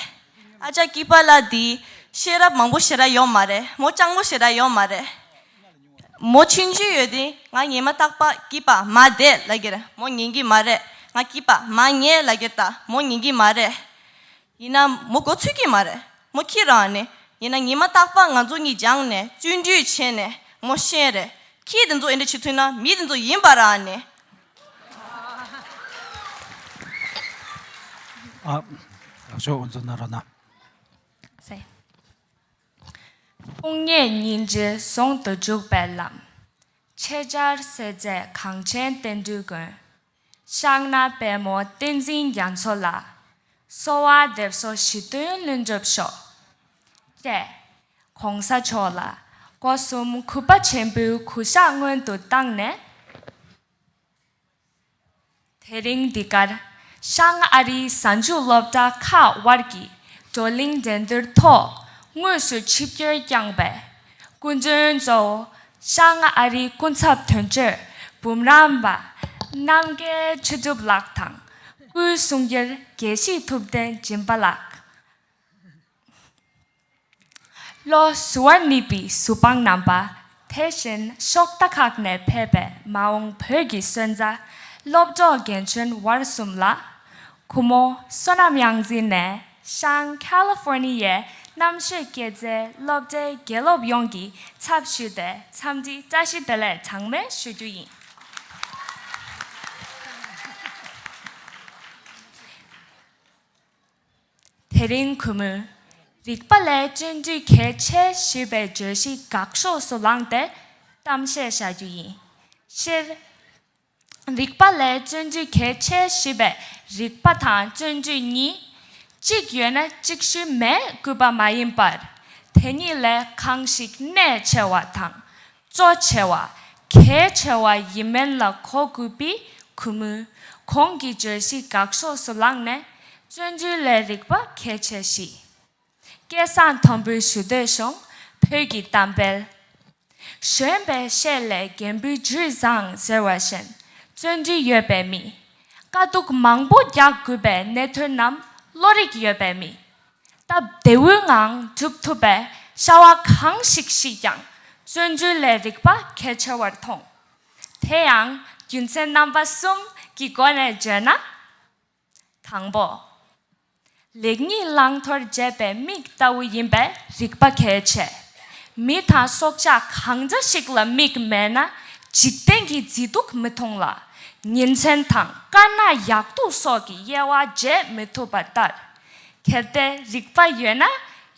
ཨ་ཅག་སྐྱིད་པ་ལགས་འདི་ཤེས་རབ་མང་པོ་ཞེ་དྲག་ཡོད་མ་རེད། མོ་སྤྱང་པོ་ཞེ་དྲག་ཡོད་མ་རེད། མོ་ཆུང་ཆུང་ཡོད་དུས་ང་ཉི་མ་རྟག་པར་སྐྱིད་པ་མ་བསྡད་ལབ་ཀྱི་རེད། མོ་ཉན་གྱི་མ་རེད། ང་སྐྱིད་པ་མ་ཉན་ལབ་ཀྱི་རེད། ད་མོ་ཉན་གྱི་མ་རེད། ཡིན་ན་མོ་མགོ་ཚོད་ཀྱི་མ་རེད། མོ་ཁྱི་རང་ནི། ཡིན་ན་ཉི་མ་རྟག་པར་ང་ཚོ་གཉིས་སྦྱངས་ནས་བརྩོན་འགྲུས་བྱས་ནས་མོ་ཤེས་རེད། ཁྱི་དེ་ཚོ་ཨེ་འདྲ་བྱེད་ཐུབ་ན་མི་དེ་ཚོ་ཡིན་པ་རང་ནི། ཨ། ལགས་སོ། འོ་ཚོ་ན་རོ་ན། སེ། དཔུང་གཉེན་སྙིང་རྗེ་ཟུང་དུ་འཇུག་པའི་ལམ། ཆེད་བཅར་སྲས་མཛད་གངས་ཅན་བསྟན་འགྲོའི་མགོན། ཤངས་ནགས་པདྨོ་བསྟན་འཛིན་རྒྱ་མཚོ་ལ། གསོལ་བ་འདེབས་སོ་ཞི་མཐུན་ལྷུན་གྲུབ་ཤོག་ཅེས། ༸གོང་ས་མཆོག་ལ་སྒོ་གསུམ་གུས་པ་ཆེན་པོའི་གུས་ཕྱག་སྔོན་དུ་བཏང་ནས། དེ་རིང་འདི་གར་ཤངས་ཨ་རིའི་གཟའ་མཇུག་སློབ་གྲྭ་ཁག་དབར་གྱི་བགྲོ་གླེང་འགྲན་བསྡུར་ཐོག་དངོས་སུ་ཆིབས་བསྒྱུར་བསྐྱངས་པའི་སྐུ་མགྲོན་གཙོ་བོ་ཤངས་ཨ་རིའི་སྐུ་ཚབ་དོན་གཅོད་འབུམ་རམས་པ་རྣམ་རྒྱལ་ཆོས་གྲུབ་ལགས་དང་སྐུའི་གསུང་སྒེར་དགེ་བཤེས་ཐུབ་བསྟན་སྦྱིན་པ་ལགས། བློ་གཟུ་བོར་གནས་པའི་གཟུ་དཔང་རྣམ་པ། དེ་བཞིན་ཤོག་ད་ཁག་ནས་ཕེབས་པའི་མ་འོངས་བོད་ཀྱི་སོན་རྩ་སློབ་གྲོགས་རྒན་གཞོན་བར་གསུམ་ལ། གུས་མོ་བསོད་ནམས་གཡང་འཛིན་ནས་ཤང་ཁ་ལི་ཧྥོར་ནི་ཡའི་རྣམ་ཤེས་སྐྱེད་ཚལ་སློབ་གྲྭའི་དགེ་སློབ་ཡོངས་ཀྱི་ཚབ་ཞུས་ཏེ་འཚམས་འདྲི་བཀྲ་ཤིས་བདེ་ལེགས་གྲངས་མེད་ཞུ་རྒྱུ་ཡིན། དེ་རིང་གུས་མོས་རིག་པ་ལས་བརྩོན་འགྲུས་གལ་ཆེ་ཞེས་པའི་བརྗོད་གཞི་དགག་ཕྱོགས་སུ་བླངས་ཏེ་གཏམ་བཤད་བྱ་རྒྱུ་ཡིན། སྤྱིར། རིག་པ་ལས་བརྩོན་འགྲུས་གལ་ཆེ་ཞེས་པའི་རིག་པ་དང་བརྩོན་འགྲུས་གཉིས། གཅིག་ཡོད་ན་གཅིག་ཤུལ་མེད་དགོས་པ་མ་ཡིན་པར། དེ་གཉིས་ལས་གང་ཞིག་གནད་ཆེ་བ་དང་། གཙོ་ཆེ་བ། གལ་ཆེ་བ་ཡིན་མིན་ལ་གོ་དགོས་པས་གུས་མོས་གོང་གི་བརྗོད་གཞི་དགག་ཕྱོགས་སུ་བླངས་ནས་བརྩོན་འགྲུས་ལས་རིག་པ་གལ་ཆེ་ཞེས། སྐལ་བཟང་མཐོན་པོའི་ཞུ་འདོད་བྱུང་བོད་ཀྱི་གཏམ་དཔེར། གཞོན་པའི་ཤེད་ལས་རྒན་པོའི་རྒྱུད་བཟང་ཟེར་བ་བཞིན། བརྩོན་འགྲུས་ཡོད་པའི་མི། དཀའ་སྡུག་མང་པོ་རྒྱག་དགོས་པའི་གནད་དོན་རྣམས་བློ་རིག་ཡོད་པའི་མི། སྟབས་བདེ་བོའི་ངང་སྒྲུབ་ཐུབ་པའི་བྱ་བ་གང་ཞིག་བྱེད་ཀྱང་བརྩོན་འགྲུས་ལས་རིག་པ་གལ་ཆེ་བར་མཐོང་། དེ་ཡང་རྒྱུ་མཚན་རྣམ་པ་གསུམ་གྱི་སྒོ་ནས་བརྗོད་ན། དང་པོ། ལེགས་ཉེས་བླང་དོར་འབྱེད་པའི་མིག་ལྟ་བུ་ཡིན་པས་རིག་པ་གལ་ཆེ། མི་དང་སྲོག་ཆགས་གང་འདྲ་ཞིག་ལ་མིག་མེད་ན་འཇིག་རྟེན་གྱི་མཛེས་སྡུག་མི་མཐོང་ལ། ཉིན་མཚན་དང་དཀར་ནག་ཡག་སྡུག་སོགས་ཀྱི་དབྱེ་བ་འབྱེད་མི་ཐུབ་པ་ལྟར། གལ་ཏེ་རིག་པ་ཡོད་ན་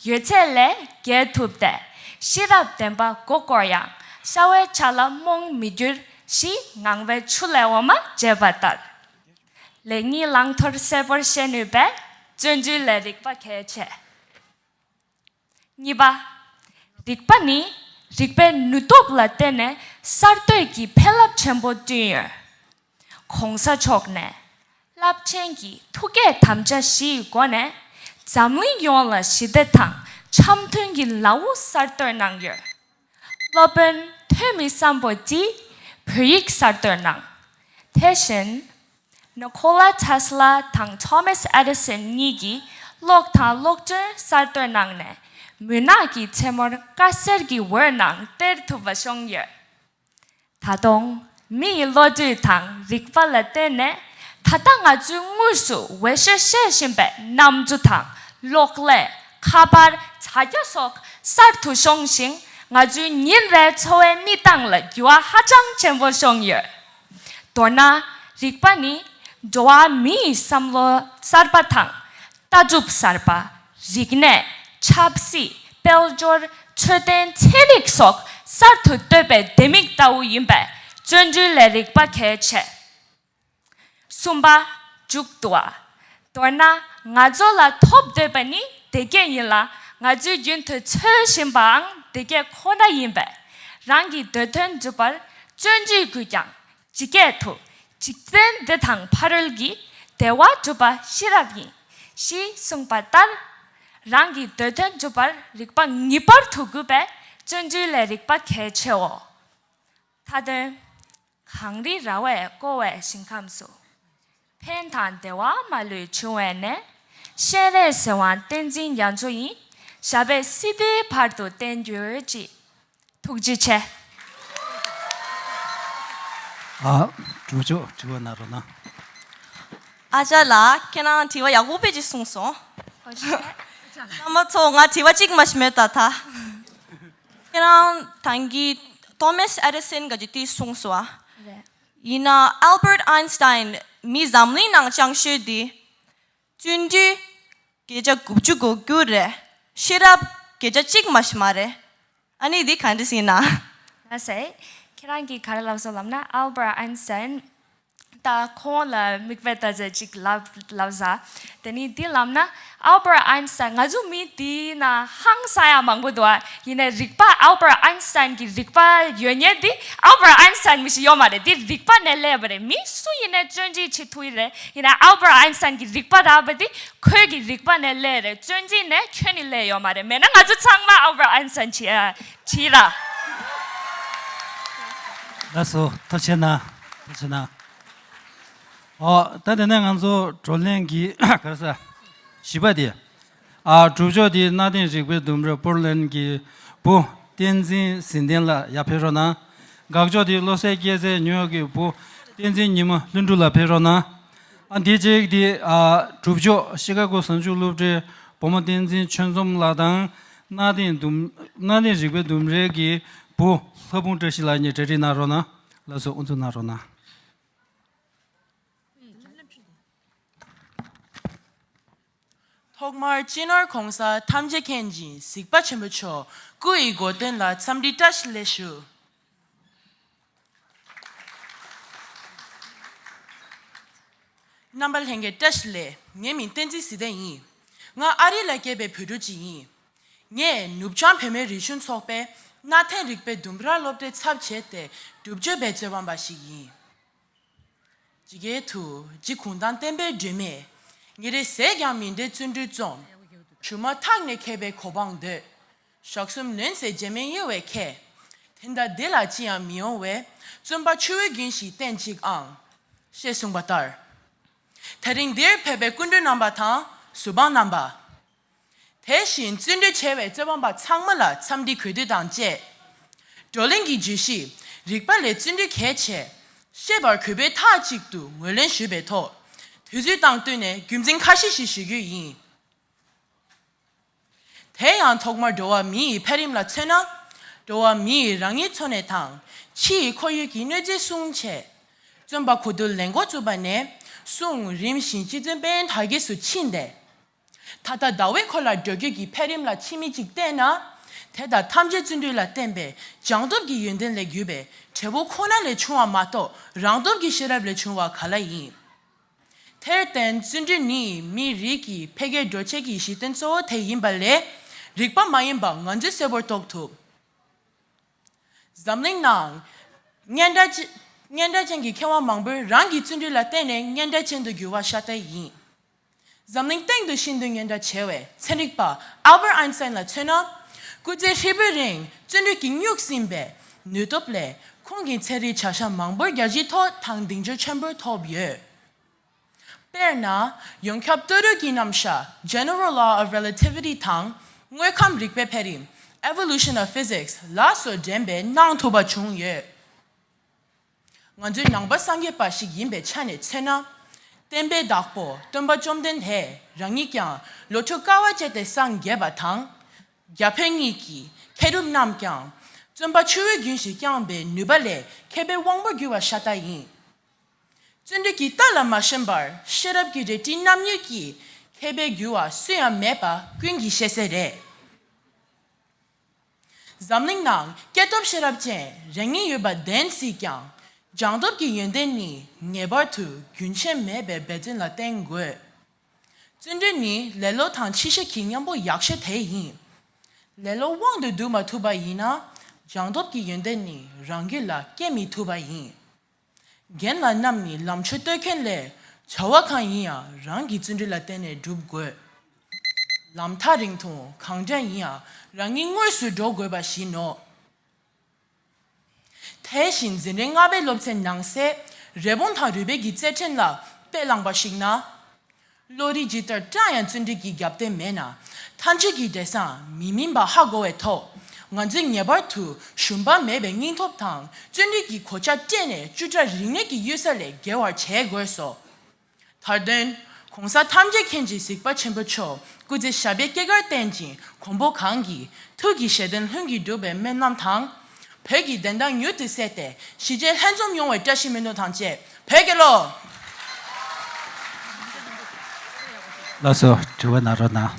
ཡོད་ཚད་ལས་རྒྱལ་ཐུབ་སྟེ། ཤེས་རབ་ལྡན་པ་མགོ་བསྐོར་ཡང་ཤ་བའི་ཆ་ལ་རྨོངས་མི་འགྱུར་ཞེས་ངང་པའི་ཆུ་ལས་འོ་མ་འབྱེད་པ་ལྟར། ལེགས་ཉེས་བླང་དོར་གསལ་པོར་ཤེས་ནུས་པས་བརྩོན་འགྲུས་ལས་རིག་པ་གལ་ཆེ། གཉིས་པ། རིག་པ་ནི་རིག་པའི་ནུས་སྟོབས་ལ་བརྟེན་ནས་གསར་གཏོད་ཀྱི་ཕན་རླབས་ཆེན་པོ་བསྐྲུན་ཡོད། ༸གོང་ས་མཆོག་ནས་རླབས་ཆེན་གྱི་ཐུགས་བསྐྱེད་དམ་བཅའ་བཞིའི་སྒོ་ནས་འཛམ་གླིང་ཡོངས་ལ་ཞི་བདེ་དང་འཆམ་མཐུན་གྱི་ལམ་བུ་གསར་གཏོད་གནང་ཡོད། སློབ་དཔོན་ཐོན་མི་སམ་བྷོ་ཊས་བོད་ཡིག་གསར་གཏོད་གནང་། དེ་བཞིན། ནི་ཁོ་ལ་ཊེ་སི་ལ་དང་ཐོ་མཱས་ཨེ་ཌི་སན་གཉིས་ཀྱིས་གློག་དང་གློག་སྒྲོན་གསར་གཏོད་གནང་ནས་མུན་ནག་གི་མཚན་མོར་དཀར་སེར་གྱི་འོད་སྣང་སྟེར་ཐུབ་པ་བྱུང་ཡོད། ད་དུང་མི་ཡི་བློ་གྲོས་དང་རིག་པ་ལ་བརྟེན་ནས་ད་ལྟ་ང་ཚོས་དངོས་སུ་འོས་ཤོག་བཞེས་བཞིན་པའི་གནམ་གྲུ་དང་ གློག་ཀླད། ཁ་པར། དྲ་རྒྱ་སོགས་གསར་དུ་བྱུང་ཞིང་། ང་ཚོའི་ཉིན་རེའི་འཚོ་བའི་གནས་སྟངས་ལ་འགྱུར་བ་ཧ་ཅང་ཆེན་པོ་བྱུང་ཡོད། མདོར་ན། རིག་པ་ནི་འགྲོ་བ་མིའི་བསམ་བློ་གསར་པ་དང་། ལྟ་གྲུབ་གསར་པ། རིག་གནས། ཆབ་སྲིད། དཔལ་འབྱོར། འཕྲོད་བསྟེན། ཚན་རིག་སོགས་གསར་དུ་བཏོད་པའི་ལྡེ་མིག་ལྟ་བུ་ཡིན་པས། བརྩོན་འགྲུས་ལས་རིག་པ་གལ་ཆེ། གསུམ་པ། མཇུག་བསྡུ་བ། མདོར་ན། ང་ཚོ་ལ་ཐོབ་འདོད་པ་ནི་བདེ་སྐྱིད་ཡིན་ལ། ང་ཚོས་རྒྱུན་དུ་འཚོལ་བཞིན་པའང་བདེ་སྐྱིད་ཁོ་ན་ཡིན་པས། རང་གི་འདོད་དོན་འགྲུབ་པར་བརྩོན་འགྲུས་དགོས་ཀྱང་། ཇི་སྐད་དུ། འཇིག་རྟེན་འདི་དང་ཕ་རོལ་གྱི། བདེ་བ་སྒྲུབ་པ་ཤེས་རབ་ཡིན། ཞེས་གསུངས་པ་ལྟར། རང་གི་འདོད་དོན་འགྲུབ་པར་རིག་པ་ངེས་པར་དུ་དགོས་པས། བརྩོན་འགྲུས་ལས་རིག་པ་གལ་ཆེའོ། མཐའ་དོན། གངས་རི་ར་བས་བསྐོར་བའི་ཞིང་ཁམས་སུ། ཕན་དང་བདེ་བ་མ་ལུས་འབྱུང་བའི་གནས། སྤྱན་རས་གཟིགས་དབང་བསྟན་འཛིན་རྒྱ་མཚོ་ཡི། ཞབས་པད་སྲིད་མཐའི་བར་དུ་བརྟན་གྱུར་ཅིག། ཐུགས་རྗེ་ཆེ། ཨ། གྲུབ་མཆོག་དྲི་བ་གནང་རོགས་གནང་། ཨ་ཅག་ལགས། ཁྱེད་རང་དྲི་བ་ཡག་པོ་དཔེ་ཅིག་གསུངས་སོང་། ཨ་མ་ཚོ། ང་དྲི་བ་གཅིག་མ་ཞིག་མེད་ད་ད། ཁྱེད་རང་ད་གིན་Thomas Edison ག་ཅིག་དེ་གསུངས་སོང་ཨ། རེད། ཡིན་ན་Albert Einstein མི་འཛམ་གླིང་ནང་ལྕང་ཤོས་དེ། བརྩོན་འགྲུས་བརྒྱ་ཆ་དགུ་བཅུ་གོ་དགུ་རེད། ཤེས་རབ་བརྒྱ་ཆ་གཅིག་མ་ཞིག་མ་རེད། ཨ་ནི་འདི་ག་འདྲ་ཞིག་ཡིན་ན། ལགས་སེ། ཁྱེད་རང་གིས་ག་རེ་ལབ་སོང་ལབ་ན། Albert Einstein ད་ཁོང་ལ་མིག་དཔེ་ལྟ་ཚེ་གཅིག་ལབ་ལབ་ས། དེ་ནི་འདི་ལབ་ན། Albert Einstein ང་ཚོ་མི་འདི་ན་ཧང་སང་ཡ་མང་པོ་འདུག་ཨ། ཡིན་ནའི་རིག་པ་Albert Einstein གི་རིག་པ་ཡོད་མཁན་འདི་Albert Einstein མི་ཞིག་ཡོད་མ་རེད། འདི་རིག་པ་ནས་སླེབས་པ་རེད། མི་སུ་ཡིན་ནའི་བརྩོན་འགྲུས་བྱེད་ཐུབ་ཀྱི་རེད། ཡིན་ནའི་Albert Einstein གི་རིག་པ་རག་པ་འདི་ཁོའི་གི་རིག་པ་ནས་སླེབས་རེད། བརྩོན་འགྲུས་ནས་ཁྱོན་ནས་སླེབས་ཡོད་མ་རེད། མེད་ན་ང་ཚོ་ཚང་མ་Albert Einstein བྱེད་ཨ། བྱེད་ར། ལགས་སོ། ཐུགས་རྗེ་གནང་། ཐུགས་རྗེ་གནང་། ཨོ། ད་དེ་ནས་ང་ཚོ་བགྲོ་གླེང་གི་ག་རེ་ཟ། བཞི་པ་དེ། ཨ། གྲུབ་མཆོག་དེ་གནའ་དེང་རིག་པའི་ལྡུམ་རའི་པོར་ལན་གྱི་བུ་བསྟན་འཛིན་ཟིན་ལྡན་ལགས་ཡར་ཕེབས་རོགས་གནང་། དགའ་ཕྱོགས་དེ་བློ་གསལ་སྐྱེས་ཚེ་ཉོག་གི་བུ་བསྟན་འཛིན་ཉི་མ་ལྷུན་གྲུབ་ལགས་ཕེབས་རོགས་གནང་། ཨ། འདི་གཅིག་དེ། ཨ། གྲུབ་མཆོག་ཤི་ཀ་གོ་ཟངས་ཆུ་སློབ་གྲྭའི་བུ་མོ་བསྟན་འཛིན་ཆོས་འཛོམས་ལགས་དང་། གནའ་དེང་ལྡུམ། གནའ་དེང་རིག་པའི་ལྡུམ་རའི་གི་བུ་ལྷ་ཕུང་བཀྲ་ཤིས་ལགས་གཉིས་གྲ་སྒྲིག་གནང་རོགས་གནང་། ལགས་སོ། དབུ་འཛུགས་གནང་རོགས་གནང་། ཐོག་མར་སྤྱི་ནོར་༸གོང་ས་ཐམས་ཅད་མཁྱེན་ཅིང་གཟིགས་པ་ཆེན་པོ་མཆོག་སྐུ་ཡི་གོ་སྟོན་ལ་འཚམས་འདྲི་བཀྲ་ཤིས་བདེ་ལེགས་ཞུ། རྣམ་པ་ལྷན་རྒྱས་བཀྲ་ཤིས་བདེ་ལེགས། ངའི་མིང་བསྟན་འཛིན་ཟི་ལྡན་ཡིན། ང་ཨ་རི་ལ་སྐྱེས་པའི་བོད་ཕྲུག་ཅིག་ཡིན། ངས་ནུབ་བྱང་བོད་མིའི་རིག་གཞུང་ཚོགས་པའི་གནའ་དེང་རིག་པའི་ལྡུམ་ར་སློབ་གྲྭའི་ཚབ་བྱས་ཏེ་སྒྲུབ་མཆོད་པའི་རྩོད་པ་པ་ཞིག་ཡིན། ཇི་སྐད་དུ། ཇི་གུང་ཐང་བསྟན་པའི་སྒྲོན་མེ། ཉིན་རེ་ཟད་ཀྱང་མི་འདྲའི་བརྩོན་འགྲུས་རྩོམ། སྒྱུ་མ་ཐག་ནས་མཁས་པའི་གོ་འཕང་འདོད། ཞག་གསུམ་ལོན་ཟེར་རྗེས་མའི་དབྱེ་བའི་ཁྱད། དེ་འདྲ་འདི་ལ་ཅི་ཡང་མི་ཡོང་བས། བརྩོན་པ་ཆུ་བོའི་རྒྱུན་ཞིག་བསྟེན་ཅིག་ཨང་། ཞེས་གསུངས་པ་ལྟར། དེ་རིང་འདིར་ཕེབས་པའི་སྐུ་མགྲོན་རྣམ་པ་དང་གཟུ་དཔང་རྣམ་པ། དེ་བཞིན་བརྩོན་འགྲུས་ཆེ་བའི་རྩོད་པ་པ་ཚང་མ་ལ་འཚམས་འདྲི་གུས་འདུད་དང་བཅས། བགྲོ་གླེང་གི་བརྗོད་གཞི། རིག་པ་ལས་བརྩོན་འགྲུས་གལ་ཆེ། ཤེས་པར་གུས་པས་མཐའ་གཅིག་ཏུ་ངོས་ལེན་ཞུས་པའི་ཐོག་དུས་ཚོད་དང་བསྟུན་ནས་རྒྱུ་མཚན་ཁ་ཤས་ཤིག་ཞུ་རྒྱུ་ཡིན། དེ་ཡང་ཐོག་མར་འགྲོ་བ་མི་ཡི་འཕེལ་རིམ་ལ་མཚོན་ན། འགྲོ་བ་མི་ཡིས་རང་ཉིད་འཚོ་གནས་དང་ཕྱི་ཡི་ཁོར་ཡུག་གི་གནོད་འཚེ་སྲུང་ཆེད། བརྩོན་པ་གོ་བསྡུར་ལས་འགོ་བཙུགས་པ་ནས་བཟུང་རིམ་བཞིན་སྤྱི་མཚོན་དཔལ་ཡོན་དར་རྒྱས་སུ་ཕྱིན་ཏེ། ད་ལྟ་ཟླ་བའི་འཁོར་ལ་འགྲོ་རྒྱུ་གི་འཕེལ་རིམ་ལ་ཕྱི་མིག་ཅིག་བལྟས་ན། དེ་དག་ཐམས་ཅད་བརྩོན་འགྲུས་ལ་བརྟེན་པའི་སྦྱངས་སྟོབས་ཀྱི་ཡོན་ཏན་ལས་གྱུར་པའི་འབྲས་བུ་ཁོ་ན་ལས་བྱུང་བ་མ་གཏོགས་རང་སྟོབས་ཀྱི་ཤེས་རབ་ལས་བྱུང་བ་ག་ལ་ཡིན། དེར་བརྟེན་བརྩོན་འགྲུས་ནི་མིའི་རིགས་ཀྱི་འཕེལ་རྒྱས་འགྲོ་བྱེད་ཀྱི་གཞི་རྟེན་གཙོ་བོ་དེ་ཡིན་པ་ལས་རིག་པ་མ་ཡིན་པ་ང་ཚོས་གསལ་པོར་རྟོགས་ཐུབ། འཛམ་གླིང་ནང་། སྙན་གྲགས་ཅན། སྙན་གྲགས་ཅན་གྱི་མཁས་དབང་མང་པོས་རང་གི་བརྩོན་འགྲུས་ལ་བརྟེན་ནས་སྙན་གྲགས་ཅན་དུ་གྱུར་བ་ཤ་སྟག་ཡིན། འཛམ་གླིང་སྟེང་དུ་ཤིན་ཏུ་སྙན་གྲགས་ཆེ་བའི་ཚན་རིག་པ་Albert Einstein ལ་མཚོན་ན། སྐུ་ཚེ་ཧྲིལ་པོའི་རིང་བརྩོན་འགྲུས་ཀྱིས་སྨྱུག་ཟིན་པའི་ནུས་སྟོབས་ལས་ཁོང་གིས་ཚན་རིག་བྱ་གཞག་མང་པོར་རྒྱལ་སྤྱིའི་ཐོག་དང་གདེང་འཇོག་ཆེན་པོ་ཐོབ་ཡོད། དཔེར་ན། ཡོངས་ཁྱབ་བརྡ་རུས་ཀྱི་རྣམ་གཞག General Law of Relativity དང་། དངོས་ཁམས་རིག་པའི་འཕེལ་རིམ་Evolution of Physics ལ་སོགས་འགྲེམས་སྤེལ་གནང་ཐུབ་པ་བྱུང་ཡོད། ང་ཚོའི་ནང་པ་སངས་རྒྱས་པ་ཞིག་ཡིན་པའི་ཆ་ནས་མཚོན་ན། བསྟན་པའི་བདག་པོ་སྟོན་པ་བཅོམ་ལྡན་འདས་རང་ཉིད་ཀྱང་བློ་གྲོས་དཀའ་བ་སྤྱད་དེ་སངས་རྒྱས་པ་དང་། རྒྱ་བོད་གཉིས་ཀྱི་མཁས་གྲུབ་རྣམས་ཀྱང་བརྩོན་པ་ཆུ་བོའི་རྒྱུན་བཞིན་བསྐྱངས་པའི་ནུས་པ་ལས་མཁས་པའི་དབང་པོར་གྱུར་པ་ཤ་སྟག་ཡིན། བརྩོན་འགྲུས་ཀྱི་རྟ་ལ་མ་ཞོན་པར་ཤེས་རབ་ཀྱི་རལ་གྲི་རྣམ་གཉིས་ཀྱིས་མཁས་པའི་རྒྱུ་བ་སུ་ཡང་མེད་པ་ཀུན་གྱིས་ཤེས་གསལ་རེད། འཛམ་གླིང་ནང་སྐྱེས་སྟོབས་ཤེས་རབ་ཅན་རེ་གཉིས་ཡོད་པ་བདེན་སྲིད་ཀྱང་། སྦྱངས་སྟོབས་ཀྱི་ཡོན་ཏན་ནི་ངེས་པར་དུ་རྒྱུན་ཆད་མེད་པའི་འབད་བརྩོན་ལ་བརྟེན་དགོས། བརྩོན་འགྲུས་ནི་ལེ་ལོ་དང་ཕྱི་བཤིག་གི་གཉེན་པོ་ཡག་ཤོས་དེ་ཡིན། ལེ་ལོ་དབང་དུ་བསྡུ་མ་ཐུབ་པ་ཡིན་ན། སྦྱངས་སྟོབས་ཀྱི་ཡོན་ཏན་ནི་རང་རྒྱུད་ལ་སྐྱེ་མི་ཐུབ་པ་ཡིན། རྒན་ལགས་རྣམས་ནི་ལམ་ཆོས་སྟོན་མཁན་ལས། བྱ་བ་གང་ཡིན་ཡང་རང་གི་བརྩོན་འགྲུས་ལ་བརྟེན་ནས་སྒྲུབ་དགོས། ལམ་ཐག་རིང་ཐུང་གང་འདྲ་ཡིན་ཡང་རང་ཉིད་དངོས་སུ་འགྲོ་དགོས་པ་བཞིན་ནོ། དེ་བཞིན་འཛིན་རིམ་ལྔ་པའི་སློབ་ཚན་ནང་གསེས་རི་བོང་དང་རུས་སྦལ་གྱི་རྩེད་འགྲན་ལ་དཔེ་བླངས་པ་ཞིག་ན། བློ་རིག་ཇི་ལྟར་བཀྲ་ཡང་བརྩོན་འགྲུས་ཀྱི་རྒྱབ་རྟེན་མེད་ན། ཐམས་ཅད་ཀྱི་འབྲས་བཟང་མི་སྨིན་པ་ཧ་གོ་བའི་ཐོག་ང་ཚོས་ངེས་པར་དུ་ཞུམ་པ་མེད་པའི་སྙིང་སྟོབས་དང་བརྩོན་འགྲུས་ཀྱི་གོ་ཆ་སྤྲས་ནས་བཅུ་ཕྲག་རིག་གནས་ཀྱི་གཡུལ་ས་ལས་བརྒལ་བར་བྱེད་དགོས་སོ། མཐར་དོན། ༸གོང་ས་ཐམས་ཅད་མཁྱེན་ཅིང་གཟིགས་པ་ཆེན་པོ་མཆོག་སྐུ་ཚེ་ཞབས་པད་བསྐལ་བརྒྱར་བརྟན་ཅིང་མགོན་པོ་གང་གི་ཐུགས་ཀྱི་བཞེད་དོན་ལྷུན་གྱིས་འགྲུབ་པའི་སྨོན་ལམ་དང་། བོད་ཀྱི་བདེན་མཐའ་མྱུར་དུ་གསལ་ཏེ་གཞིས་བྱེས་ལྷན་འཛོམས་ཡོང་བའི་བཀྲ་ཤིས་སྨོན་འདུན་དང་བཅས་བོད་རྒྱལ་ལོ། ལགས་སོ། དྲི་བ་གནང་རོགས་གནང་།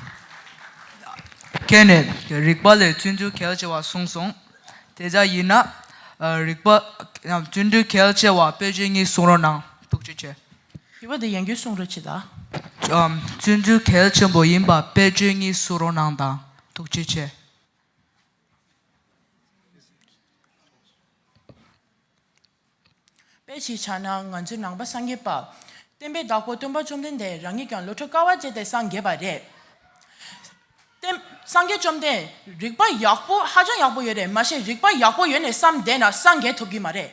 ཁྱེད་ནས་རིག་པ་ལས་བརྩོན་འགྲུས་གལ་ཆེ་བ་གསུངས་སོང་། དེ་ཙམ་ཡིན་ན། ཨ། རིག་པ། བརྩོན་འགྲུས་གལ་ཆེ་བ་དཔེ་བརྗོད་གཉིས་གསུང་རོགས་གནང་། ཐུགས་རྗེ་ཆེ། དྲི་བ་དེ་ཡང་བསྐྱར་གསུང་རོགས་བྱེད་དང་། ཨམ། བརྩོན་འགྲུས་གལ་ཆེན་པོ་ཡིན་པ་དཔེ་བརྗོད་གཉིས་གསུང་རོགས་གནང་དང་། ཐུགས་རྗེ་ཆེ། དཔེ་ཅིག་ཆ་ན་ང་ཚོའི་ནང་པ་སངས་རྒྱས་པ། བསྟན་པའི་བདག་པོ་སྟོན་པ་བཅོམ་ལྡན་འདས་རང་ཉིད་ཀྱང་བློ་གྲོས་དཀའ་བ་སྤྱད་དེ་སངས་རྒྱས་པ་རེད། བསྟན། སངས་རྒྱས་བཅོམ་ལྡན་རིག་པ་ཡག་པོ་ཧ་ཅང་ཡག་པོ་ཡོད་རེད། མ་གཞི་རིག་པ་ཡག་པོ་ཡོད་ནས་བསམ་བསྡད་ན་སངས་རྒྱས་ཐུབ་ཀྱི་མ་རེད།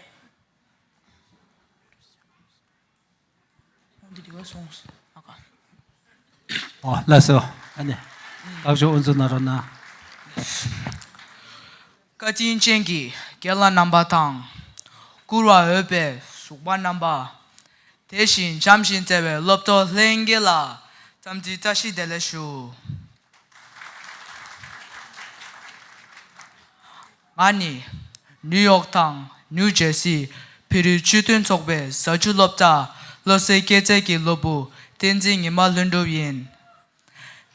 འདི་འདི་བ་སོང་ཨ་ཀ་ཨོ་ལགས་སོ། ཨ་ནི། བཀའ་ཤོག་དབུ་འཛུགས་གནང་རོགས་གནང་། བཀའ་དྲིན་ཅན་གྱི་རྒན་ལགས་རྣམ་པ་དང་། བཀུར་བར་འོས་པའི་གཟུགས་པ་རྣམ་པ། དེ་བཞིན་འཇམ་ཞིང་བརྩེ་བའི་སློབ་གྲོགས་ལྷན་རྒྱས་ལ་འཚམས་འདྲི་བཀྲ་ཤིས་བདེ་ལེགས་ཞུ། ང་ནི་ནིའུ་ཡོག་དང་ནིའུ་ཇར་སི་བོད་རིགས་སྤྱི་མཐུན་ཚོགས་པའི་བཟའ་བཅུ་སློབ་གྲྭ་བློ་གསལ་སྐྱེད་ཚལ་གྱི་སློབ་བུ་བསྟན་འཛིན་ཉི་མ་ལྷུན་གྲུབ་ཡིན།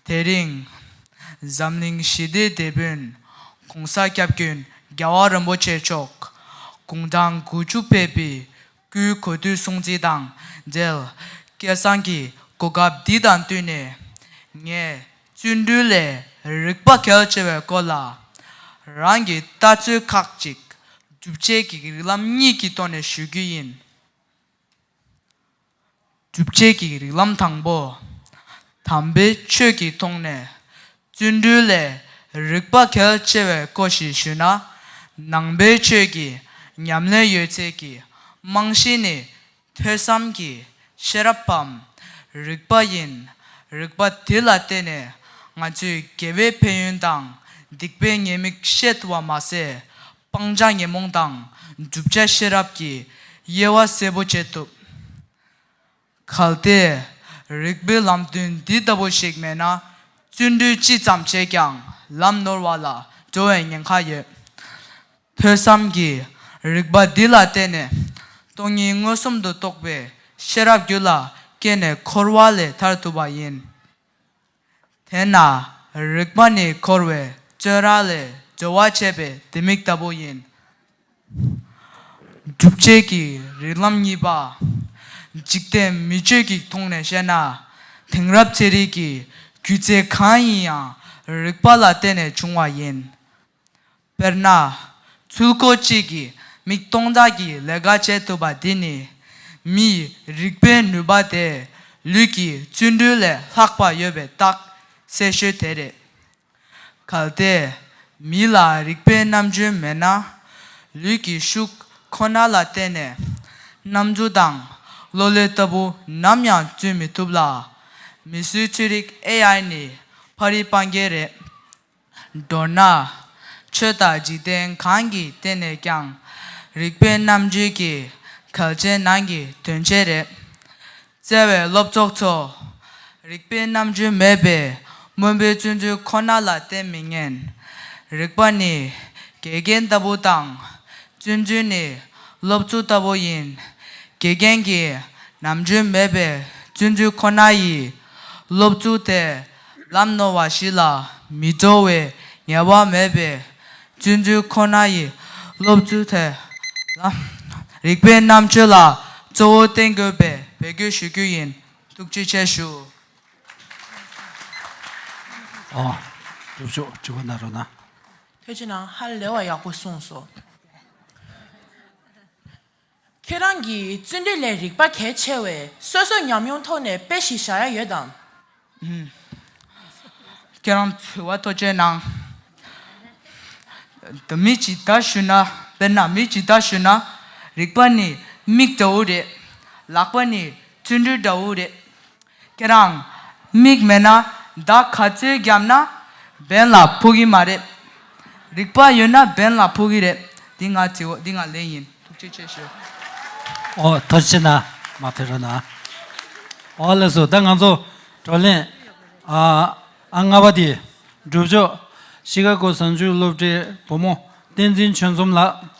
དེ་རིང་འཛམ་གླིང་ཞི་བདེའི་དེད་དཔོན་༸གོང་ས་༸སྐྱབས་མགོན་རྒྱལ་བ་རིན་པོ་ཆེ་མཆོག་དགུང་གྲངས་དགུ་བཅུ་ཕེབས་པའི་སྐུའི་གོ་སྟོད་སྲུང་བརྩི་དང་འབྲེལ། སྐལ་བཟང་གི་གོ་སྐབས་འདི་དང་བསྟུན་ནས། ངས་བརྩོན་འགྲུས་ལས་རིག་པ་གལ་ཆེ་བའི་སྐོར་ལ་རང་གི་ལྟ་ཚུལ་ཁག་ཅིག་སྒྲུབ་བྱེད་ཀྱི་རིགས་ལམ་གཉིས་ཀྱི་ཐོག་ནས་ཞུ་རྒྱུ་ཡིན། སྒྲུབ་བྱེད་ཀྱི་རིགས་ལམ་དང་པོ། དམ་པའི་ཆོས་ཀྱི་ཐོག་ནས་བརྩོན་འགྲུས་ལས་རིག་པ་གལ་ཆེ་བའི་སྐོར་ཞིག་ཞུས་ན། ནང་པའི་ཆོས་ཀྱི་ཉམས་ལེན་ཡོད་ཚད་ཀྱི་རྨང་གཞི་ནི་ཐོས་བསམ་གྱི་ཤེས་རབ་བམ་རིག་པ་ཡིན། རིག་པ་དེ་ལ་བརྟེན་ནས་ང་ཚོས་དགེ་བའི་ཕན་ཡོན་དང་སྡིག་པའི་ཉེས་དམིགས་ཤེས་ཐུབ་པ་མ་ཟད། སྤང་བྱ་ཉོན་མོངས་དང་བསྒྲུབ་བྱ་ཤེས་རབ་ཀྱི་དབྱེ་བ་གསལ་པོ་འབྱེད་ཐུབ། གལ་ཏེ་རིག་པའི་ལམ་སྟོན་འདི་ལྟ་བུ་ཞིག་མེད་ན། བརྩོན་འགྲུས་ཅི་ཙམ་བྱས་ཀྱང་ལམ་ནོར་བ་ལ་འགྲོ་བའི་ཉེན་ཁ་ཡོད། ཐོས་བསམ་གྱིས་རིག་པ་འདི་ལ་བརྟེན་ནས་སྟོང་ཉིད་མངོན་སུམ་དུ་རྟོགས་པའི་ཤེས་རབ་རྒྱུད་ལ་སྐྱེས་ནས་འཁོར་བ་ལས་ཐར་ཐུབ་པ་ཡིན། དེས་ན་རིག་པ་ནི་འཁོར་བའི་བཙོན་ར་ལས་སྒྲོལ་བར་བྱེད་པའི་ལྡེ་མིག་ལྟ་བུ་ཡིན། སྒྲུབ་བྱེད་ཀྱི་རིགས་ལམ་གཉིས་པ། འཇིག་རྟེན་མི་ཆོས་ཀྱི་ཐོག་ནས་བཤད་ན། དེང་རབས་ཚན་རིག་གི་སྒྱུ་རྩལ་གང་ཡིན་ཡང་རིག་པ་ལ་བརྟེན་ནས་བྱུང་བ་ཡིན། དཔེར་ན། ཚུལ་འཁོར་གཅིག་གིས་མིག་སྟོང་ཕྲག་གི་ལས་ཀ་བྱེད་ཐུབ་པ་འདི་ནི། མིའི་རིག་པའི་ནུས་པ་དེ་ལུས་ཀྱི་བརྩོན་འགྲུས་ལས་ལྷག་པ་ཡོད་པའི་རྟགས་གསལ་ཤོས་དེ་རེད། གལ་ཏེ་མི་ལ་རིག་པའི་རྣམ་འགྱུར་མེད་ན། ལུས་ཀྱི་ཤུགས་ཁོ་ན་ལ་བརྟེན་ནས་གནམ་གྲུ་དང་གློག་ཀླད་ལྟ་བུ་ནམ་ཡང་བརྩོན་མི་ཐུབ་ལ། མིས་བཟོས་ཚན་རིག་ཨེ་ཨའི་ནི་ཕ་རི་སྤང་རྒྱན་རེད། མདོར་ན། ཆོས་དང་འཇིག་རྟེན་གང་གི་སྟེང་ནས་ཀྱང་རིག་པའི་རྣམ་འགྱུར་གྱི་གལ་ཆེན་ནང་གི་དོན་ཆེན་རེད། བརྩེ་བའི་སློབ་ཚོགས་ཚོ། རིག་པའི་རྣམ་དཔྱོད་མེད་པས་སྨོན་པའི་བརྩོན་འགྲུས་ཁོ་ན་ལ་བརྟེན་མི་ཉན། རིག་པ་ནི་དགེ་རྒན་ལྟ་བུ་དང་། བརྩོན་འགྲུས་ནི་སློབ་གཙོ་ལྟ་བུ་ཡིན། དགེ་རྒན་གྱི་རྣམ་དཔྱོད་མེད་པའི་བརྩོན་འགྲུས་ཁོ་ན་ཡིས་སློབ་གཙོ་དེ་ལམ་ནོར་བ་ཞིག་ལ་མི་འགྲོ་བའི་ངེས་པ་མེད་པས། བརྩོན་འགྲུས་ཁོ་ན་ཡིས་སློབ་གཙོ་དེ་ལ་རིག་པའི་རྣམ་དཔྱོད་ལ་གཙོ་བོ་བསྟེན་དགོས་པའི་འབོད་སྐུལ་ཞུ་རྒྱུ་ཡིན། ཐུགས་རྗེ་ཆེ་ཞུ། ཨོ། སྒྲུབ་ཆོག་དྲི་བ་གནང་རོགས་གནང་། ཐུགས་རྗེ་གནང་། ཧ་ལས་པ་ཡག་པོ་གསུངས་སོང་། ཁྱེད་རང་གིས་བརྩོན་འགྲུས་ལས་རིག་པ་གལ་ཆེ་བས་སོ་སོའི་ཉམས་མྱོང་ཐོག་ནས་དཔེ་ཞིག་བཞག་ཡ་ཡོད་དམ། ཁྱེད་རང་དྲི་བ་ཐག་ཆོད་གནང་། ད་མི་ཇི་ལྟར་ཞུ་ན། དཔེར་ན་མི་ཇི་ལྟར་ཞུ་ན། རིག་པ་ནི་མིག་འདྲ་བོ་རེད། ལག་པ་ནི་བརྩོན་འགྲུས་འདྲ་བོ་རེད། ཁྱེད་རང་མིག་མེད་ན་མདའ་ག་ཚོད་བརྒྱབ་ན་འབེན་ལ་ཕོག་གི་མ་རེད། རིག་པ་ཡོད་ན་འབེན་ལ་ཕོག་གི་རེད། འདི་ང་དྲི་བ། འདི་ང་ལན་ཡིན། ཐུགས་རྗེ་ཆེ་ཞུ། ཨོ། ཐུགས་རྗེ་གནང་། མ་ཐེ་རོ་ན། ཨོ་ལགས་སོ། ད་ང་ཚོ་བགྲོ་གླེང་ཨ་ཨ་ལྔ་པ་དེ་སྒྲུབ་ཆོག་ཤི་ཀ་གོ་གཟའ་མཇུག་སློབ་གྲྭའི་བུ་མོ་བསྟན་འཛིན་ཆོས་འཛོམས་ལགས།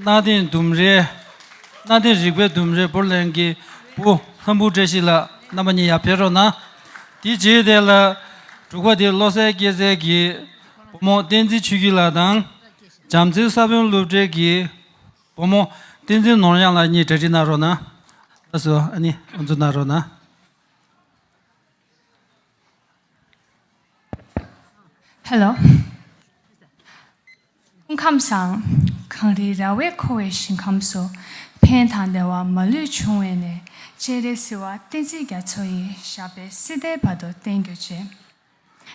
གནའ་དེང་ལྡུམ་རའི། གནའ་དེང་རིག་པའི་ལྡུམ་རའི་བོར་ལེན་གྱི་བུ་ལྷམ་བུ་བཀྲ་ཤིས་ལགས། རྣམ་པ་གཉིས་ཡར་ཕེབས་རོགས་གནང་། དེ་རྗེས་དེ་ལ་དྲུག་པ་དེ་བློ་གསལ་སྐྱེད་ཚལ་གྱི་བུ་མོ་བསྟན་འཛིན་ཆོས་སྐྱིད་ལགས་དང་། བྱམས་བརྩེའི་ས་བོན་སློབ་གྲྭའི་གི་བུ་མོ་བསྟན་འཛིན་ནོར་གཡང་ལགས་གཉིས་གྲ་སྒྲིག་གནང་རོགས་གནང་། ལགས་སོ། ཨ་ནི་དབུ་འཛུགས་གནང་རོགས་གནང་། ཧེ་ལོ། སྐུ་ཁམས་བཟང་། གངས་རིའི་ར་བས་འཁོར་བའི་ཞིང་ཁམས་སུ། ཕན་དང་བདེ་བ་མ་ལུས་འབྱུང་བའི་གནས། སྤྱན་རས་གཟིགས་དབང་བསྟན་འཛིན་རྒྱ་མཚོ་ཡི། ཞབས་པད་སྲིད་མཐའི་བར་དུ་བརྟན་གྱུར་ཅིག།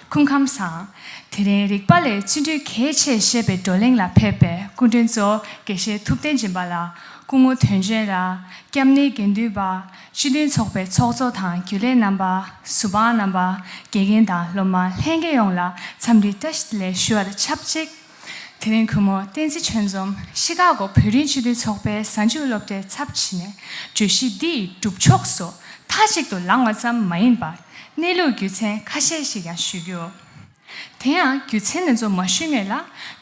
སྐུ་ཁམས་བཟང་། དེ་རིང་རིག་པ་ལས་བརྩོན་འགྲུས་གལ་ཆེ་ཞེས་པའི་བགྲོ་གླེང་ལ་ཕེབས་པའི་སྐུ་མགྲོན་གཙོ་དགེ་བཤེས་ཐུབ་བསྟན་སྦྱིན་པ་ལགས། སྐུ་ངོ་དོན་གཅོད་ལགས། སྐྱབས་གནས་དགེ་འདུན་པ། སྤྱི་མཐུན་ཚོགས་པའི་ཚོགས་གཙོ་དང་རྒྱུན་ལས་རྣམ་པ། ཟུར་པ་རྣམ་པ། དགེ་རྒན་དང་སློབ་མ་ལྷན་རྒྱས་ཡོངས་ལ་འཚམས་འདྲི་བཀྲ་ཤིས་བདེ་ལེགས་ཞུ་བ་དང་ཆབས་ཅིག། དེ་རིང་གུས་མོ་བསྟན་འཛིན་ཆོས་འཛོམས་ཤི་ཀ་གོ་བོད་རིགས་སྤྱི་མཐུན་ཚོགས་པའི་གཟའ་མཇུག་སློབ་གྲྭའི་ཚབ་བྱས་ནས་བརྗོད་གཞི་འདི་ཡི་སྒྲུབ་ཕྱོགས་སུ་མཐའ་གཅིག་ཏུ་ལངས་པ་ཙམ་མ་ཡིན་པར་གནས་ལུགས་རྒྱུ་མཚན་ཁ་ཤས་ཤིག་ཀྱང་ཞུ་རྒྱུ། དེ་ཡང་རྒྱུ་མཚན་འདི་ཚོ་མ་ཞུས་སྔོན་ལ་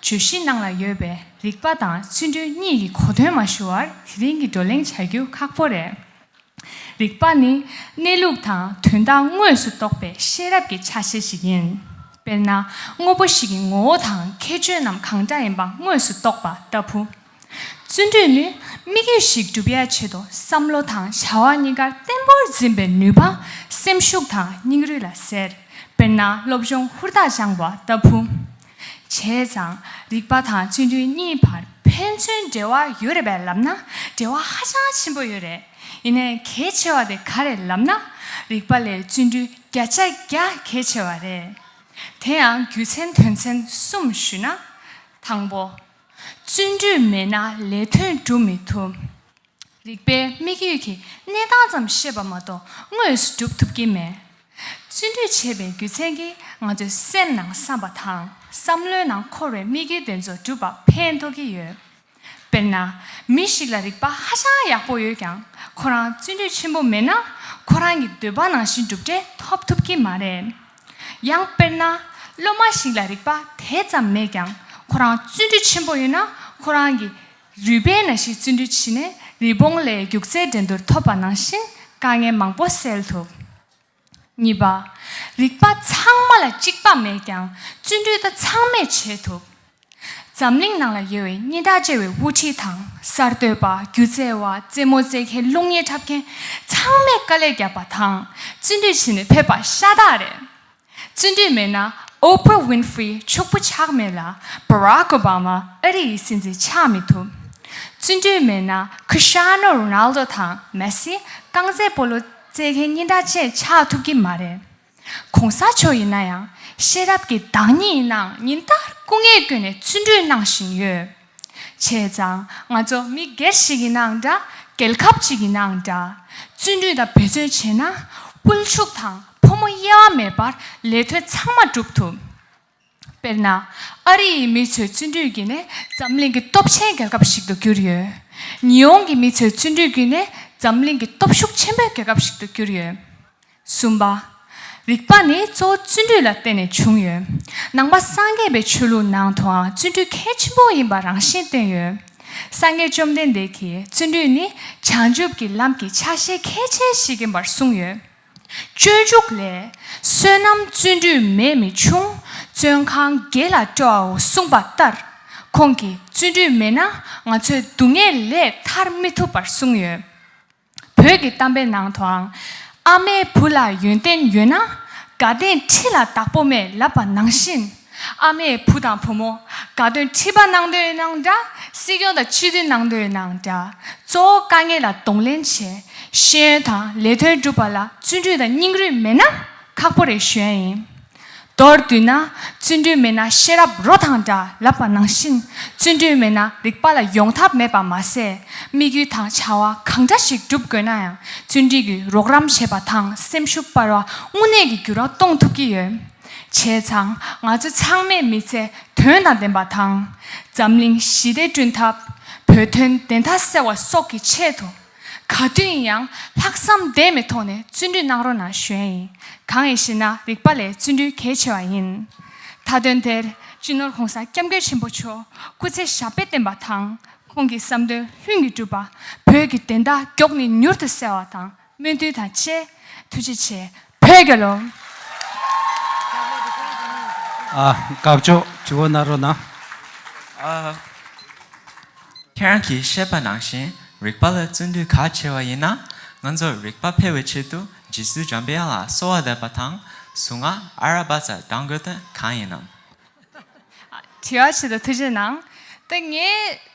བརྗོད་གཞི་ནང་ལ་ཡོད་པའི་རིག་པ་དང་བརྩོན་འགྲུས་གཉིས་ཀྱི་གོ་དོན་མ་ཞུ་བར་དེ་རིང་གི་བགྲོ་གླེང་བྱ་རྒྱུ་ཁག་པོ་རེད། རིག་པ་ནི་གནས་ལུགས་དང་དོན་དག་དངོས་སུ་རྟོགས་པའི་ཤེས་རབ་ཀྱི་ཆ་ཤས་ཤིག་ཡིན། དཔེར་ན། དངོས་པོ་ཞིག་གི་ངོ་བོ་དང་ཁྱད་ཆོས་རྣམས་གང་འདྲ་ཡིན་པ་དངོས་སུ་རྟོགས་པ་ལྟ་བུ། བརྩོན་འགྲུས་ནི་དམིགས་ཡུལ་ཞིག་སྒྲུབ་ཡའི་ཆེད་དུ་བསམ་བློ་དང་བྱ་བ་གཉིས་ཀར་བརྟན་པོར་འཛིན་པའི་ནུས་པ་སེམས་ཤུགས་དང་སྙིང་རུས་ལ་ཟེར། དཔེར་ན་སློབ་སྦྱོང་ཧུར་ཐག་སྦྱངས་པ་ལྟ་བུ། བྱས་ཙང་རིག་པ་དང་བརྩོན་འགྲུས་གཉིས་བར་ཕན་ཚུན་འབྲེལ་བ་ཡོད་རེད་པས་ལབ་ན་འབྲེལ་བ་ཧ་ཅང་ཆེན་པོ་ཡོད་རེད། ཡིན་ནའི་གལ་ཆེ་བ་དེ་ག་རེ་ལབ་ན་རིག་པ་ལས་བརྩོན་འགྲུས་བརྒྱ་ཆ་བརྒྱ་གལ་ཆེ་བ་རེད། དེ་ཡང་རྒྱུ་མཚན་དོན་ཚན་གསུམ་ཞུས་ན། དང་པོ། བརྩོན་འགྲུས་མེད་ན་ལས་དོན་སྒྲུབ་མི་ཐུབ། རིག་པའི་དམིགས་ཡུལ་གྱི་གནས་སྟངས་ཙམ་ཤེས་པ་མ་གཏོགས་དངོས་སུ་སྒྲུབ་ཐུབ་ཀྱི་མེད། བརྩོན་འགྲུས་བྱེད་པའི་རྒྱུ་མཚན་གྱིས་ང་ཚོའི་སེམས་ནང་བསམ་པ་དང་བསམ་བློའི་ནང་འཁོར་བའི་དམིགས་ཡུལ་དེ་ཚོ་འགྲུབ་པར་ཕན་ཐོགས་ཀྱི་ཡོད། དཔེར་ན། མི་ཞིག་ལ་རིག་པ་ཧ་ཅང་ཡག་པོ་ཡོད་ཀྱང་ཁོ་རང་བརྩོན་འགྲུས་ཆེན་པོ་མེད་ན་ཁོ་རང་གི་འདོད་པ་ནང་བཞིན་གྲུབ་འབྲས་ཐོབ་ཐུབ་ཀྱི་མ་རེད། ཡང་དཔེར་ན། སློབ་མ་ཞིག་ལ་རིག་པ་དེ་ཙམ་མེད་ཀྱང་ཁོ་རང་བརྩོན་འགྲུས་ཆེན་པོ་ཡོད་ན་ཁོ་རང་གི་རུས་སྦལ་ནང་བཞིན་བརྩོན་འགྲུས་བྱས་ནས་རི་བོང་ལས་རྒྱུག་རྩལ་འགྲན་བསྡུར་ཐོབ་པ་ནང་བཞིན་དཀའ་ངལ་མང་པོ་སེལ་ཐུབ། གཉིས་པ། རིག་པ་ཚང་མ་ལ་གཅིག་པ་མེད་ཀྱང་བརྩོན་འགྲུས་ད་ཚང་མས་བྱེད་ཐུབ། འཛམ་གླིང་ནང་ལ་ཡོད་པའི་སྙན་གྲགས་ཆེ་བའི་དབུ་ཁྲིད་དང་གསར་གཏོད་པ། སྒྱུ་རྩལ་བ། རྩེད་མོ་རྩེ་མཁན། གློག་བརྙན་འཁྲབ་མཁན་ཚང་མས་དཀའ་ལས་བརྒྱབ་པ་དང་བརྩོན་འགྲུས་བྱས་ནས་ཕེབས་པ་ཤ་སྟག་རེད། བརྩོན་འགྲུས་མེད་ན་ཨོ་པྲ་ཝིན་ཧྥི་རི་ཕྱུག་པོ་ཆགས་མེད་ལ་བ་རག་ཨོ་བྷ་མ་ཨ་རི་ཡི་སྲིད་འཛིན་ཆགས་མི་ཐུབ། བརྩོན་འགྲུས་མེད་ན་ཁྲི་སི་ཊི་ཡ་ནོ་རོ་ནལ་ཏོ་དང་མེ་སི་རྐང་རྩེད་སྤོ་ལོ་རྩེད་མཁན་སྙན་གྲགས་ཅན་ཆགས་ཐུབ་ཀྱི་མ་རེད། གོང་ས་མཆོག་ཡིན་ན་ཡང་ཤེས་རབ་ཀྱི་བདག་ཉིད་ཡིན་ནའང་ཉིན་ལྟར་སྐུ་ངལ་བསྐྱོན་ནས་བརྩོན་འགྲུས་གནང་བཞིན་ཡོད། བྱས་ཙང་ང་ཚོ་མི་སྒེར་ཞིག་ཡིན་ནའང་འདྲ། རྒྱལ་ཁབ་ཅིག་ཡིན་ནའང་འདྲ། བརྩོན་འགྲུས་དང་འབད་བརྩོན་བྱས་ན་དབུལ་ཕྱུག་དང་ཕོ་མོ་དབྱེ་བ་མེད་པར་ལས་དོན་ཚང་མ་སྒྲུབ་ཐུབ། དཔེར་ན། ཨ་རི་ཡི་མི་ཚོའི་བརྩོན་འགྲུས་ཀྱིས་ནི་འཛམ་གླིང་གི་སྟོབས་ཆེན་རྒྱལ་ཁབ་ཞིག་ཏུ་གྱུར་ཡོད། ཉི་ཧོང་གི་མི་ཚོའི་བརྩོན་འགྲུས་ཀྱིས་ནི་ འཛམ་གླིང་གི་སྟོབས་ཤུགས་ཆེན་པོའི་རྒྱལ་ཁབ་ཞིག་ཏུ་གྱུར་ཡོད། གསུམ་པ། རིག་པ་ནི་གཙོ་བོ་བརྩོན་འགྲུས་ལ་བརྟེན་ནས་བྱུང་ཡོད། ནང་པ་སངས་རྒྱས་པའི་ཆོས་ལུགས་ནང་དུའང་བརྩོན་འགྲུས་གལ་ཆེན་པོ་ཡིན་པ་རང་བཞིན་བསྟན་ཡོད། སངས་རྒྱས་བཅོམ་ལྡན་འདས་ཀྱིས་བརྩོན་འགྲུས་ནི་བྱང་ཆུབ་ཀྱི་ལམ་གྱི་ཆ་ཤས་གལ་ཆེ་ཞིག་ཡིན་པར་གསུངས་ཡོད། སྤྱོད་འཇུག་ལས། བསོད་ནམས་བརྩོན་འགྲུས་མེད་མི་ཆུང་། བཙོན་ཁང་བརྒྱད་ལ་སྤྲོའོ་གསུངས་པ་ལྟར། ཁོང་གིས་བརྩོན་འགྲུས་མེད་ན་ང་ཚོས་སྡུག་བསྔལ་ལས་ཐར་མི་ཐུབ་པར་གསུངས་ཡོད། བོད་ཀྱི་གཏམ་དཔེ་ནང་དུའང་། ཨ་མས་བུ་ལ་ཡོན་ཏན་ཡོད་ན། དགའ་ལྡན་ཁྲི་ལ་བདག་པོ་མེད་ལབ་པ་ནང་བཞིན། ཨ་མས་བུ་དང་བུ་མོ་དགའ་སྟོན་ཁྲི་པ་གནང་འདོད་ཡོད་ནའང་འདྲ། སྲིད་སྐྱོང་དང་སྤྱི་འཐུས་གནང་འདོད་ཡོད་ནའང་འདྲ། གཙོ་བོ་དཀའ་ངལ་ལ་གདོང་ལེན་བྱས། ཤེས་ཡོན་དང་ལས་དོན་སྒྲུབ་པ་ལ་བརྩོན་འགྲུས་དང་སྙིང་རུས་མེད་ན་ཁག་པོ་རེད་ཞུ་ཡ་ཡིན། མདོར་བསྡུས་ན། བརྩོན་འགྲུས་མེད་ན་ཤེས་རབ་རོ་དང་འདྲ་ལབ་པ་ནང་བཞིན། བརྩོན་འགྲུས་མེད་ན་རིག་པ་ལ་ཡོང་ཐབས་མེད་པ་མ་ཟད། དམིགས་ཡུལ་དང་བྱ་བ་གང་འདྲ་ཞིག་སྒྲུབ་དགོས་ན་ཡང་བརྩོན་འགྲུས་ཀྱིས་རོགས་རམ་བྱེད་པ་དང་སེམས་ཤུགས་སྤར་བ་དངོས་གནས་ཀྱི་འགྱུར་བ་གཏོང་ཐུབ་ཀྱི་ཡོད། བྱས་ཙང་ང་ཚོ་ཚང་མའི་མི་ཚེ་དོན་དང་ལྡན་པ་དང་། འཛམ་གླིང་ཞི་བདེ་བསྐྲུན་ཐབས། བོད་དོན་བདེན་མཐའ་གསལ་བ་སོགས་ཀྱི་ཆེད་དུ། ག་དུས་ཡིན་ཡང་ལྷག་བསམ་ལྡན་མའི་ཐོག་ནས་བརྩོན་འགྲུས་གནང་རོགས་གནང་ཞུ་ཡ་ཡིན། གང་ཡིན་ཞེ་ན་རིག་པ་ལས་བརྩོན་འགྲུས་གལ་ཆེ་བ་ཡིན། མཐའ་དོན་དེར་སྤྱི་ནོར་༸གོང་ས་༸སྐྱབས་མགོན་ཆེན་པོ་མཆོག་སྐུ་ཚེ་ཞབས་པད་བརྟན་པ་དང་། ཁོང་གི་བསམ་དོན་ལྷུན་གྱིས་གྲུབ་པ། བོད་ཀྱི་བདེན་མཐའ་མགྱོགས་ནས་མྱུར་དུ་གསལ་བ་དང་། སྨོན་འདུན་དང་བཅས། ཐུགས་རྗེ་ཆེ། བོད་རྒྱལ་ལོ། ཨ། དགག་ཕྱོགས་དྲི་བ་གནང་རོགས་གནང་། ཨ། ཁྱེད་རང་གིས་བཤད་པ་ནང་བཞིན་རིག་པ་ལ་བརྩོན་འགྲུས་གལ་ཆེ་བ་ཡིན་ན། ང་ཚོར་རིག་པ་འཕེལ་བའི་ཆེད་དུ་རྗེ་བཙུན་འཇམ་པའི་དབྱངས་ལ་གསོལ་བ་འདེབས་པ་དང་གཟུངས་སྔགས་ཨ་ར་པ་ཙ་བགྲང་དགོས་དོན་གང་ཡིན་ནམ། དྲི་བ་ཆེད་དུ་ཐུགས་རྗེ་གནང་། ད་ངའི་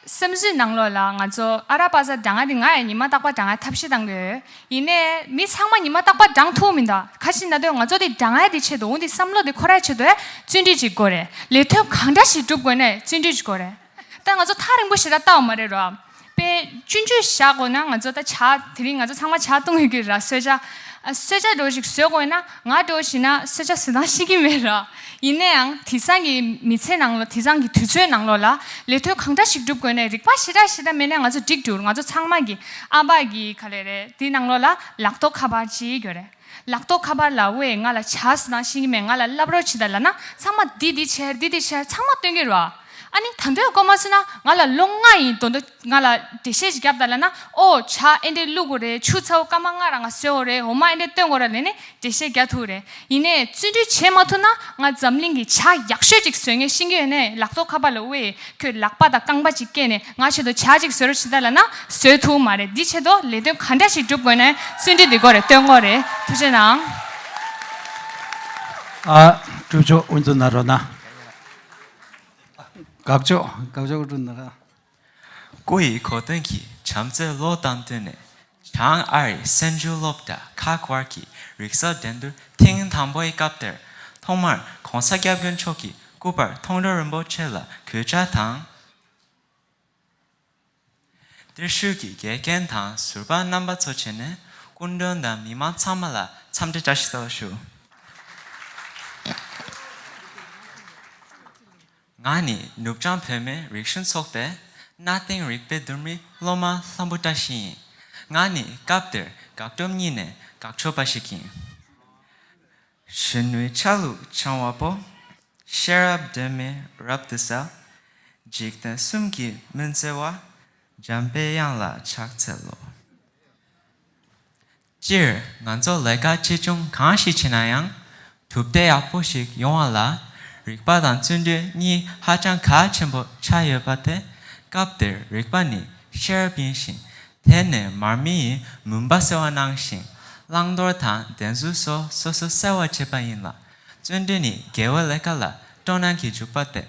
བསམ་ཚུལ་ནང་ལོགས་ལ་ང་ཚོ་ཨ་ར་པ་ཙ་བགྲང་ཡ་དེ་ང་ཡང་ཉི་མ་རྟག་པར་བགྲང་ཡ་ཐབས་ཤེས་གཏང་གི་ཡོད། ཡིན་ནའི་མི་ཚང་མ་ཉི་མ་རྟག་པར་བགྲང་ཐུབ་མི་འདུག་ག་ཅི་ན་དོན་ང་ཚོ་དེ་བགྲང་ཡ་དེ་ཆེད་དུ་འོ་འདི་བསམ་བློ་དེ་འཁོར་ཡ་ཆེད་དུ་ཡ་བརྩོན་འགྲུས་ཅིག་དགོས་རེད། ལས་དོན་གང་འདྲ་ཞིག་སྒྲུབ་དགོས་ནའི་བརྩོན་འགྲུས་ཅིག་དགོས་རེད། ད་ང་ཚོ་ཐག་རིང་པོ་ཞེ་དྲག་ལྟ་བ་མ་རེད་རོ། དཔེ་སྤྱོད་འཇུག་བཞག་དགོས་ན་ང་ཚོ་ད་ཇ་དེ་རིང་ང་ཚོ་ཚང་མ་ཇ་བཏུང་ཡོད་ཀྱི་ར། གསོལ་ཇ། ཨ། གསོལ་ཇ་འདྲ་བོ་ཞིག་བཟོ་དགོས་ན་ང་འདྲ་བོ་ཞིག་ན་གསོལ་ཇ་བཟོ་སྟངས་ཤེས་ཀྱི་མེད་ར། ཡིན་ན་ཡང་དེང་སང་གི་མི་ཚེ་ནང་ལོགས་དེང་སང་གི་དུས་ཚོད་ནང་ལོགས་ལ་ལས་དོན་གང་འདྲ་ཞིག་སྒྲུབ་དགོས་ན་རིག་པ་ཞེ་དྲག་ཞེ་དྲག་མེད་ན་ང་ཚོ་འགྲིག་འགྲོ། ང་ཚོ་ཚང་མ་གི་ཨ་ཕ་གི་ག་ལེ་རེད། དེ་ནང་ལོགས་ལ་ལག་ཐོག་ཁ་པར་ཅིག་ཡོད་རེད། ལག་ཐོག་ཁ་པར་ལ་ཝེ་ང་ལ་ཇ་བཟོ་སྟངས་ཤེས་ཀྱི་མེད། ང་ལ་བསླབ་རོགས་བྱེད་དང་ལབ་ན་ཚང་མ་འདི་འདི་བྱེད་འདི་འདི་བྱེད་ཚང་མ་སྟོན་གྱི་རེད་བ། ཨ་ནི་ད་དུང་དགོངས་པ་མ་ཚོམ་ན་ང་ལ་ལོ་ལྔ་ཡིན་དོན་དུ་ང་ལ་འགྲེལ་བཤད་ཅིག་རྒྱབ་དང་ལབ་ན། ཨོ་ཇ་ཨེ་འདྲས་བླུག་དགོས་རེད། ཆུ་ཚ་བོ་སྐར་མ་ལྔ་རང་ང་བཟོས་ཡོད་རེད། འོ་མ་ཨེ་འདྲས་བཏོན་དགོས་རེད་ལབ་ནས་འགྲེལ་བཤད་རྒྱག་ཐུབ་རེད། ཡིན་ནའི་བརྩོན་འགྲུས་བྱེད་མ་ཐུབ་ན་ང་འཛམ་གླིང་གི་ཇ་ཡག་ཤོས་ཅིག་བཟོ་མཁན་ཤེས་ཀྱི་ཡོད་ནའི་ལག་ཐོག་ཁ་པར་ལ་ཝེ་ཁྱོད་ལག་པ་དང་རྐང་པ་ཅིག་བཀལ་ནས་ང་ཆེད་དུ་ཇ་ཅིག་བཟོ་རོགས་བྱེད་དང་ལབ་ན་བཟོས་ཐུབ་མ་རེད། འདི་ཆེད་དུ་ལས་དོན་ག་འདྲ་ཞིག་སྒྲུབ་དགོས་ནའི་བརྩོན་འགྲུས་འདི་དགོས་རེད། སྟོན་དགོས་རེད། ཐུགས་རྗེ་གནང་། ཨ། སྒྲུབ་ཕྱོགས་དབུ་འཛུགས་གནང་རོགས་གནང་། དགག་ཕྱོགས། དགག་ཕྱོགས་སྒྲུབ་ན་ར། སྐུ་ཡི་གོ་སྟོན་གྱི་བྱམས་བརྩེའི་བློ་དང་བསྟུན་ནས། བྱང་ཨ་རིའི་སེན་ཇུ་སློབ་གྲྭ་ཁག་བར་གྱི་རིག་གསར་འགྲན་བསྡུར་ཐེངས་དང་པོའི་སྐབས་དེར་ཐོག་མར་༸གོང་ས་༸སྐྱབས་མགོན་མཆོག་གི་སྐུ་པར་མཐོང་གྲོལ་རིན་པོ་ཆེ་ལ་གུས་ཕྱག་དང་། དེར་བཞུགས་ཀྱི་དགེ་རྒན་དང་ཟུར་པ་རྣམ་པ་ཚོ་བྱས་ནས་སྐུ་མགྲོན་དང་མི་མང་ཚང་མ་ལ་འཚམས་འདྲི་བཀྲ་ཤིས་བདེ་ལེགས་ཞུ། ང་ནི་ནུབ་བྱང་བོད་མིའི་རིག་གཞུང་ཚོགས་པའི་གནའ་དེང་རིག་པའི་འདུར་མའི་སློབ་མ་ལྷ་བུ་བཀྲ་ཤིས་ཡིན། ང་ནི་སྐབས་དེར་དགག་སྒྲུབ་གཉིས་ནས་དགག་ཕྱོགས་པ་ཞིག་ཡིན། གཞོན་ནུའི་ཆ་ལུགས་འཆང་བ་པོ། ཤེས་རབ་སྒྲོན་མེ་རབ་ཏུ་གསལ། འཇིག་རྟེན་གསུམ་གྱི་སྨོན་ཚེ་བ། འཇམ་པའི་དབྱངས་ལ་ཕྱག་འཚལ་ལོ། སྤྱིར་ང་ཚོ་ལས་ཀ་ཆེ་ཆུང་གང་ཞིག་བྱེད་ན་ཡང་གྲུབ་འབྲས་ཡག་པོ་ཞིག་ཡོང་བ་ལ་རིག་པ་དང་བརྩོན་འགྲུས་གཉིས་ཧ་ཅང་གལ་ཆེན་པོ་ཆགས་ཡོད་པ་དེ། སྐབས་དེར་རིག་པ་ནི་ཤེས་རབ་ཡིན་ཞིང་། དེ་ནི་མར་མེ་ཡིས་མུན་པ་སེལ་བ་ནང་བཞིན་བླང་དོར་དང་བདེན་རྫུན་སོགས་སོ་སོ་གསལ་བར་བྱེད་པ་ཡིན་ལ། བརྩོན་འགྲུས་ནི་དགེ་བའི་ལས་ཀ་ལ་སྤྲོ་སྣང་གིས་འཇུག་པ་སྟེ།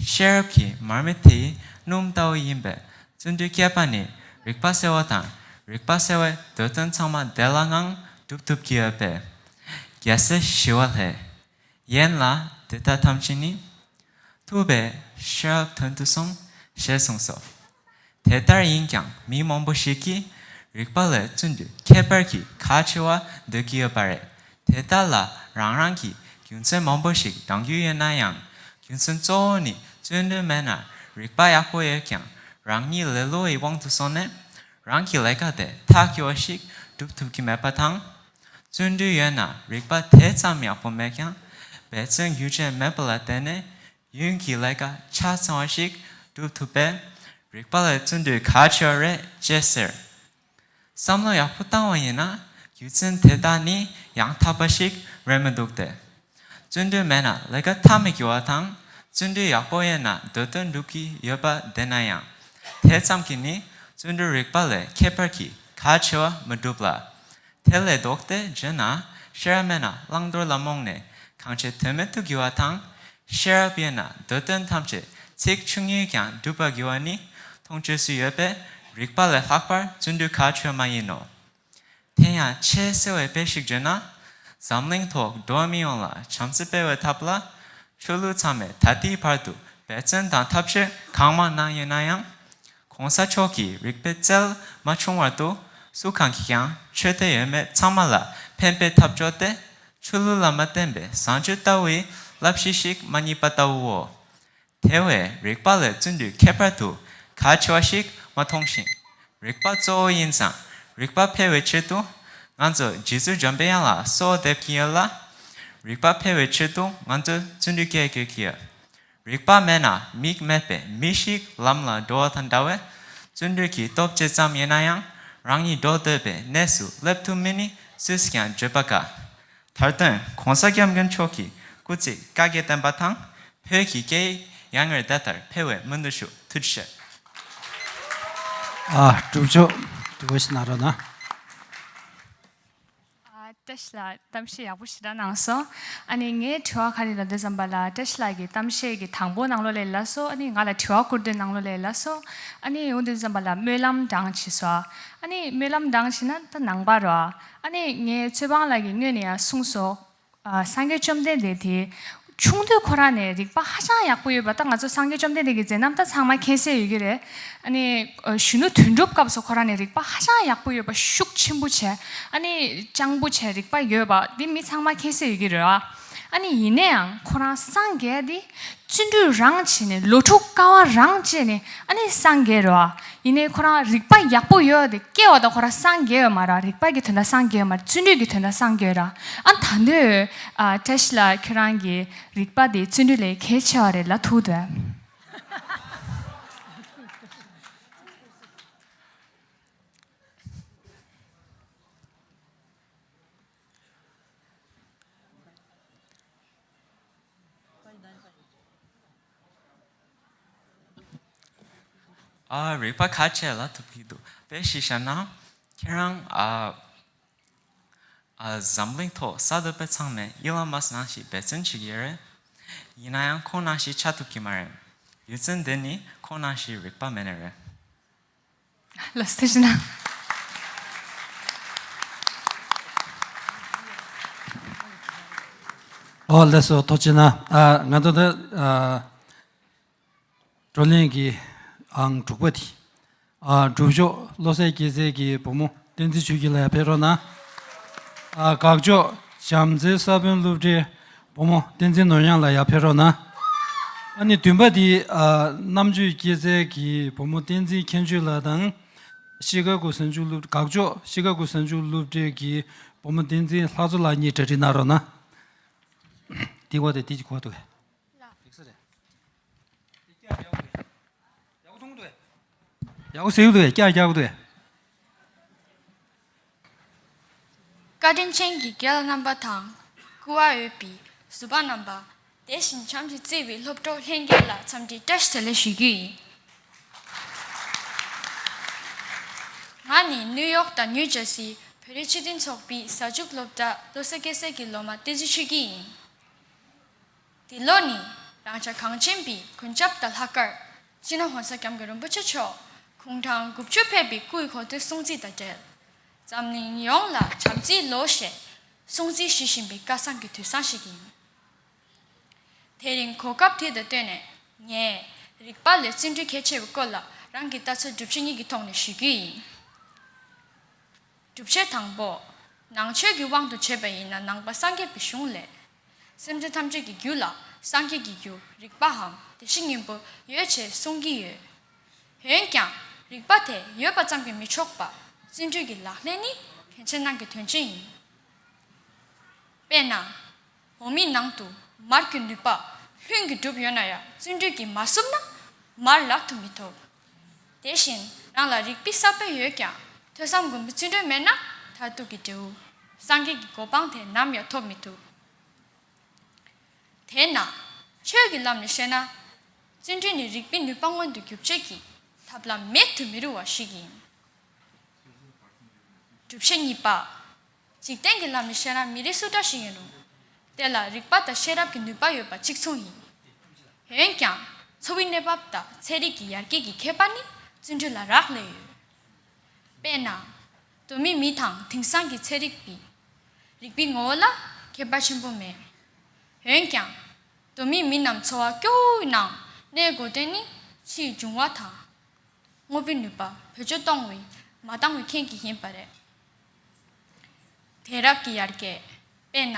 ཤེས་རབ་ཀྱི་མར་མེ་དེ་ཡི་སྣུམ་ལྟ་བུ་ཡིན་པས། བརྩོན་འགྲུས་བསྐྱེད་པ་ནི་རིག་པ་གསལ་བ་དང་། རིག་པ་གསལ་བས་འདོད་དོན་ཚང་མ་བདེ་བླག་ངང་སྒྲུབ་ཐུབ་ཀྱི་ཡོད་པས། རྒྱལ་སྲས་ཞི་བ་ལྷས། ཡན་ལག་དེ་དག་ཐམས་ཅད་ནི། ཐུབ་པས་ཤེས་རབ་དོན་དུ་གསུངས། ཞེས་གསུངས་སོ། དེ་ལྟར་ཡིན་ཀྱང་མི་མང་པོ་ཞིག་གིས་རིག་པ་ལས་བརྩོན་འགྲུས་ཁྱད་པར་གྱི་གལ་ཆེ་བ་འདོད་ཀྱི་ཡོད་པ་རེད། དེ་དག་ལ་རང་རང་གིས་རྒྱུ་མཚན་མང་པོ་ཞིག་འདང་རྒྱུ་ཡོད་ན་ཡང་། རྒྱུ་མཚན་གཙོ་བོ་ནི་བརྩོན་འགྲུས་མེད་ན་རིག་པ་ཡག་པོ་ཡོད་ཀྱང་རང་ཉིད་ལེ་ལོ་ཡི་དབང་དུ་སོང་ནས། རང་གི་ལས་ཀ་དེ་ཐག་ཆོད་པ་ཞིག་སྒྲུབ་ཐུབ་ཀྱི་མེད་པ་དང་། བརྩོན་འགྲུས་ཡོད་ན་རིག་པ་དེ་ཙམ་ཡག་པོ་མེད་ཀྱང་། འབད་བརྩོན་རྒྱུ་ཅན་མེད་པ་ལ་བརྟེན་ནས་ཡུན་གྱི་ལས་ཀ་ཆ་ཚང་བ་ཞིག་སྒྲུབ་ཐུབ་པས། རིག་པ་ལས་བརྩོན་འགྲུས་གལ་ཆེ་བ་རེད་ཅེས་ཟེར། བསམ་བློ་ཡག་པོ་བཏང་བ་ཡིན་ན། རྒྱུ་མཚན་དེ་དག་ནི་ཡང་དག་པ་ཞིག་རེད་མི་འདུག་སྟེ། བརྩོན་འགྲུས་མེད་ན་ལས་ཀ་མཐའ་མི་འཁྱོལ་བ་དང་། བརྩོན་འགྲུས་ཡག་པོ་ཡོད་ན་འདོད་དོན་འགྲུབ་ཀྱི་ཡོད་པ་བདེན་ན་ཡང་། དེ་ཙམ་གྱིས་ནི་བརྩོན་འགྲུས་རིག་པ་ལས་ཁྱད་པར་གྱི་གལ་ཆེ་བ་མི་འགྲུབ་ལ། དེ་ལས་ལྡོག་སྟེ་བརྗོད་ན། ཤེས་རབ་མེད་ན་བླང་དོར་ལ་རྨོངས་ནས་གང་བྱེད་དོན་མེད་དུ་འགྱུར་བ་དང་། ཤེས་རབ་ཡོད་ན་འདོད་དོན་ཐམས་ཅད་ཚེགས་ཆུང་ངུས་ཀྱང་འགྲུབ་པར་འགྱུར་བ་ནི་མཐོང་ཆོས་སུ་ཡོད་པས། རིག་པ་ལས་ལྷག་པར་བརྩོན་འགྲུས་གལ་ཆེ་བ་མ་ཡིན་ནོ། དེ་ཡང་ཆེས་གསལ་བའི་དཔེ་ཞིག་བརྗོད་ན། འཛམ་གླིང་ཐོག་འགྲོ་བ་མི་ཡོངས་ལ་བྱམས་བརྩེ་སྤེལ་བའི་ཐབས་ལ། ཆོས་ལུགས་ཚང་མས་ད་ལྟའི་བར་དུ་འབད་བརྩོན་དང་ཐབས་ཤེས་གང་མང་གནང་ཡོད་ན་ཡང་། གོང་ས་མཆོག་གིས་རིག་པའི་རྩལ་མ་ཆུང་བར་དུ། སུ་གང་གིས་ཀྱང་ཆོས་དད་ཡོད་མེད་ཚང་མ་ལ་ཕན་པའི་ཐབས་སྦྱོར་ཏེ། ཆོས་ལུགས་ལ་མ་བརྟེན་པའི་བཟང་སྤྱོད་ལྟ་བུའི་བསླབ་གཞི་ཞིག་མ་རྙེད་པ་ལྟ་བུའོ། དེ་བས་རིག་པ་ལས་བརྩོན་འགྲུས་ཁྱད་པར་དུ་གལ་ཆེ་བ་ཞིག་མ་མཐོང་ཞིང་། རིག་པ་གཙོ་བོ་ཡིན་ཙང་། རིག་པ་འཕེལ་བའི་ཆེད་དུ་ང་ཚོ་རྗེ་བཙུན་འཇམ་པའི་དབྱངས་ལ་གསོལ་བ་འདེབས་ཀྱི་ཡོད་ལ། རིག་པ་འཕེལ་བའི་ཆེད་དུ་ང་ཚོས་བརྩོན་འགྲུས་བསྐྱེད་དགོས་ཀྱི་ཡོད། རིག་པ་མེད་ན་མིག་མེད་པས་མི་ཞིག་ལམ་ལ་འགྲོ་བ་དང་འདྲ་བས། བརྩོན་འགྲུས་ཀྱི་སྟོབས་ཇེ་ཙམ་ཡིན་ན་ཡང་། རང་ཉིད་འགྲོ་འདོད་པའི་གནས་སུ་སླེབས་ཐུབ་མིན་ནི་སུས་ཀྱང་བརྗོད་པ་དཀའ། མཐར་དོན་གོང་ས་སྐྱབས་མགོན་མཆོག་གི་སྐུ་ཚེ་བསྐལ་བརྒྱར་བརྟན་པ་དང་། བོད་ཀྱི་སྐད་ཡིག་ཡང་སྔར་དེ་ལྟར་འཕེལ་བའི་སྨོན་འདུན་ཞུ། ཐུགས་རྗེ་ཆེ། ཨ། སྒྲུབ་མཆོག་དུ་བ་ཞིག་གནང་རོགས་གནང་། ཨ། བཀྲ་ཤིས་ལགས། གཏམ་བཤད་ཡག་པོ་ཞེ་དྲག་གནང་སོང་། ཨ་ནི་ངའི་དྲི་བ་ག་རེ་ལབ་དུས་ཙམ་པ་ལ། བཀྲ་ཤིས་ལགས་ཀྱི་གཏམ་བཤད་ཀྱི་དང་པོ་ནང་ལོགས་ལ་ལབ་སོང་། ཨ་ནི་ང་ལ་དྲི་བ་བསྐུར་དུས་ནང་ལོགས་ལ་ལབ་སོང་། ཨ་ནི་འོ་དེ་དུས་ཙམ་པ་ལ་སྨོན་ལམ་གྲངས་བྱེད་སོང་། ཨ་ནི་སྨོན་ལམ་གྲངས་བྱེད་ན་ད་ནང་པ་རོ། ཨ་ནི་ངའི་ཚོད་དཔང་ལགས་ཀྱིས་སྔོན་ནས་ཡང་གསུངས་སོང་། ཨ། སངས་རྒྱས་བཅོམ་ལྡན་འདས་དེ་ཆུང་དུས་ཁོ་རང་ནས་རིག་པ་ཧ་ཅང་ཡག་པོ་ཡོད་པ། ད་ང་ཚོ་སངས་རྒྱས་བཅོམ་ལྡན་འདས་ཀྱི་མཛད་རྣམ་ད་ཚང་མ་མཁྱེན་གསལ་ཡོད་ཀྱི་རེད། ཨ་ནི་གཞོན་ནུ་དོན་གྲུབ་སྐབས་སུ་ཁོ་རང་ནས་རིག་པ་ཧ་ཅང་ཡག་པོ་ཡོད་པ། ཤུགས་ཆེན་པོ་བྱས། ཨ་ནི་སྤྱང་པོ་བྱས། རིག་པ་ཡོད་པ་འདི་མི་ཚང་མ་མཁྱེན་གསལ་ཡོད་ཀྱི་རེད་བ། ཨ་ནི་ཡིན་ན་ཡང་ཁོ་རང་སངས་རྒྱས་དེ་བརྩོན་འགྲུས་རང་བྱས་ནས། ལོ་དྲུག་དཀའ་བ་རང་སྤྱད་ནས་ཨ་ནི་སངས་རྒྱས་རེད་བ། ཡིན་ནའི་ཁོ་རང་རིག་པ་ཡག་པོ་ཡོད་དེ་སྐྱེ་བ་དང་ཁོ་རང་སངས་རྒྱས་ཡོད་མ་རེད། རིག་པ་གི་དོན་དག་སངས་རྒྱས་ཡོད་མ་རེད། བརྩོན་འགྲུས་ཀྱི་དོན་དག་སངས་རྒྱས་ཡོད་ར། ཨ། ད་འདོད། ཨ། བཀྲ་ཤིས་ལགས་ཁྱོད་རང་གི་རིག་པ་དེ་བརྩོན་འགྲུས་ལས་གལ་ཆེ་བ་རེད་ལབ་ཐུག་འདུག་ཨ། རིག་པ་གལ་ཆེ་ལབ་ཐུབ་ཀྱི་འདུག་དཔེ་ཞིག་བཞག་ན། ཁྱེད་རང་། ཨ། ཨ། འཛམ་གླིང་ཐོག་གསར་གཏོད་པ་ཚང་མས་ཨི་ལོན་མཱ་སི་ནང་བཞིན་འབད་བརྩོན་བྱེད་ཀྱི་ཡོད་རེད། ཡིན་ན་ཡང་ཁོང་ནང་བཞིན་ཆགས་ཐུབ་ཀྱི་མ་རེད། རྒྱུ་མཚན་དེ་ནི་ཁོང་ནང་བཞིན་རིག་པ་མེད་ནས་རེད། ལགས་སོ། ཐུགས་རྗེ་གནང་། ཨོ། ལགས་སོ། ཐུགས་རྗེ་གནང་། ཨ། ང་ཚོ་ད། ཨ། བགྲོ་གླེང་གི་ཨང་དྲུག་པ་དེ། ཨ། སྒྲུབ་མཆོག་བློ་གསལ་སྐྱེད་ཚལ་གྱི་བུ་མོ་བསྟན་འཛིན་ཆོས་སྐྱིད་ལགས་ཡར་ཕེབས་རོགས་གནང་། ཨ། དགག་ཕྱོགས་བྱམས་བརྩེའི་ས་བོན་སློབ་གྲྭའི་བུ་མོ་བསྟན་འཛིན་ནོར་གཡང་ལགས་ཡར་ཕེབས་རོགས་གནང་། ཨ་ནི་བདུན་པ་དེ། ཨ། རྣམ་དཔྱོད་སྐྱེད་ཚལ་གྱི་བུ་མོ་བསྟན་འཛིན་མཁྱེན་ཆོས་ལགས་དང་། ཤི་ཀ་གོ་གཟའ་མཇུག་སློབ། དགག་ཕྱོགས་ཤི་ཀ་གོ་གཟའ་མཇུག་སློབ་གྲྭའི་གི་བུ་མོ་བསྟན་འཛིན་ལྷ་མཚོ་ལགས་གཉིས་གྲ་སྒྲིག་གནང་རོགས་གནང་། དེ་གོ་དེ་དེ་གོ་འདུག་གས། ཡག་པོ་ཟེར་གྱི་འདུག་གས། ཀྱག་ཀྱག་གི་འདུག་གས། བཀའ་དྲིན་ཅན་གྱི་རྒན་ལགས་རྣམ་པ་དང་། སྐུ་དབང་ཡོད་པའི་ཟུར་པ་རྣམ་པ། དེ་བཞིན་བྱམས་ཀྱིས་གཙོས་པའི་སློབ་གྲོགས་ལྷན་རྒྱས་ལ་འཚམས་འདྲི་བཀྲ་ཤིས་བདེ་ལེགས་ཞུ་རྒྱུ་ཡིན། ང་ནི་ནིའུ་ཡོག་དང་ནིའུ་ཇར་སིའི་བོད་རིགས་སྤྱི་མཐུན་ཚོགས་པའི་གཟའ་མཇུག་སློབ་གྲྭ་བློ་གསལ་སྐྱེད་ཚལ་གྱི་སློབ་མ་བསྟན་འཛིན་ཆོས་སྐྱིད་ཡིན། འདི་ལོ་ནི་རང་ཅག་གངས་ཅན་པའི་མགོན་སྐྱབས་དང་ལྷག་དཀར་སྤྱི་ནོར་༸གོང་ས་༸སྐྱབས་མགོན་རིན་པོ་ཆེ་མཆོག་དགུང་གྲངས་དགུ་བཅུ་ཕེབས་པའི་སྐུའི་གོ་སྟོན་སྲུང་བརྩི་དང་འབྲེལ། འཛམ་གླིང་ཡོངས་ལ་བྱམས་བརྩེའི་ལོ་ཞེས་སྲུང་བརྩི་ཞུ་བཞིན་པའི་སྐལ་བཟང་གི་དུས་བཟང་ཞིག་ཡིན། དེ་རིང་གོ་སྐབས་དེ་དང་བསྟུན་ནས། ངས་རིག་པ་ལས་བརྩོན་འགྲུས་གལ་ཆེ་བའི་སྐོར་ལ་རང་གི་ལྟ་ཚུལ་སྒྲུབ་བྱེད་གཉིས་ཀྱི་ཐོག་ནས་ཞུ་རྒྱུ་ཡིན། སྒྲུབ་བྱེད་དང་པོ། ནང་ཆོས་ཀྱི་དབང་དུ་བྱས་པ་ཡིན་ན་ནང་པ་སངས་རྒྱས་པའི་གཞུང་ལས། སེམས་ཅན་ཐམས་ཅད་ཀྱི་རྒྱུད་ལ་སངས་རྒྱས་ཀྱི་རྒྱུ་རིག་པའམ་བདེ་གཤེགས་སྙིང་པོ་ཡོད་ཅེས་གསུང་གི་ཡོད། འོན་ཀྱང་ རིག་པ་དེ་ཡོད་པ་ཙམ་གྱིས་མི་ཆོག་པ། བརྩོན་འགྲུས་ཀྱི་ལག་ལེན་ནི་གལ་ཆེ་ནང་གི་དོན་ཆེན་ཡིན། དཔེར་ན། འོ་མའི་ནང་དུ་མར་གྱི་ནུས་པ་ལྷུན་གྱིས་གྲུབ་ཡོད་ན་ཡང་བརྩོན་འགྲུས་ཀྱིས་མ་བསུབས་ན་མར་ལག་ཏུ་མི་ཐོབ། དེ་བཞིན་རང་ལ་རིག་པའི་ས་བོན་ཡོད་ཀྱང་ཐོས་བསམ་སྒོམ་པའི་བརྩོན་འགྲུས་མེད་ན་མཐར་ཐུག་གི་འབྲས་བུ་སངས་རྒྱས་ཀྱི་གོ་འཕང་དེ་ནམ་ཡང་ཐོབ་མི་ཐུབ། དེས་ན། ཆོས་ཀྱི་ལམ་ནས་བཤད་ན། བརྩོན་འགྲུས་ནི་རིག་པའི་ནུས་པ་མངོན་དུ་གྱུར་བྱེད་ཀྱི་ཐབས་ལམ་མེད་དུ་མི་རུང་བ་ཞིག་ཡིན། སྒྲུབ་བྱེད་གཉིས་པ། འཇིག་རྟེན་གྱི་ལམ་ནས་བཤད་ན་མི་རིགས་སུ་འདྲ་ཞིག་ཡིན་རུང་། དེ་ལ་རིག་པ་དང་ཤེས་རབ་ཀྱི་ནུས་པ་ཡོད་པ་གཅིག་མཚུངས་ཡིན། འོན་ཀྱང་འཚོ་བའི་གནས་བབ་དང་ཚན་རིག་གི་ཡར་རྒྱས་ཀྱི་ཁྱད་པར་ནི་བརྩོན་འགྲུས་ལ་རག་ལས་ཡོད། དཔེར་ན། གདོད་མའི་མི་དང་དེང་སང་གི་ཚན་རིག་པའི་རིག་པའི་ངོ་བོ་ལ་ཁྱད་པར་ཆེན་པོ་མེད། འོན་ཀྱང་། གདོད་མའི་མི་རྣམས་འཚོ་བ་སྐྱོ་བོའི་ནང་གནས་དགོས་དོན་ནི་ཕྱིའི་འབྱུང་བ་དང་། དངོས་པོའི་ནུས་པ་བེད་སྤྱོད་གཏོང་བའི་མ་འདང་བའི་རྐྱེན་གྱིས་ཡིན་པ་རེད། དེང་རབས་ཀྱི་ཡར་རྒྱས། དཔེར་ན།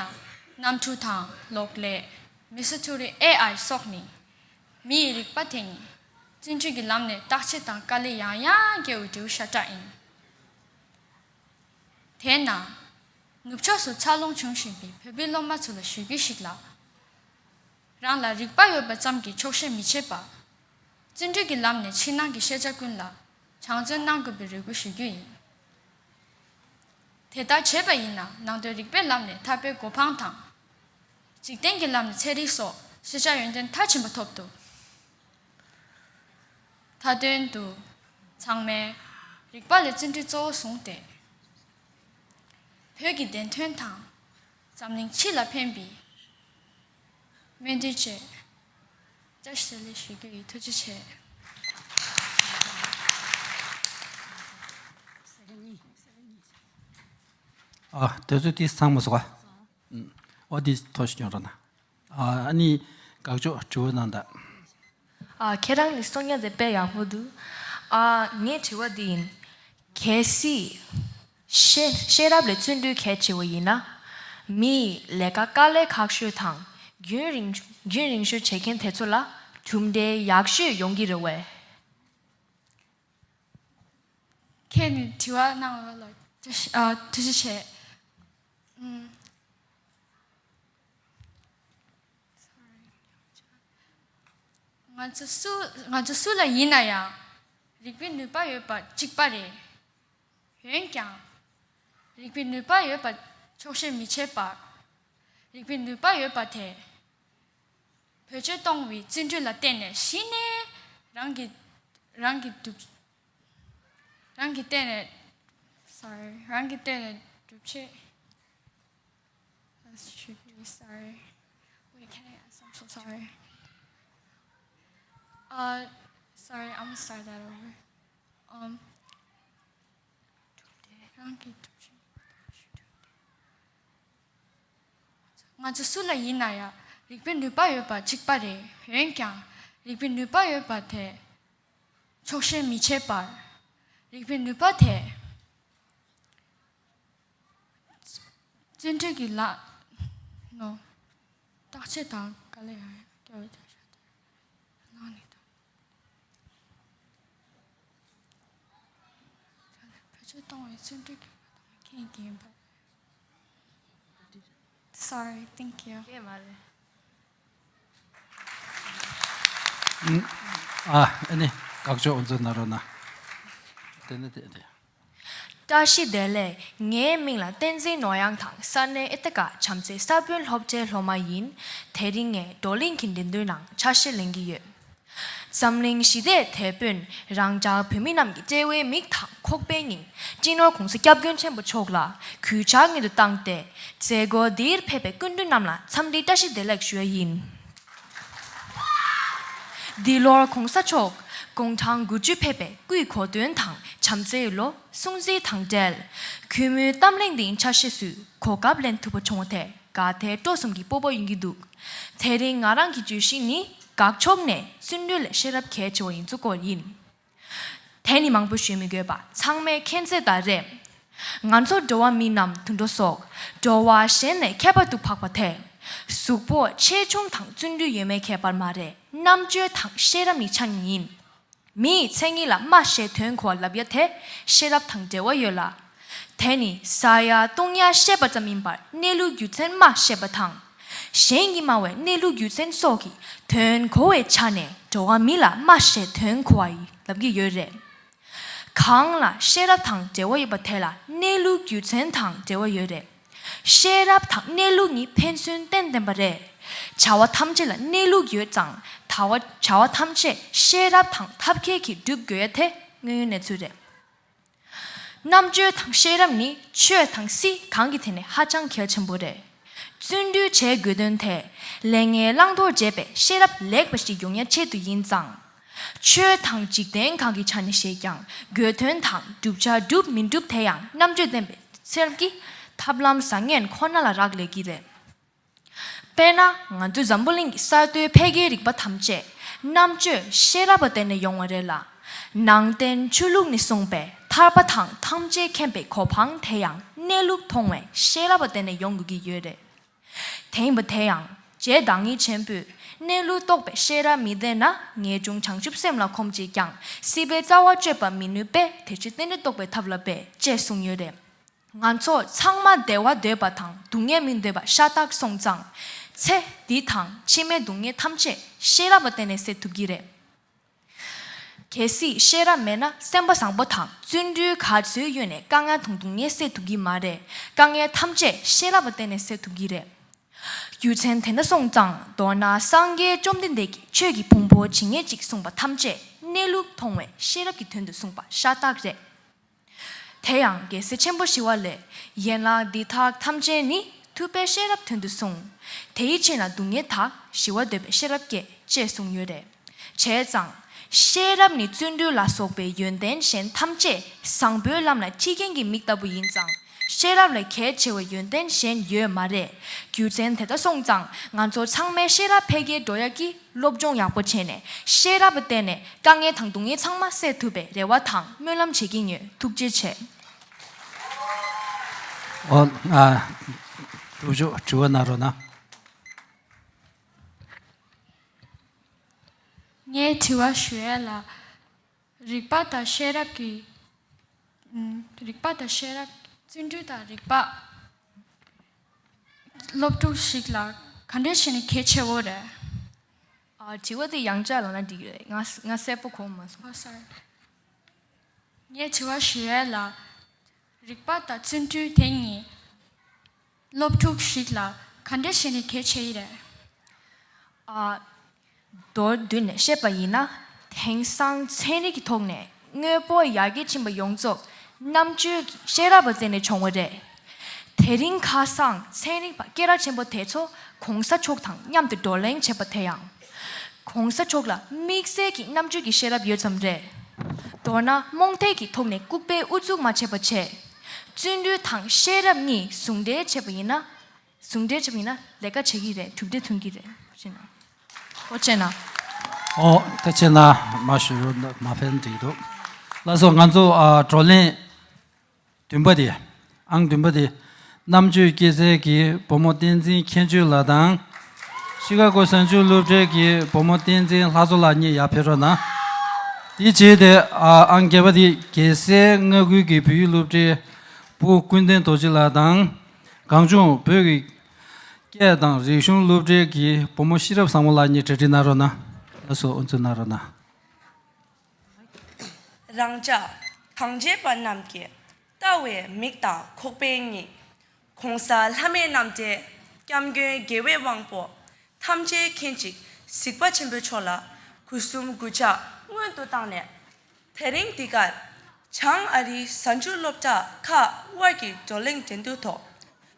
གནམ་གྲུ་དང་གློག་ཀླད། མི་སེར་ཐུ་རི་ཨེ་ཨའི་སོགས་ནི། མི་ཡི་རིག་པ་དེ་ཉིད་བརྩོན་འགྲུས་ཀྱི་ལམ་ནས་བརྟག་དཔྱད་དང་དཀའ་ལས་ཡང་ཡང་བརྒྱབ་པའི་འབྲས་བུ་ཤ་སྟག་ཡིན། དེས་ན། ནུབ་ཕྱོགས་སུ་འཚར་ལོངས་བྱུང་བཞིན་པའི་བོད་པའི་སློབ་མ་ཚོ་ལ་ཞུ་རྒྱུ་ཞིག་ལ། རང་ལ་རིག་པ་ཡོད་པ་ཙམ་གྱིས་ཆོག་ཤེས་མི་བྱེད་པར། བརྩོན་འགྲུས་ཀྱི་ལམ་ནས་ཕྱི་ནང་གི་ཤེས་བྱ་ཀུན་ལ་སྦྱང་བརྩོན་གནང་དགོས་པའི་རེ་སྐུལ་ཞུ་རྒྱུ་ཡིན། དེ་ལྟར་བྱས་པ་ཡིན་ན་ནང་དོན་རིག་པའི་ལམ་ནས་ཐར་པའི་གོ་འཕང་དང་། འཇིག་རྟེན་གྱི་ལམ་ནས་ཚན་རིག་སོགས་ཤེས་བྱ་ཡོན་ཏན་མཐར་ཕྱིན་པ་ཐོབ་ཐུབ། མཐའ་དོན་དུ། ཚང་མས་རིག་པ་ལས་བརྩོན་འགྲུས་གཙོ་བོར་བཟུང་སྟེ། བོད་ཀྱི་བདེན་དོན་དང་། འཛམ་གླིང་སྤྱི་ལ་ཕན་པའི་སྨོན་འདུན་བཅས། བཀྲ་ཤིས་བདེ་ལེགས་ཞུ་རྒྱུ་ཡིན། ཐུགས་རྗེ་ཆེ། ཨ། དེ་ཚོ་དེ་ཚང་མ་སོ། ཨ། ཨོ་དེ་ཐོ་ཞིག་ཡོང་རོགས་གནང་། ཨ་ནི་དགག་ཕྱོགས་དྲི་བ་གནང་དང་། ཨ། ཁྱེད་རང་ནི་གསུང་ཡ་དེ་དཔེ་ཡག་པོ་འདུག་ཨ། ངའི་དྲི་བ་འདི་ཡིན། གལ་སྲིད། ཤེས་ཤེས་རབ་ལས་བརྩོན་འགྲུས་གལ་ཆེ་བ་ཡིན་ན། མིས་ལས་ཀ་དཀའ་ལས་ཁག་ཤོས་དང་རྒྱུན་རིང་རྒྱུན་རིང་ཤོས་བྱེད་མཁན་དེ་ཚོ་ལ་གྲུབ་འབྲས་ཡག་ཤོས་ཡོང་གི་རེད་བས། ཁྱེད་ནི་དྲི་བ་གནང་བ་ལ་ཐུགས་རྗེ་ཆེ། ཨ། ཐུགས་རྗེ་ཆེ། ཨུམ། ང་ཚོ་སུ་ང་ཚོ་སུ་ལ་ཡིན་ན་ཡང་རིག་པའི་ནུས་པ་ཡོད་པ་གཅིག་པ་རེད། འོན་ཀྱང་། རིག་པའི་ནུས་པ་ཡོད་པ་ཆོག་ཤེས་མི་བྱེད་པར། རིག་པའི་ནུས་པ་ཡོད་པ་དེ། བེད་སྤྱོད་གཏོང་བའི་བརྩོན་འགྲུས་ལ་བརྟེན་ནས་གཞི་ནས་རང་གི་རང་གི་སྒྲུབ། རང་གི་བརྟེན་ནས། སོ་རི། རང་གི་བརྟེན་ནས་སྒྲུབ་བྱེད། That's tricky. Sorry. Wait, can I ask? I'm so sorry. Uh, sorry, I'm gonna start that over. Um, རང་གི་སྒྲུབ་བྱེད། ང་ཚོ་སུ་ལ་ཡིན་ན་ཡང་རིག་པའི་ནུས་པ་ཡོད་པ་གཅིག་པ་རེད། འོན་ཀྱང་རིག་པའི་ནུས་པ་ཡོད་པ་དེ་ཆོག་ཤེས་མི་བྱེད་པར། རིག་པའི་ནུས་པ་དེ་བརྩོན་འགྲུས་ཀྱི་ལམ་ནས་བརྟག་དཔྱད་དང་དཀའ་ལས་ཡང་ཡང་བརྒྱབ་པའི་བརྟག་དཔྱད་དེ་གནང་ནས་དང་། བེད་སྤྱོད་གཏོང་བའི་བརྩོན་འགྲུས་ཀྱི་མཁན་ཡིན་པ། Sorry, thank you. ཨ་ནི་དགག་ཕྱོགས་འོ་ཚོད་ན་རོ་ན། དེ་ནི་དེ་དེ། བཀྲ་ཤིས་བདེ་ལེགས། ངའི་མིང་ལ་བསྟན་འཛིན་ནོར་གཡང་དང་ས་གནས་ཨེ་ཏི་ཀ་བྱམས་བརྩེའི་ས་བོན་སློབ་གྲྭའི་སློབ་མ་ཡིན། དེ་རིང་ངས་བགྲོ་གླེང་གི་འགྲན་བསྡུར་ནང་ཆ་ཤས་ལེན་གྱི་ཡོད། འཛམ་གླིང་ཞི་བདེའི་དེད་དཔོན་རང་ཅག་བོད་མི་རྣམས་ཀྱི་དཔྲལ་བའི་མིག་དང་ཁོག་པའི་སྙིང་། སྤྱི་ནོར་༸གོང་ས་༸སྐྱབས་མགོན་ཆེན་པོ་མཆོག་ལ་གུས་ཕྱག་སྔོན་དུ་བཏང་སྟེ། མཛད་སྒོ་འདིར་ཕེབས་པའི་སྐུ་མགྲོན་རྣམས་ལ་འཚམས་འདྲིའི་བཀྲ་ཤིས་བདེ་ལེགས་ཞུ་ཡ་ཡིན། འདི་ལོར་༸གོང་ས་མཆོག་དགུང་གྲངས་དགུ་བཅུ་ཕེབས་པའི་སྐུའི་གོ་སྟོན་དང་བྱམས་བརྩེའི་ལོ་སྲུང་བརྩི་དང་འབྲེལ། གུས་མོའི་གཏམ་གླེང་འདིའི་ཆ་ཤས་སུ་གོ་སྐབས་ལེན་ཐུབ་པ་བྱུང་བ་དེ་དགའ་དད་སྤྲོ་གསུམ་གྱི་སྤོབས་པ་ཡིན་གྱི་འདུག་དེ་རིང་ང་རང་གི་བརྗོད་གཞི་ནི་དགག་ཕྱོགས་ནས་བརྩོན་འགྲུས་ལས་ཤེས་རབ་གལ་ཆེ་བ་ཡིན་ཚུལ་སྐོར་ཡིན། དེ་ནི་མང་པོ་ཞུ་མི་དགོས་པ་ཚང་མས་མཁྱེན་གསལ་ལྟར་རེད། ང་ཚོ་འགྲོ་བ་མི་རྣམས་དུད་འགྲོ་སོགས་འགྲོ་བ་གཞན་ལས་ཁྱད་པར་དུ་འཕགས་པ་སྟེ། གཟུགས་པོ་ཆེ་ཆུང་དང་བརྩོན་འགྲུས་ཡོད་མེད་ཁྱད་པར་མ་རེད། རྣམ་དཔྱོད་དང་ཤེས་རབ་ནི་ཆ་གཉིས་ཡིན། མི་ཡི་མཚན་ཉིད་ལ་སྨྲ་ཞེས་དོན་གོ་བ་ལབ་ཡ་དེ་ཤེས་རབ་དང་འབྲེལ་བ་ཡོད་ལ། དེ་ནི་ཟ་ཡ་བཏུང་ཡ་ཤེས་པ་ཙམ་ཡིན་པར་གནས་ལུགས་རྒྱུ་མཚན་སྨྲ་ཤེས་པ་དང་། གཞན་གྱིས་སྨྲ་བའི་གནས་ལུགས་རྒྱུ་མཚན་སོགས་ཀྱི་དོན་གོ་བའི་ཆ་ནས་འགྲོ་བ་མི་ལ་སྨྲ་ཞེས་དོན་གོ་བ་ཡི་ལབ་ཀྱི་ཡོད་རེད། གང་ལ་ཤེས་རབ་དང་འབྲེལ་བ་ཡོད་པ་དེ་ལ་གནས་ལུགས་རྒྱུ་མཚན་དང་འབྲེལ་བ་ཡོད་རེད། ཤེས་རབ་དང་གནས་ལུགས་ནི་ཕན་ཚུན་བརྟེན་ལྡན་པ་རེད། བྱ་བ་ཐམས་ཅད་ལ་གནས་ལུགས་ཡོད་ཙང་། ད་བ་བྱ་བ་ཐམས་ཅད་ཤེས་རབ་དང་ཐབས་མཁས་ཀྱིས་སྒྲུབ་དགོས་ཡ་དེ་དངོས་ཡོད་གནས་ཚུལ་རེད། རྣམ་དཔྱོད་དང་ཤེས་རབ་ནི་ཆོས་དང་སྲིད་གང་གི་ཐད་ནས་ཧ་ཅང་གལ་ཆེན་པོ་རེད། བརྩོན་འགྲུས་བྱེད་དགོས་དོན་དེ་ལས་ངན་བླང་དོར་འབྱེད་པའི་ཤེས་རབ་ལེགས་པ་ཞིག་ཡོང་ཡ་ཆེད་དུ་ཡིན་ཙང་། ཆོས་དང་འཇིག་རྟེན་གང་གི་ཆ་ནས་བཤད་ཀྱང་དགོས་དོན་དང་བསྒྲུབ་བྱ་འགྲུབ་མི་འགྲུབ་དེ་ཡང་རྣམ་དཔྱོད་ལྡན་པའི་སེམས་ཀྱིས་ཐབས་ལམ་བཟང་ངན་ཁོ་ན་ལ་རག་ལས་ཀྱི་རེད། དཔེར་ན་ང་ཚོའི་འཛམ་བུ་གླིང་གི་གསར་གཏོད་འཕེལ་རྒྱས་རིག་པ་ཐམས་ཅད་རྣམ་དཔྱོད་ཤེས་རབ་པ་བརྟེན་ནས་ཡོང་བ་རེད་ལ། ནང་བསྟན་ཆོས་ལུགས་ནས་གསུངས་པའི་ཐར་པ་དང་ཐམས་ཅད་མཁྱེན་པའི་གོ་འཕང་དེ་ཡང་གནས་ལུགས་མཐོང་བའི་ཤེས་རབ་པ་བརྟེན་ནས་ཡོང་དགོས་ཀྱི་ཡོད་རེད། དེ་ཡིན་པ་དེ་ཡང་རྗེ་བདག་ཉིད་ཆེན་པོས་གནས་ལུགས་རྟོགས་པའི་ཤེས་རབ་མི་ལྡན་ན་ངེས་འབྱུང་བྱང་ཆུབ་སེམས་ལ་གོམས་བྱེད་ཀྱང་སྲིད་པའི་རྩ་བ་གཅོད་པ་མི་ནུས་པས་དེ་ཕྱིར་རྟེན་འབྲེལ་རྟོགས་པའི་ཐབས་ལ་འབད་ཅེས་གསུངས་ཡོད་རེད། ང་ཚོ་ཚང་མ་བདེ་བ་འདོད་པ་དང་སྡུག་བསྔལ་མི་འདོད་པ་ཤ་སྟག་སོང་ཙང་། ཚེ་འདི་དང་ཕྱི་མའི་སྡུག་བསྔལ་ཐམས་ཅད་ཤེས་རབ་པ་བརྟེན་ནས་སེལ་ཐུབ་ཀྱི་རེད། གལ་སྲིད་ཤེས་རབ་མེད་ན་སེམས་པ་བཟང་པོ་དང་བརྩོན་འགྲུས་ག་ཚོད་ཡོད་ནས་དཀའ་ངལ་དང་སྡུག་བསྔལ་སེལ་ཐུབ་ཀྱི་མ་རེད། དཀའ་ངལ་ཐམས་ཅད་ཤེས་རབ་པ་བརྟེན་ནས་སེལ་ཐུབ་ཀྱི་རེད། རྒྱུ་མཚན་དེ་འདྲ་སོང་ཙང་མདོར་ན་སངས་རྒྱས་བཅོམ་ལྡན་འདས་ཀྱིས་ཆོས་ཀྱི་ཕུང་པོ་ཇི་སྙེད་ཅིག་གསུངས་པ་ཐམས་ཅད་གནས་ལུགས་མཐོང་བའི་ཤེས་རབ་ཀྱི་དོན་དུ་གསུངས་པ་ཤ་སྟག་རེད། དེ་ཡང་རྒྱལ་སྲས་ཆེན་པོ་ཞི་བ་ལྷས་ཡན་ལག་འདི་དག་ཐམས་ཅད་ནི་ཐུབ་པའི་ཤེས་རབ་དོན་དུ་གསུངས། དེ་ཡི་ཕྱིར་ན་སྡུག་བསྔལ་དག་ཞི་བ་འདོད་པའི་ཤེས་རབ་བསྐྱེད་ཅེས་གསུངས་ཡོད་རེད། བྱས་ཙང་། ཤེས་རབ་ནི་བརྩོན་འགྲུས་ལ་སོགས་པའི་ཡོན་ཏན་གཞན་ཐམས་ཅད་བཟང་པོའི་ལམ་ལ་ཁྲིད་མཁན་གྱི་མིག་ལྟ་བུ་ཡིན་ཙང་། ཤེས་རབ་ལས་གལ་ཆེ་བའི་ཡོན་ཏན་གཞན་ཡོད་མ་རེད། རྒྱུ་མཚན་དེ་ལྟར་སོང་ཙང་ང་ཚོ་ཚང་མས་ཤེས་རབ་འཕེལ་རྒྱས་འགྲོ་ཡག་གི་སློབ་སྦྱོང་ཡག་པོ་བྱས་ནས་ཤེས་རབ་བརྟེན་ནས་དཀའ་ངལ་དང་སྡུག་བསྔལ་ཚང་མ་སེལ་ཐུབ་པའི་རེ་བ་དང་སྨོན་ལམ་བྱེད་ཀྱིན་ཡོད། ཐུགས་རྗེ་ཆེ། ཨོ། ཨ། ཐུགས་རྗེ་ཆེ། དྲི་བ་གནང་རོགས་གནང་། ངས་དྲི་བ་ཞུ་ཡས་ལ། རིག་པ་དང་ཤེས་རབ་ཀྱི། ཨུམ། རིག་པ་དང་ཤེས་རབ། བརྩོན་འགྲུས་དང་རིག་པ། སློབ་ཕྲུག་ཞིག་ལ་ག་འདྲས་བྱས་ནས་གལ་ཆེ་བོ་རེད། ཨ། དྲི་བ་དེ་ཡང་བསྐྱར་ལབ་ན་འགྲིག་གི་རེད། ང་ང་གསལ་པོ་གོ་མ་སོང་། Oh, sorry. ངས་དྲི་བ་ཞུ་ཡས་ལ། རིག་པ་དང་བརྩོན་འགྲུས་དེ་གཉིས་སློབ་ཕྲུག་ཞིག་ལ་ག་འདྲས་བྱས་ནས་གལ་ཆེ་ཡི་རེད། ཨ། མདོར་བསྡུས་ནས་བཤད་པ་ཡིན་ན། དེང་སང་ཚན་རིག་གི་ཐོག་ནས་དངོས་པོ་ཡར་རྒྱས་ཕྱིན་པ་ཡོངས་རྫོགས་རྣམ་དཔྱོད་ཀྱི་ཤེས་རབ་པ་བརྟེན་ནས་བྱུང་བ་རེད། དེ་རིང་ཁ་སང་ཚན་རིག་པ་སྐད་གྲགས་ཆེན་པོ་དེ་ཚོ་གོང་ས་མཆོག་དང་མཉམ་དུ་བགྲོ་གླེང་བྱས་པ་དེ་ཡང་། གོང་ས་མཆོག་ལ་དམིགས་བསལ་གྱི་རྣམ་དཔྱོད་ཀྱི་ཤེས་རབ་ཡོད་ཙམ་རེད། མདོར་ན་རྨོངས་དད་ཀྱི་ཐོག་ནས་ལྐུགས་པའི་ཨུ་ཚུགས་མ་བྱས་པ་བྱས། བརྩོན་འགྲུས་དང་ཤེས་རབ་གཉིས་ཟུང་འབྲེལ་བྱས་པ་ཡིན་ན། ཟུང་འབྲེལ་བྱས་པ་ཡིན་ན་ལས་ཀ་བྱེད་ཀྱི་རེད། གྲུབ་འབྲས་ཐོན་གྱི་རེད། ཤེས་ན། ཨོ་ཅེ་ན། ཨོ་ད་ཅེ་ན་མ་ཞུ་རུ་མ་ཕན་འགྲིག་འདུག་ལགས་སོ། ང་ཚོ་ཨ་བགྲོ་གླེང་བདུན་པ་དེ། ཨང་བདུན་པ་དེ། རྣམ་དཔྱོད་སྐྱེད་ཚལ་གྱི་བུ་མོ་བསྟན་འཛིན་མཁྱེན་ཆོས་ལགས་དང་། ཤི་ཀ་གོ་གཟའ་མཇུག་སློབ་གྲྭའི་གི་བུ་མོ་བསྟན་འཛིན་ལྷ་མཚོ་ལགས་གཉིས་ཡར་ཕེབས་རོགས་གནང་། དེའི་རྗེས་དེ་ཨ་ཨང་བརྒྱད་པ་དེ་རྒྱལ་སའི་མངའ་ཁུལ་གྱི་བོད་ཡིག་སློབ་གྲྭའི་བུ་ཀུན་ལྡན་རྡོ་རྗེ་ལགས་དང་། གངས་ལྗོངས་བོད་ཀྱི་སྐད་དང་རིག་གཞུང་སློབ་གྲྭའི་གི་བུ་མོ་ཤེས་རབ་བཟང་མོ་ལགས་གཉིས་གྲ་སྒྲིག་གནང་རོགས་གནང་། ལགས་སོ། དབུ་འཛུགས་གནང་རོགས་གནང་། རང་ཅག་གངས་ཅན་པ་རྣམས་ཀྱི་ལྟ་བའི་མིག་དང་ཁོག་པའི་སྙིང་། ༸གོང་ས་ལྷ་མིའི་རྣམ་འདྲེན་སྐྱབས་མགོན་རྒྱལ་བའི་དབང་པོ། ཐམས་ཅད་མཁྱེན་ཅིང་གཟིགས་པ་ཆེན་པོ་མཆོག་ལ་སྒོ་གསུམ་གུས་ཕྱག་སྔོན་དུ་བཏང་ནས། དེ་རིང་འདི་གར་བྱང་ཨ་རིའི་གཟའ་མཇུག་སློབ་གྲྭ་ཁག་དབར་གྱི་བགྲོ་གླེང་འགྲན་བསྡུར་ཐོག་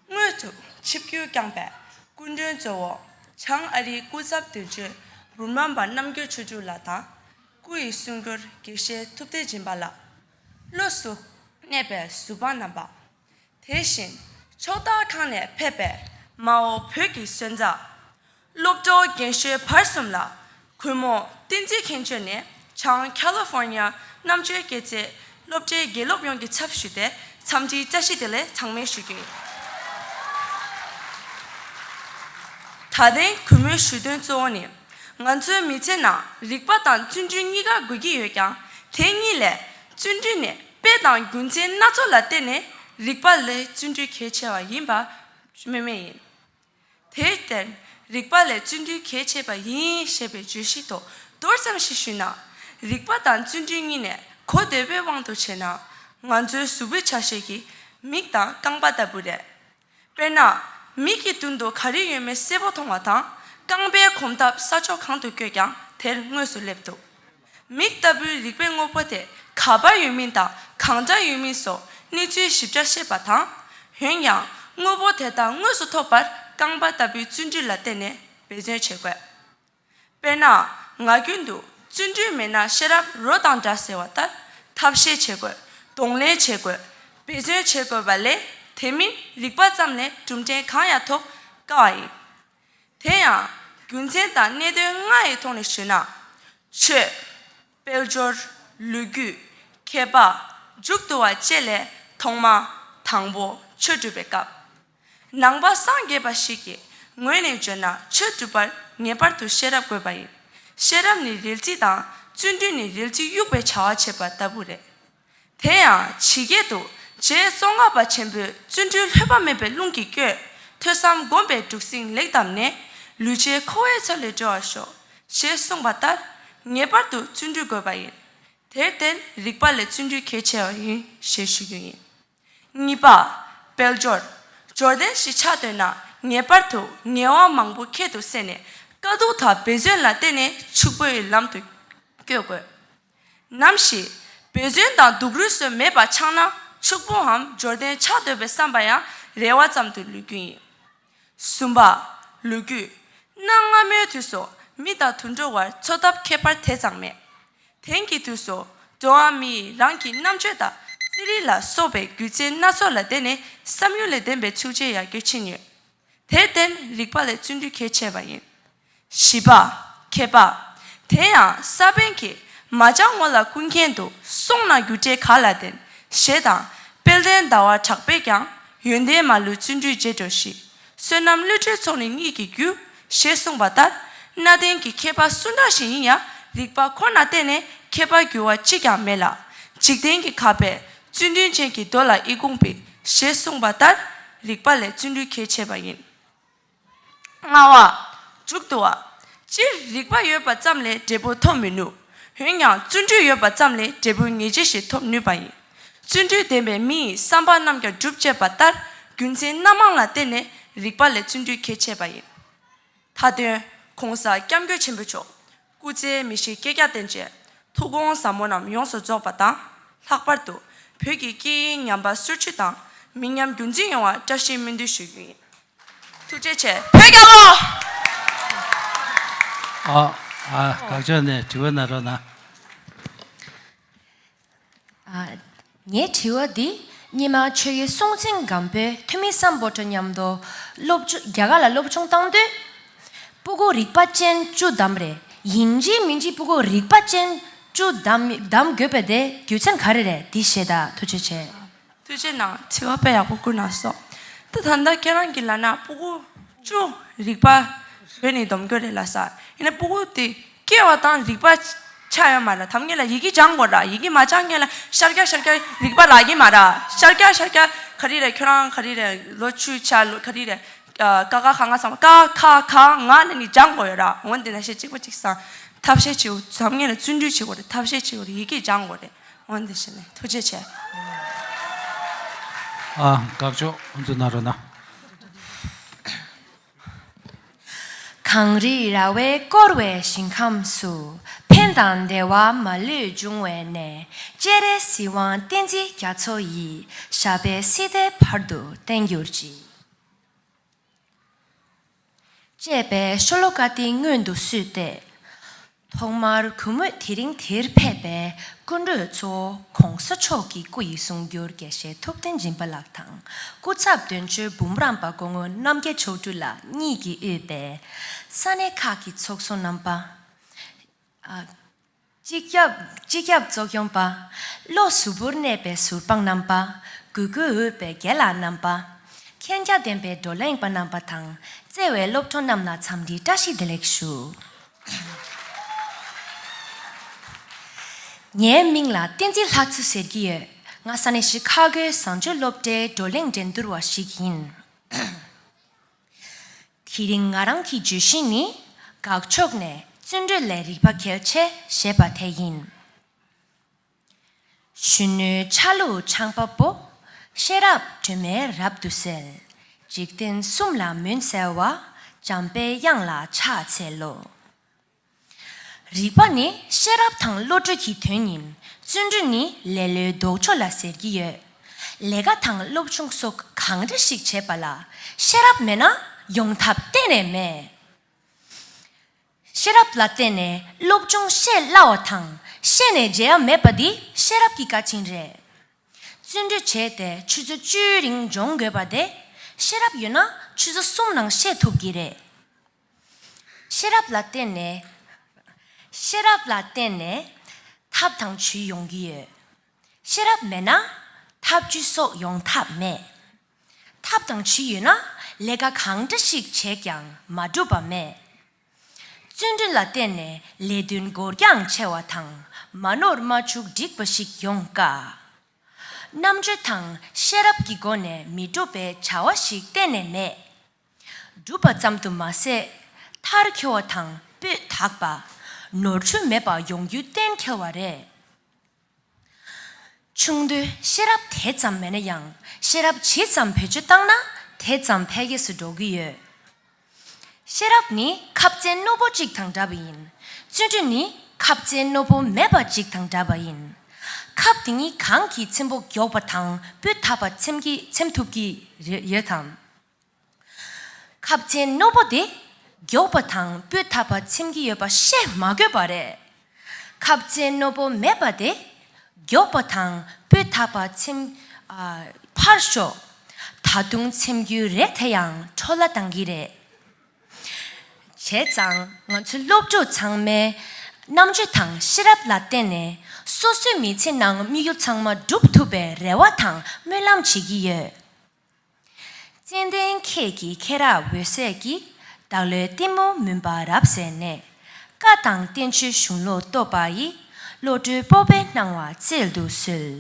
དངོས་སུ་ཆིབས་བསྒྱུར་བསྐྱངས་པའི་སྐུ་མགྲོན་གཙོ་བོ་བྱང་ཨ་རིའི་སྐུ་ཚབ་དོན་གཅོད་འབུམ་རམས་པ་རྣམ་རྒྱལ་ཆོས་དྲུག་ལགས་དང་། སྐུ་ཡི་གསུང་སྒྱུར་དགེ་བཤེས་ཐུབ་བསྟན་སྦྱིན་པ་ལགས། བློ་གཟུ་གནས་པའི་གཟུ་དཔང་རྣམ་པ། དེ་བཞིན་ཕྱོགས་མཐའ་ཁག་ནས་ཕེབས་པའི་མ་འོངས་བོད་ཀྱི་སོན་རྩ། སློབ་གྲོགས་རྒན་གཞོན་བར་གསུམ་ལ་གུས་མོ་བསྟན་འཛིན་མཁྱེན་ཆོས་ནས་བྱང་ཁ་ལི་ཧྥོར་ནི་ཡ་རྣམ་དཔྱོད་སྐྱེད་ཚལ་སློབ་གྲྭའི་དགེ་སློབ་ཡོངས་ཀྱི་ཚབ་ཞུས་ཏེ་འཚམས་འདྲིའི་བཀྲ་ཤིས་བདེ་ལེགས་གྲངས་མེད་ཞུ་རྒྱུ་ཡིན། ད་ཐེངས་གུས་མོའི་ཞུ་དོན་གཙོ་བོ་ནི། ང་ཚོའི་མི་ཚེ་ནང་རིག་པ་དང་བརྩོན་འགྲུས་གཉིས་ཀ་དགོས་ཀྱི་ཡོད་ཀྱང་། དེ་གཉིས་ལས་བརྩོན་འགྲུས་ནི་དཔེ་དང་རྒྱུ་མཚན་སྣ་ཚོགས་ལ་བརྟེན་ནས་རིག་པ་ལས་བརྩོན་འགྲུས་གལ་ཆེ་བ་ཡིན་པ་སྨོས་མེད་ཡིན། དེར་བརྟེན། རིག་པ་ལས་བརྩོན་འགྲུས་གལ་ཆེ་བ་ཡིན་ཞེས་པའི་བརྗོད་གཞི་ཐོག་མདོར་ཙམ་ཞིག་ཞུས་ན། རིག་པ་དང་བརྩོན་འགྲུས་གཉིས་ནས་གོ་བདེ་བོའི་དབང་དུ་བྱས་ན། ང་ཚོའི་གཟུགས་པོའི་ཆ་ཤས་ཀྱི་མིག་དང་རྐང་པ་ལྟ་བུ་རེད། དཔེར་ན། མིག་གི་མདུན་དུ་ག་རེ་ཡོད་མེད་གསལ་པོ་མཐོང་བ་དང་། རྐང་པའི་གོམ་སྟབས་ས་ཕྱོགས་གང་དུ་བཀོད་ཀྱང་དེར་དངོས་སུ་སླེབས་འདུག་མིག་ལྟ་བུའི་རིག་པའི་དངོས་པོ་དེ་ག་པར་ཡོད་མིན་དང་གང་འདྲ་ཡོད་མིན་སོགས་གནས་ཚུལ་ཞིབ་ཕྲ་ཤེས་པ་དང་། འོན་ཀྱང་དངོས་པོ་དེ་དག་དངོས་སུ་ཐོབ་པར་རྐང་པ་ལྟ་བུའི་བརྩོན་འགྲུས་ལ་བརྟེན་ནས་འབད་བརྩོན་བྱེད་དགོས། དཔེར་ན། ངག་རྒྱུན་དུ་བརྩོན་འགྲུས་མེད་ན་ཤེས་རབ་རོ་དང་འདྲ་ཟེར་བ་ལྟར་ཐབས་ཤེས་བྱེད་དགོས། གདོང་ལེན་བྱེད་དགོས། འབད་བརྩོན་བྱེད་དགོས་པ་ལས་དེ་མིན་རིག་པ་ཙམ་ལས་གྲུབ་འབྲས་གང་ཡང་ཐོབ་དཀའ་བ་ཡིན། དེ་ཡང་། རྒྱུ་མཚན་དང་གནད་དོན་ལྔ་ཡི་ཐོག་ནས་ཞུས་ན། ཆོས། དཔལ་འབྱོར། ལོ་རྒྱུས། མཁས་པ། མཇུག་ཏུ་བ་བཅས་ལས་ཐོག་མ། དང་པོ་ཆོས་སྒྲུབ་པའི་སྐབས། ནང་པ་སངས་རྒྱས་པ་ཞིག་གི་ངོས་ནས་བརྗོད་ན་ཆོས་སྒྲུབ་པར་ངེས་པར་དུ་ཤེས་རབ་དགོས་པ་ཡིན། ཤེས་རབ་ནི་རིལ་རྩིས་དང་བརྩོན་འགྲུས་ནི་རིལ་རྩིས་དབྱུག་པའི་བྱ་བ་བྱེད་པ་ལྟ་བུ་རེད། དེ་ཡང་ཇི་སྐད་དུ། རྗེ་ཙོང་ཁ་པ་ཆེན་པོས་བརྩོན་འགྲུས་ལྷོད་པ་མེད་པའི་རླུང་གིས་བསྐྱོད། ཐོས་བསམ་སྒོམ་པའི་གྲུ་གཟིངས་ལེགས་བསྡམས་ནས། ལུས་ཅན་འཁོར་བའི་མཚོ་ལས་སྒྲོལ་བར་ཤོག་ཞེས་གསུངས་པ་ལྟར། ངེས་པར་དུ་བརྩོན་འགྲུས་དགོས་པ་ཡིན། དེར་བརྟེན་རིག་པ་ལས་བརྩོན་འགྲུས་གལ་ཆེ་བ་ཡིན་ཞེས་ཞུ་རྒྱུ་ཡིན། གཉིས་པ། དཔལ་འབྱོར། འབྱོར་ལྡན་ཞིག་ཆགས་འདོད་ན་ངེས་པར་དུ་ངལ་བ་མང་པོ་ཁྱད་དུ་བསད་ནས་དཀའ་སྡུག་དང་འབད་བརྩོན་ལ་བརྟེན་ནས་ཕྱུག་པོའི་ལམ་དུ་བསྐྱོད་དགོས། ནམ་ཞིག་འབད་བརྩོན་དང་སྡུག་རུས་སུ་མེད་པ་ཆགས་ན་ཕྱུག་པོའམ་འབྱོར་ལྡན་ཆགས་འདོད་པའི་བསམ་པ་ཡང་རེ་བ་ཙམ་དུ་ལུས་རྒྱུ་ཡིན། གསུམ་པ། ལོ་རྒྱུས། གནའ་སྔ་མོའི་དུས་སུ་མི་དང་དུད་འགྲོ་བར་འཚོ་ཐབས་ཁྱད་པར་དེ་ཙམ་མེད། དེང་གི་དུས་སུ་འགྲོ་བ་མི་ཡི་རང་གི་རྣམ་དཔྱོད་དང་རྩིས་རིག་ལ་སོགས་པའི་རྒྱུ་མཚན་སྣ་ཚོགས་ལ་བརྟེན་ནས་བསམ་ཡུལ་ལས་འདས་པའི་ཕྱུག་ཅེས་ཡར་རྒྱས་ཕྱིན་ཡོད། དེར་བརྟེན་རིག་པ་ལས་བརྩོན་འགྲུས་གལ་ཆེ་བ་ཡིན། བཞི་པ། མཁས་པ། དེ་ཡང་ས་པཎ་གྱིས་མ་སྦྱང་ངོ་ལ་ཀུན་མཁྱེན་དུ། སོང་ན་རྒྱུ་འབྲས་ག་ལ་བརྟེན། ཞེས་དང་། དཔལ་ལྡན་ཟླ་བ་གྲགས་པས་ཀྱང་། ཡོན་ཏན་མ་ལུས་བརྩོན་འགྲུས་རྗེས་འགྲོ་ཞིག་བསོད་ནམས་བསླུ་བྲིད་ཚོགས་ནི་གཉིས་ཀྱི་རྒྱུ། ཞེས་གསུངས་པ་ལྟར། གནའ་དེང་གི་མཁས་པ་སུ་འདྲ་ཞིག་ཡིན་ཡང་རིག་པ་ཁོ་ནར་བརྟེན་ནས་མཁས་པར་འགྱུར་བ་གཅིག་ཀྱང་མེད་ལ། འཇིག་རྟེན་གྱི་ཁ་དཔེ། བརྩོན་འགྲུས་ཅན་གྱི་མདོ་ལ་ཨི་ཁུང་པའི། ཞེས་གསུངས་པ་ལྟར། རིག་པ་ལས་བརྩོན་འགྲུས་གལ་ཆེ་བ་ཡིན། ལྔ་བ། མཇུག་ཏུ་བ། སྤྱིར་རིག་པ་ཡོད་པ་ཙམ་ལས་འབྲས་བུ་ཐོབ་མི་ནུས། འོན་ཀྱང་བརྩོན་འགྲུས་ཡོད་པ་ཙམ་ལས་འབྲས་བུ་ངེས་ཅན་ཞིག་ཐོབ་ནུས་པ་ཡིན། བརྩོན་འགྲུས་ལྡན་པའི་མི་ཡི་བསམ་པ་རྣམས་ཀྱང་འགྲུབ་ཅེས་པ་ལྟར། རྒྱུ་མཚན་སྣ་མང་ལ་བརྟེན་ནས་རིག་པ་ལས་བརྩོན་འགྲུས་གལ་ཆེ་བ་ཡིན། མཐའ་དོན། ༸གོང་ས་༸སྐྱབས་མགོན་ཆེན་པོ་མཆོག་སྐུ་ཚེ་མི་ཤིགས་བསྐལ་བརྒྱར་བརྟན་ཅིང་། ཐུགས་དགོངས་ཟབ་མོ་རྣམས་ཡོངས་སུ་རྫོགས་པ་དང་། ལྷག་པར་དུ་བོད་ཀྱི་སྐད་ཡིག་ཉམས་པ་སོར་ཆུད་དང་མི་ཉམས་རྒྱུན་འཛིན་ཡོང་བར་བཀྲ་ཤིས་སྨོན་འདུན་ཞུ་རྒྱུ་ཡིན། ཐུགས་རྗེ་ཆེ། བོད་རྒྱལ་ལོ། ཨ། ཨ། དགག་ཕྱོགས་ནས་དྲི་བ་གནང་རོགས་གནང་། ཨ། ངའི་དྲི་བ་འདི་སྙེ་མ་ཆོས་ཀྱི་སྲོང་བཙན་སྒམ་པོས་ཐོན་མི་སམ་བྷོ་ཊ་མཉམ་དུ་སློབ་སྦྱོང་རྒྱ་གར་ལ་སློབ་སྦྱོང་བཏང་དུས། སྤུ་གུ་རིག་པ་ཅན་བཅུ་བདམས་རེད། ཡིན་གཅིག་མིན་གཅིག་སྤུ་གུ་རིག་པ་ཅན་བཅུ་བདམས་བདམས་དགོས་པ་དེ་རྒྱུ་མཚན་ག་རེ་རེད། འདི་བཤད་དང་། ཐུགས་རྗེ་ཆེ། ཐུགས་རྗེ་གནང་། དྲི་བ་དཔེ་ཡག་པོ་བསྐུར་གནང་སོང་། ད་ད་ལྟ་ཁྱེད་རང་གིས་ལབ་ན་སྤུ་གུ་བཅུ་རིག་པ་བོད་ནས་སྡོམ་རྒྱུ་རེད་ལབ་ས། ཡིན་ན་སྤུ་གུ་དེ་སྐྱེ་བ་དང་རིག་པ་ཆགས་ཡོད་མ་རེད། ཐམས་ཅད་ལ་ཡི་གེ་སྦྱང་དགོས་ར། ཡི་གེ་མ་སྦྱང་མཁན་ལ་ཤར་རྒྱག་ཤར་རྒྱག་རིག་པ་རག་གི་མ་རེད། ཤར་རྒྱག་ཤར་རྒྱག་ག་རེ་རེད། ཁྱོད་རང་ག་རེ་རེད། ལོ་བཅུ་ཆ་ལོ་ག་རེ་རེད། ཀ་ཁ་ག་ང་ཚང་མ་ཀ་ཁ་ག་ང་ནས་ནི་སྦྱང་དགོས་ཡོད་ར། འོན་ཏེ་ན་ཤེས་གཅིག་པ་གཅིག་སང་ཐབས་ཤེས་བྱེད་དགོས། ཐམས་ཅད་ལ་བརྩོན་འགྲུས་བྱེད་དགོས་རེད། ཐབས་ཤེས་བྱེད་དགོས་རེད། ཡི་གེ་སྦྱང་དགོས་རེད། འོན་ཏེ་ཤེས་ནས་ཐུགས་རྗེ་ཆེ། ཨ། དགག་ཕྱོགས་ཨུ་ཚུགས་གནང་རོགས་གནང་། གངས་རི་ར་བས་བསྐོར་བའི་ཞིང་ཁམས་སུ། ཕན་དང་བདེ་བ་མ་ལུས་འབྱུང་བའི་གནས། སྤྱན་རས་གཟིགས་དབང་བསྟན་འཛིན་རྒྱ་མཚོ་ཡི། ཞབས་པད་སྲིད་མཐའི་བར་དུ་བརྟན་གྱུར་ཅིག་ཅེས་པའི་ཤོ་ལོ་ཀ་དེ་སྔོན་དུ་བསུས་ཏེ། ཐོག་མར་གུས་མོས་དེ་རིང་དེར་ཕེབས་པའི་སྐུ་མགྲོན་གཙོ་བོ་༸གོང་ས་མཆོག་གི་སྐུ་ཡི་གསུང་སྒྱུར་དགེ་བཤེས་ཐུབ་བསྟན་སྦྱིན་པ་ལགས་དང་། སྐུ་ཚབ་དོན་གཅོད་འབུམ་རམས་པ་སྐུ་ངོ་རྣམ་རྒྱལ་མཆོག་སྤྲུལ་ལགས་གཉིས་ཀྱིས་དབུས་པའི་ས་གནས་ཁག་གི་ཚོགས་གཙོ་རྣམ་པ། ཨ། སྤྱི་ཁྱབ། སྤྱི་ཁྱབ་ཚོགས་སྐྱོང་པ། བློ་གཟུ་བོར་གནས་པའི་ཟུར་དཔང་རྣམ་པ། གུས་བཀུར་འོས་པའི་རྒན་ལགས་རྣམ་པ། མཁྱེན་རྒྱ་ལྡན་པའི་བགྲོ་གླེང་པ་རྣམ་པ་དང་། བརྩེ་བའི་སློབ་གྲོགས་རྣམས་ལ་འཚམས་འདྲིའི་བཀྲ་ཤིས་བདེ་ལེགས་ཞུ། ངའི་མིང་ལ་བསྟན་འཛིན་ལྷ་མཚོ་ཟེར་གྱི་ཡོད། ང་ས་གནས་ཤི་ཁ་གོའི་བཟང་སྤྱོད་སློབ་གྲྭའི་བགྲོ་གླེང་འགྲན་བསྡུར་བ་ཞིག་ཡིན། དེ་རིང་ང་རང་གི་བརྗོད་གཞི་ནི། དགག་ཕྱོགས་ནས་བརྩོན་འགྲུས་ལས་རིག་པ་གལ་ཆེ་ཞེས་པ་དེ་ཡིན། གཞོན་ནུའི་ཆ་ལུགས་ཆང་པ་པོ། ཤེས་རབ་སྒྲོན་མེ་རབ་ཏུ་གསལ། འཇིག་རྟེན་གསུམ་ལ་མུན་བསལ་བ། འཇམ་དཔལ་དབྱངས་ལ་ཕྱག་འཚལ་ལོ། རིག་པ་ནི་ཤེས་རབ་དང་བློ་གྲོས་ཀྱི་དོན་ཡིན། བརྩོན་འགྲུས་ནི་ལེ་ལོའི་ལྡོག་ཕྱོགས་ལ་ཟེར་གྱི་ཡོད། ལས་ཀ་དང་སློབ་སྦྱོང་སོགས་གང་འདྲ་ཞིག་བྱེད་པ་ལ་ཤེས་རབ་མེད་ན་ཡོང་ཐབས་གཏན་ནས་མེད། ཤེས་རབ་ལ་བརྟེན་ནས་སློབ་སྦྱོང་ཤེས་སླ་བ་དང་ཤེས་ནས་བརྗེད་ཡ་མེད་པ་འདི་ཤེས་རབ་ཀྱི་བཀའ་དྲིན་རེད། བརྩོན་འགྲུས་བྱས་ཏེ་ཆུ་ཚོད་བཅུའི་རིང་སྦྱོང་དགོས་པ་དེ་ཤེས་རབ་ཡོད་ན་ཆུ་ཚོད་གསུམ་ནང་ཤེས་ཐུབ་ཀྱི་རེད། ཤེས་རབ་ལ་བརྟེན་ནས། ཤེས་རབ་ལ་བརྟེན་ནས་ཐབས་དང་ཇུས་ཡོང་གི་ཡོད། ཤེས་རབ་མེད་ན་ཐབས་ཇུས་སོགས་ཡོང་ཐབས་མེད། ཐབས་དང་ཇུས་ཡོད་ན་ལས་ཀ་གང་འདྲ་ཞིག་བྱས་ཀྱང་མ་འགྲུབ་པ་མེད། བརྩོན་འགྲུས་ལ་བརྟེན་ནས་ལས་དོན་འགོར་འགྱངས་ཆེ་བ་དང་མ་ནོར་མ་འཆུག་འགྲིག་པ་ཞིག་ཡོང་དཀའ། རྣམ་དཔྱོད་དང་ཤེས་རབ་ཀྱི་སྒོ་ནས་མི་འགྲུབ་པའི་བྱ་བ་ཞིག་གཏན་ནས་མེད། སྒྲུབ་པ་ཙམ་དུ་མ་ཟད། མཐར་འཁྱོལ་བ་དང་སྤུས་དག་པ། ནོར་འཁྲུལ་མེད་པ་ཡོང་རྒྱུ་གཏན་འཁེལ་བ་རེད། ཆུང་དུས་ཤེས་རབ་དེ་ཙམ་མེད་ན་ཡང་ཤེས་རབ་ཇི་ཙམ་བེད་སྤྱོད་བཏང་ན་དེ་ཙམ་འཕེལ་རྒྱས་སུ་འགྲོ་གི་ཡོད། ཤེས་རབ་ནི་ཁབ་རྩེ་རྣོ་པོ་གཅིག་དང་འདྲ་བ་ཡིན། བརྩོན་འགྲུས་ནི་ཁབ་རྩེ་རྣོ་པོ་མེད་པ་གཅིག་དང་འདྲ་བ་ཡིན། ཁབ་དེ་གཉིས་གང་གིས་ཚེམ་པོ་མགྱོགས་པ་དང་སྤུས་དག་པ་ཚེམ་གྱི་ཚེམ་ཐུབ་ཀྱི་རེ་ཡོད་དམ། ཁབ་རྩེ་རྣོ་པོ་དེ་མགྱོགས་པ་དང་སྤུས་དག་པ་ཚེམ་གྱི་ཡོད་པ་ཤེས་མ་དགོས་པ་རེད། ཁབ་རྩེ་རྣོ་པོ་མེད་པ་དེ་མགྱོགས་པ་དང་སྤུས་དག་པ་ཚེམ་ཨ། ཕར་ཞོག་ད་དུང་ཚེམ་རྒྱུ་རེད་དེ་ཡང་འཕྲོ་བརླག་བཏང་གི་རེད། བྱས་ཙང་ང་ཚོ་སློབ་ཕྲུག་ཚང་མས་རྣམ་དཔྱོད་དང་ཤེས་རབ་ལ་བརྟེན་ནས་སོ་སོའི་མི་ཚེ་ནང་དམིགས་ཡུལ་ཚང་མ་འགྲུབ་ཐུབ་པའི་རེ་བ་དང་སྨོན་ལམ་བྱེད་ཀྱི་ཡོད། ཙན་དན་ཁྱེད་ཀྱི་ཁྱེད་རང་འོད་ཟེར་གྱིས། བདག་བློའི་གཏི་མུག་མུན་པ་རབ་བསལ་ནས། བཀའ་དང་བསྟན་བཅོས་གཞུང་ལུགས་རྟོགས་པ་ཡི། བློ་གྲོས་སྤོབས་པའི་སྣང་བ་བསྩལ་དུ་གསོལ།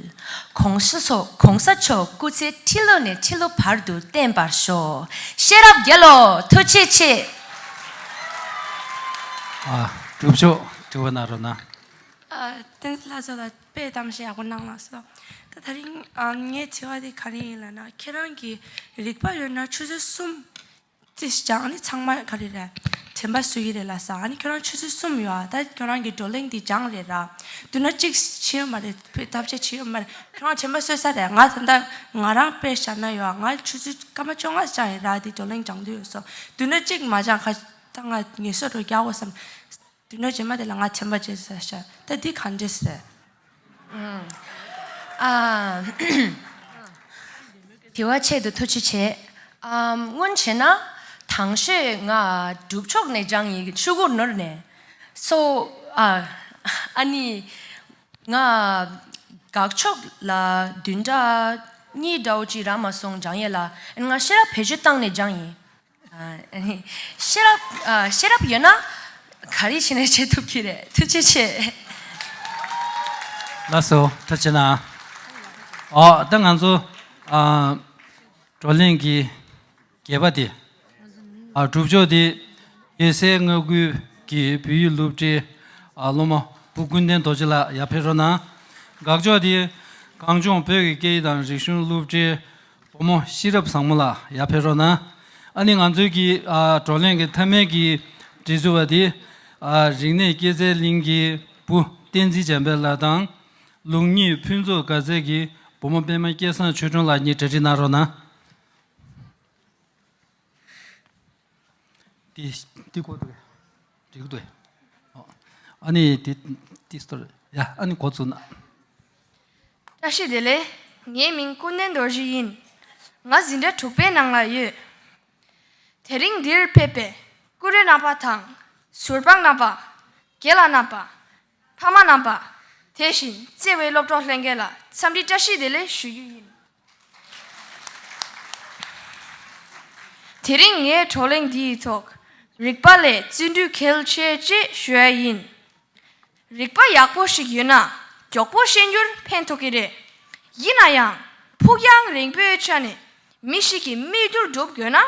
གོང་ས་མཆོག་གོང་ས་མཆོག་སྐུ་ཚེ་ཁྲི་ལོ་ནས་ཁྲི་ལོ་བར་དུ་བརྟན་པར་ཤོག་ཤེས་རབ་རྒྱལ་ལོ། ཐུགས་རྗེ་ཆེ། ཨ། གྲུབ་མཆོག་དྲི་བ་གནང་རོགས་གནང་། ཨ། བསྟན་འཛིན་ལྷ་མཚོ་ལགས་དཔེ་གཏམ་བཤད་ཡག་པོ་གནང་ལགས་སོ། ད་དེ་རིང་ཨ་ངའི་དྲི་བ་དེ་ག་རེ་ཡིན་ལབ་ན། ཁྱེད་རང་གིས་རིག་པ་ཡོད་ན་ཆུ་ཚོད་གསུམ་ཙམ་སྦྱང་ནས་ཚང་མ་ག་རེ་རེད། དྲན་པ་གསོ་གི་རེད་ལབ་སོང་། ཨ་ནི་ཁྱེད་རང་ཆུ་ཚོད་གསུམ་ཡོད་ཨ། ད་ཁྱེད་རང་གི་བགྲོ་གླེང་འདི་སྦྱངས་རེད་ར། མདོར་ན་གཅིག་བྱས་ཡོད་མ་རེད། ཐབས་ཤེས་བྱས་ཡོད་མ་རེད། ཁྱེད་རང་དྲན་པ་གསོས་ས་རེད། ང་ད་ལྟ་ང་རང་དཔེ་བཞག་ན་ཡོད་ཨ། ང་ཆུ་ཚོད་སྐར་མ་བཅོ་ལྔ་སྦྱངས་ཡིན་ར། དེ་བགྲོ་གླེང་སྦྱང་དུས་ཡོད་སོང་། མདོར་ན་གཅིག་མ་སྦྱངས་ཁ་ད་ང་ངལ་གསོ་འགྲོ་རྒྱག་དགོས་བསམ། དུས་ནོར་རྗེས་མ་དེ་ལ་ང་དྲན་པ་བརྗེད་ས་ཤ་ད་འདི་གང་འདྲས་རེད། ཨ། དྲི་བ་ཆེད་དུ་ཐུགས་རྗེ་ཆེ། ཨམ། སྔོན་བྱས་ན་དང་ཤོས་ང་སྒྲུབ་ཕྱོགས་ནས་སྦྱངས་ཡིན། ཆུ་གུར་ནོར་ནས་སོ། ཨ། ཨ་ནི་ང་དགག་ཕྱོགས་ལ་བདུན་ཕྲག་གཉིས་འདྲ་བོ་ཅིག་རག་མ་སོང་སྦྱང་ཡས་ལ། ང་ཤེས་རབ་བེད་སྤྱོད་བཏང་ནས་སྦྱངས་ཡིན། ཨ། ཤེས་རབ། ཨ། ཤེས་རབ་ཡོད་ན་ག་རེ་བྱས་ནས་བྱེད་ཐུབ་ཀྱི་རེད། ཐུགས་རྗེ་ཆེ། ལགས་སོ། ཐུགས་རྗེ་གནང་། ཨོ། ད་ང་ཚོ་ཨ་བགྲོ་གླེང་གི་བརྒྱད་པ་དེ། ཨ། གྲུབ་མཆོག་དེ་རྒྱལ་སྲས་མངའ་ཁུལ་གྱི་བོད་ཡིག་སློབ་གྲྭའི་ཨ་སློབ་མ་བུ་ཀུན་ལྡན་རྡོ་རྗེ་ལགས་ཡར་ཕེབས་རོགས་གནང་། དགག་ཕྱོགས་དེ་གངས་ལྗོངས་བོད་ཀྱི་སྐད་ཡིག་དང་རིག་གཞུང་སློབ་གྲྭའི་བུ་མོ་ཤེས་རབ་བཟང་མོ་ལགས་ཡར་ཕེབས་རོགས་གནང་། ཨ་ནི་ང་ཚོའི་གི་ཨ་བགྲོ་གླེང་གི་མཐའ་མའི་གི་གྲས་སུ་བ་དེ། ཨ། རིག་གནས་སྐྱེད་ཚལ་གླིང་གི་བུ་བསྟན་འཛིན་འཇམ་དཔལ་ལགས་དང་། ལུགས་གཉིས་ཕུན་ཚོགས་དགའ་ཚལ་གྱི་བུ་མོ་པད་མ་སྐལ་བཟང་ཆོས་སྒྲོན་ལགས་གཉིས་གྲ་སྒྲིག་གནང་རོགས་གནང་། འདི་འདི་གོ་འདུག་འགྲིག་འདུག་ཨ་ནི་འདི་འདི་སྟོར་ཡ། ཨ་ནི་འགོ་བཙུགས་ན། བཀྲ་ཤིས་བདེ་ལེགས། ངའི་མིང་ཀུན་ལྡན་རྡོ་རྗེ་ཡིན། ང་འཛིན་གྲྭ་དྲུག་པའི་ནང་ལ་ཡོད། དེ་རིང་འདིར་ཕེབས་པའི་བཀུར་འོས་རྣམ་པ་དང་། ཟུར་དཔང་རྣམ་པ། རྒན་ལགས་རྣམ་པ། ཕ་མ་རྣམ་པ། དེ་བཞིན་བརྩེ་བའི་སློབ་གྲོགས་ལྷན་རྒྱས་ལ་འཚམས་འདྲི་བཀྲ་ཤིས་བདེ་ལེགས་ཞུ་རྒྱུ་ཡིན། དེ་རིང་ངའི་བགྲོ་གླེང་འདིའི་ཐོག་ རིག་པ་ལས་བརྩོན་འགྲུས་གལ་ཆེ་ཅེས་ཞུ་ཡ་ཡིན། རིག་པ་ཡག་པོ་ཞིག་ཡོད་ན་མགྱོགས་པོ་ཤེས་རྒྱུར་ཕན་ཐོགས་ཀྱི་རེད། ཡིན་ན་ཡང་ཕུགས་རྒྱང་རིང་པོའི་ཆ་ནས་མི་ཞིག་གི་མིག་རྒྱུད་སྒྲུབ་དགོས་ན་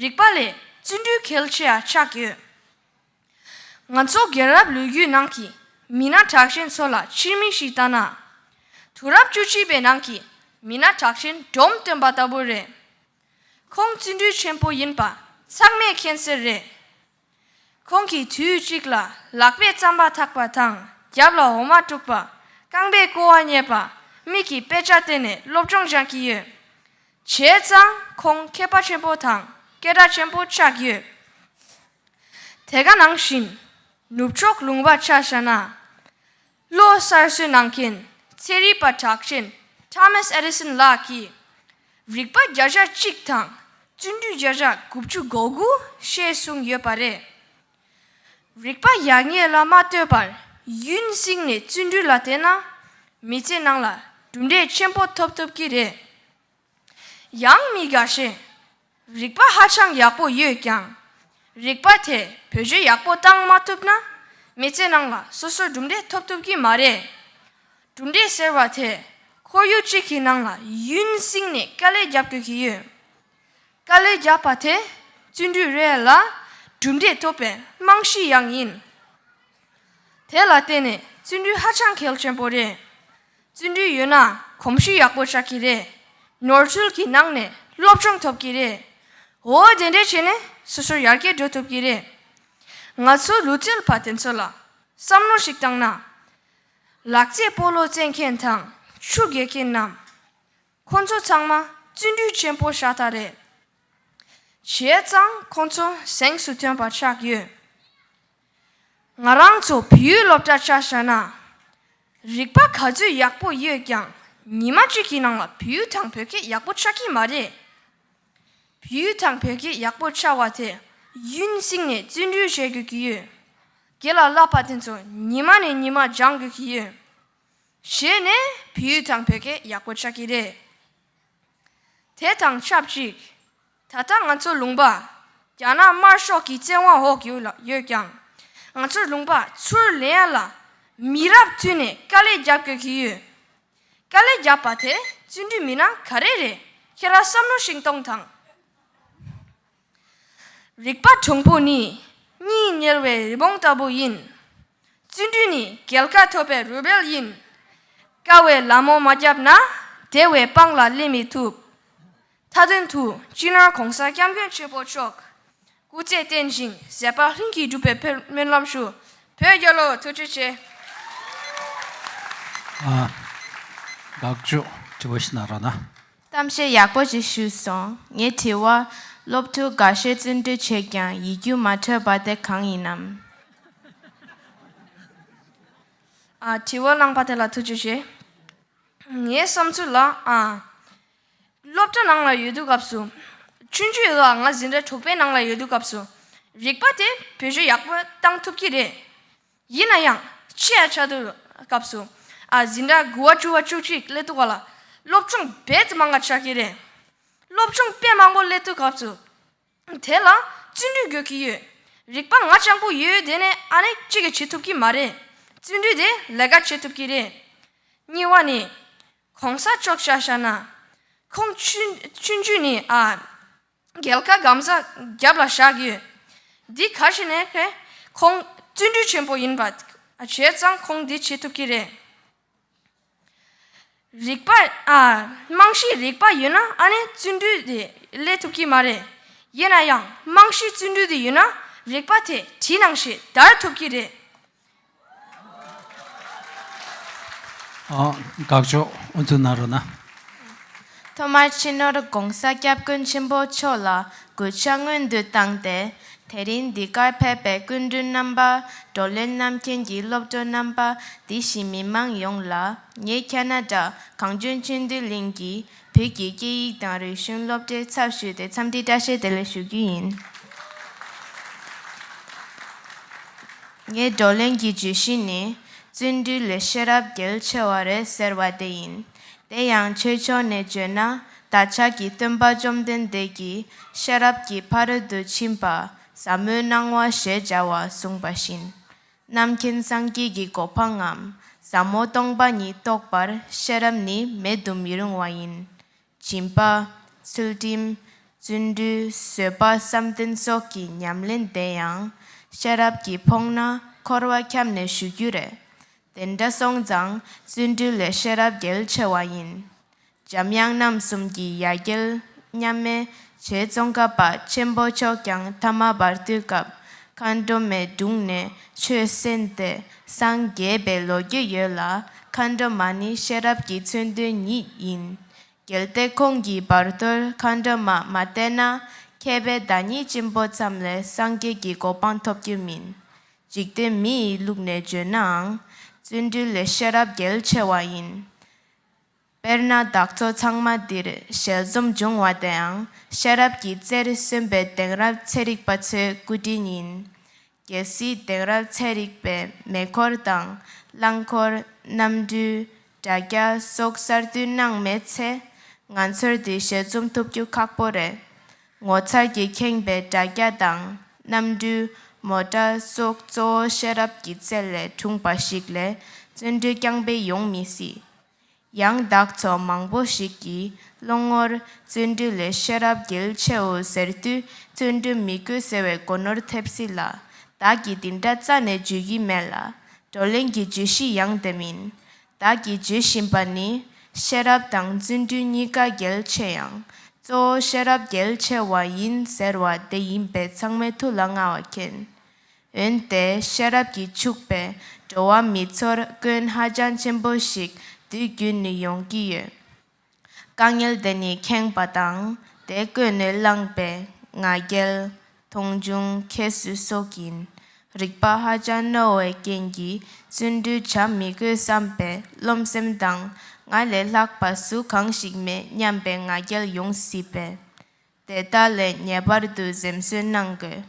རིག་པ་ལས་བརྩོན་འགྲུས་གལ་ཆེ་བ་ཆགས་ཡོད། ང་ཚོ་རྒྱལ་རབས་ལོ་རྒྱུས་ནང་གི་མི་སྣ་གྲགས་ཅན་ཚོ་ལ་ཕྱིར་མིག་ཞིག་ལྟ་ན། དུས་རབས་བཅུ་གཅིག་པའི་ནང་གི་མི་སྣ་གྲགས་ཅན་འབྲོམ་སྟོན་པ་ལྟ་བུ་རེད། ཁོང་བརྩོན་འགྲུས་ཆེན་པོ་ཡིན་པ་ཚང་མས་མཁྱེན་གསལ་རེད། ཁོང་གིས་དུས་གཅིག་ལ་ལག་པས་རྩམ་པ་འཐག་པ་དང་རྒྱབ་ལ་འོ་མ་བཀྲུགས་པ། རྐང་པས་ཀོ་བ་མཉེ་བ། མིག་གིས་དཔེ་ཆ་བལྟས་ནས་སློབ་སྦྱོང་སྦྱང་གི་ཡོད། བྱས་ཙང་ཁོང་མཁས་པ་ཆེན་པོ་དང་སྐད་གྲགས་ཆེན་པོ་ཆགས་ཡོད། དེ་ག་ནང་བཞིན་ནུབ་ཕྱོགས་ལུང་པ་ཆ་བཞག་ན། བློ་གསར་གསོའི་ནང་མཁན་ཚན་རིག་པ་གྲགས་ཅན་ཐོ་མཱས་ཨེ་ཌི་སན་ལགས་ཀྱིས་རིག་པ་བརྒྱ་ཆ་གཅིག་དང་བརྩོན་འགྲུས་བརྒྱ་ཆ་དགུ་བཅུ་གོ་དགུ་ཞེས་གསུངས་ཡོད་པ་རེད། རིག་པ་ཡག་ཉེས་ལ་མ་ལྟོས་པར་ཡུན་བསྲིངས་ནས་བརྩོན་འགྲུས་ལ་བརྟེན་ན་མི་ཚེ་ནང་ལ་གྲུབ་འབྲས་ཆེན་པོ་ཐོབ་ཐུབ་ཀྱི་རེད། ཡང་མི་འགའ་ཤས་རིག་པ་ཧ་ཅང་ཡག་པོ་ཡོད་ཀྱང་། རིག་པ་དེ་བེད་སྤྱོད་ཡག་པོ་བཏང་མ་ཐུབ་ན། མི་ཚེ་ནང་ལ་སོ་སོར་གྲུབ་འབྲས་ཐོབ་ཐུབ་ཀྱི་མ་རེད། གྲུབ་འབྲས་ཟེར་བ་དེ་ཁོར་ཡུག་གཅིག་གི་ནང་ལ་ཡུན་བསྲིངས་ནས་དཀའ་ལས་རྒྱབ་དགོས་ཀྱི་ཡོད། དཀའ་ལས་རྒྱབ་པ་དེ་བརྩོན་འགྲུས་རེད་ལ། གྲུབ་འབྲས་ཐོབ་པའི་རྨང་གཞི་ཡང་ཡིན། དེ་ལ་བརྟེན་ནས་བརྩོན་འགྲུས་ཧ་ཅང་གལ་ཆེན་པོ་རེད། བརྩོན་འགྲུས་ཡོད་ན་གོམས་གཤིས་ཡག་པོ་ཆགས་ཀྱི་རེད། ནོར་འཁྲུལ་གྱི་ནང་ནས་སློབ་སྦྱོང་ཐོབ་ཀྱི་རེད། འོ་དེ་འདྲས་བྱས་ནས་སོ་སོར་ཡར་རྒྱས་འགྲོ་ཐུབ་ཀྱི་རེད། ང་ཚོ་ལུས་རྩལ་བ་དེ་ཚོ་ལ་བསམ་བློ་ཞིག་བཏང་ན། ལག་རྩེད་སྤོ་ལོ་རྩེད་མཁན་དང་ཆུ་རྐྱལ་མཁན་རྣམས། ཁོང་ཚོ་ཚང་མ་བརྩོན་འགྲུས་ཆེན་པོ་ཤ་སྟག་རེད། བྱས་ཙང་ཁོང་ཚོ་གཟེངས་སུ་ཐོན་པ་ཆགས་ཡོད། ང་རང་ཚོ་བོད་ཡིག་སློབ་གྲྭ་ཆ་བཞག་ན། རིག་པ་ག་ཚོད་ཡག་པོ་ཡོད་ཀྱང་ཉི་མ་གཅིག་གི་ནང་ལ་བོད་ཡིག་དང་བོད་སྐད་ཡག་པོ་ཆགས་ཀྱི་མ་རེད། བོད་ཡིག་དང་བོད་སྐད་ཡག་པོ་ཆགས་པ་དེ་ཡུན་བསྲིངས་ནས་བརྩོན་འགྲུས་བྱེད་དགོས་ཀྱི་ཡོད། དགེ་ལ་བསླབ་པ་དེ་ཚོ་ཉི་མ་ནས་ཉི་མ་སྦྱང་དགོས་ཀྱི་ཡོད། བྱས་ནས་བོད་ཡིག་དང་བོད་སྐད་ཡག་པོ་ཆགས་ཀྱི་རེད། དེ་དང་ཆབས་ཅིག་ད་ལྟ་ང་ཚོ་ལུང་པ་རྒྱ་ནག་དམར་ཤོག་གི་བཙན་དབང་འོག་ཡོད་ལ་ཡོད་ཀྱང་། ང་ཚོ་ལུང་པ་ཚུར་ལེན་ཡ་ལ་མི་རབས་བསྟུན་ནས་དཀའ་ལས་རྒྱབ་དགོས་ཀྱི་ཡོད། དཀའ་ལས་རྒྱབ་པ་དེ་བརྩོན་འགྲུས་མིན་ན་ག་རེ་རེད། ཁྱེད་རང་བསམ་བློ་ཞིག་གཏོང་དང་། རིག་པ་གྲུང་པོ་ནི་གཉིད་ཉལ་བའི་རི་བོང་ལྟ་བུ་ཡིན། བརྩོན་འགྲུས་ནི་རྒྱལ་ཁ་ཐོབ་པའི་རུས་སྦལ་ཡིན། དཀའ་བའི་ལད་མོ་མ་བརྒྱབ་ན་བདེ་བའི་སྤང་ལ་སླེབས་མི་ཐུབ། མཐའ་དོན་དུ་སྤྱི་ནོར་༸གོང་ས་༸སྐྱབས་མགོན་ཆེན་པོ་མཆོག་སྐུ་ཚེ་བརྟན་ཞིང་མཛད་པ་ལྷུན་གྱིས་གྲུབ་པའི་ཕེབས་སྨོན་ལམ་ཞུ། བོད་རྒྱལ་ལོ། ཐུགས་རྗེ་ཆེ། ཨ། དགག་བཅོས་དྲི་བ་ཞིག་གནང་རོགས་གནང་། གཏམ་བཤད་ཡག་པོ་ཞིག་ཞུས་སོང་། ངའི་དྲི་བ། སློབ་ཕྲུག་འགའ་ཤས་བརྩོན་འགྲུས་བྱེད་ཀྱང་ཡིག་རྒྱུགས་མ་འཕྲོད་པ་དེ་གང་ཡིན་ནམ། ཨ། དྲི་བ་གནང་པ་དེ་ལ་ཐུགས་རྗེ་ཆེ། ངའི་བསམ་ཚུལ་ལ། ཨ། སློབ་གྲྭ་ནང་ལ་ཡོད་དུས་སྐབས་སུ། ཆུང་ཆུང་ཡོད་ལ་ང་འཛིན་གྲྭ་དྲུག་པའི་ནང་ལ་ཡོད་དུས་སྐབས་སུ། རིག་པ་དེ་བེད་སྤྱོད་ཡག་པོ་བཏང་ཐུབ་ཀྱི་རེད། ཡིན་ན་ཡང་ཆེ་ཡ་ཆགས་དུས་སྐབས་སུ། ཨ། འཛིན་གྲྭ་དགུ་པ་བཅུ་པ་བཅུ་གཅིག་སླེབས་དུས་སྒང་ལ་སློབ་སྦྱོང་རྦད་དེ་མང་ག་ཆགས་ཀྱི་རེད། སློབ་སྦྱོང་དཔེ་མང་པོ་སླེབས་དུས་སྐབས་སུ། དེ་ལ་བརྩོན་འགྲུས་དགོས་ཀྱི་ཡོད། རིག་པ་ང་རྐྱང་པོ་ཡོད་དེ་ནས་ཨ་ནི་གཅིག་གིས་བྱེད་ཐུབ་ཀྱི་མ་རེད། བརྩོན་འགྲུས་དེ་ལས་ཀ་བྱེད་ཐུབ་ཀྱི་རེད། གཉིས་པ་ནི། གོང་ས་མཆོག་ཆ་བཞག་ན། ཁོང་ཆུང་ཆུང་ཆུང་ནས། ཨ། རྒྱལ་ཁ་སྒམ་ས་རྒྱབ་ལ་བཞག་ཡོད། འདི་ག་རེ་བྱས་ནས་ཁོང་བརྩོན་འགྲུས་ཆེན་པོ་ཡིན་པ་བྱས་ཙང་ཁོང་འདི་བྱེད་ཐུབ་ཀྱི་རེད། རིག་པ། ཨ། རྨང་གཞི་རིག་པ་ཡོད་ན་ཨ་ནི་བརྩོན་འགྲུས་དེ་སླེབས་ཐུབ་ཀྱི་མ་རེད། ཡིན་ན་ཡང་རྨང་གཞི་བརྩོན་འགྲུས་དེ་ཡོད་ན་རིག་པ་དེ་གྲི་ནང་བཞིན་དར་ཐུབ་ཀྱི་རེད། ཨ། དགག་བཅོས་དབུ་འཛུགས་གནང་རོགས་གནང་། ཐོག་མར་སྤྱི་ནོར་༸གོང་ས་༸སྐྱབས་མགོན་ཆེན་པོ་མཆོག་ལ་གུས་ཕྱག་སྔོན་དུ་བཏང་སྟེ། དེ་རིང་འདི་གར་ཕེབས་པའི་སྐུ་མགྲོན་རྣམ་པ། བགྲོ་གླེང་གནང་མཁན་གྱི་སློབ་གྲོགས་རྣམ་པ། དེ་བཞིན་མི་མང་ཡོངས་ལ་ངས་ཁ་ན་ཌ་གངས་ལྗོངས་ཆོས་ལྡན་གླིང་གི་བོད་ཀྱི་སྐད་ཡིག་དང་རིག་གཞུང་སློབ་གྲྭའི་ཚབ་ཞུས་ཏེ་འཚམས་འདྲི་བཀྲ་ཤིས་བདེ་ལེགས་ཞུ་རྒྱུ་ཡིན། ངའི་བགྲོ་གླེང་གི་བརྗོད་གཞི་ནི། བརྩོན་འགྲུས་ལས་ཤེས་རབ་གལ་ཆེ་བ་རེད་ཟེར་བ་དེ་ཡིན། དེ་ཡང་ཆོས་ཕྱོགས་ནས་བརྗོད་ན། བདག་ཅག་གི་སྟོན་པ་བཅོམ་ལྡན་འདས་ཀྱིས་ཤེས་རབ་ཀྱི་ཕ་རོལ་ཏུ་ཕྱིན་པ། ཟབ་མོའི་སྣང་བ་ཞེས་བྱ་བ་གསུངས་པ་བཞིན། རྣམ་མཁྱེན་སངས་རྒྱས་ཀྱི་གོ་འཕང་ངམ། ཟབ་མོ་སྟོང་པ་ཉིད་རྟོགས་པར་ཤེས་རབ་ནི་མེད་དུ་མི་རུང་བ་ཡིན། སྦྱིན་པ། ཚུལ་ཁྲིམས། བརྩོན་འགྲུས། བཟོད་པ་བསམ་གཏན་སོགས་ཀྱི་ཉམས་ལེན་དེ་ཡང་ཤེས་རབ་ཀྱིས་ཕོངས་ན་འཁོར་བ་ཁྱབ་ནས་ཞུ་རྒྱུ་རེད། དེ་འདྲ་སོང་ཙང་བརྩོན་འགྲུས་ལས་ཤེས་རབ་གལ་ཆེ་བ་ཡིན། འཇམ་དབྱངས་རྣམ་གསུམ་གྱི་ཡ་གྱལ་མཉམ་མེད་རྗེ་ཙོང་ཁ་པ་ཆེན་པོ་མཆོག་ཀྱང་ཐ་མ་བར་དོའི་སྐབས་མཁའ་འགྲོ་མའི་དྲུང་ནས་ཆོས་གསན་ཏེ་སངས་རྒྱས་པའི་ལོ་རྒྱུས་ཡོད་ལ། མཁའ་འགྲོ་མ་ནི་ཤེས་རབ་ཀྱི་མཚོན་དོན་ཉིད་ཡིན། གལ་ཏེ་ཁོང་གིས་བར་དོར་མཁའ་འགྲོ་མ་མ་བསྟེན་ན། མཁས་པའི་བདག་ཉིད་ཆེན་པོ་ཙམ་ལས་སངས་རྒྱས་ཀྱི་གོ་འཕང་ཐོབ་རྒྱུ་མིན། འཇིག་རྟེན་མི་ཡི་ལུགས་ནས་བརྗོད་ནའང་། བརྩོན་འགྲུས་ལས་ཤེས་རབ་གལ་ཆེ་བ་ཡིན། དཔེར་ན་བདག་ཚོ་ཚང་མ་འདིར་ཞལ་འཛོམས་བྱུང་བ་དེའང་ཤེས་རབ་ཀྱི་རྩེར་སོན་པའི་གདན་རབས་ཚན་རིག་པ་ཚོའི་སྐུ་དྲིན་ཡིན། གལ་སྲིད་གདན་རབས་ཚན་རིག་པས་མེ་འཁོར་དང་རླངས་འཁོར། གནམ་གྲུ། དྲ་རྒྱ་སོགས་གསར་བཏོན་གནང་མེད་ཚེ། ང་ཚོར་འདིར་ཞལ་འཛོམས་ཐུབ་རྒྱུ་ཁག་པོ་རེད། ངོ་མཚར་གྱིས་ཁེངས་པའི་དྲ་རྒྱ་དང་གནམ་གྲུ། མོ་ཊ་སོགས་གཙོ་བོ་ཤེས་རབ་ཀྱི་རྩལ་ལས་འཁྲུངས་པ་ཞིག་ལས་བརྩོན་འགྲུས་རྐྱང་པས་ཡོང་མི་སྲིད། ཡང་བདག་ཚོ་མང་པོ་ཞིག་གིས་བློ་ངོར་བརྩོན་འགྲུས་ལས་ཤེས་རབ་གལ་ཆེའོ་ཟེར་དུས་བརྩོན་འགྲུས་མི་དགོས་ཟེར་བའི་སྒོ་ནོར་ཐེབས་སྲིད་ལ། བདག་གིས་འདི་འདྲ་རྩ་ནས་བརྗོད་ཀྱི་མེད་ལ། བགྲོ་གླེང་གི་བརྗོད་གཞི་ཡང་དེ་མིན། བདག་གིས་བརྗོད་བཞིན་པ་ནི་ཤེས་རབ་དང་བརྩོན་འགྲུས་གཉིས་ཀ་གལ་ཆེ་ཡང་གཙོ་བོ་ཤེས་རབ་གལ་ཆེ་བ་ཡིན་ཟེར་བ་དེ་ཡིན་པས་ཚང་མས་ཐུགས་ལ་མངའ་བ་མཁྱེན། འོན་ཏེ་ཤེས་རབ་ཀྱིས་ཕྱུག་པའི་འགྲོ་བ་མི་ཚོར་སྐྱོན་ཧ་ཅང་ཆེན་པོ་ཞིག་དུས་རྒྱུན་ནས་ཡོང་གི་ཡོད། དཀའ་ངལ་དེ་ནི་ཁེངས་པ་དང་དེ་ཀུན་ནས་བསླངས་པའི་ང་རྒྱལ། མཐོང་ཆུང་། ཁྱད་གསོད་སོགས་ཡིན། རིག་པ་ཧ་ཅང་རྣོ་བའི་རྐྱེན་གྱིས་བརྩོན་འགྲུས་བྱ་མི་དགོས་བསམ་པའི་རློམ་སེམས་དང་ང་ལས་ལྷག་པ་སུ་གང་ཞིག་མེད་སྙམ་པའི་ང་རྒྱལ་ཡོང་སྲིད་པས། དེ་དག་ལས་ངེས་པར་དུ་འཛེམ་ཟོན་གནང་དགོས།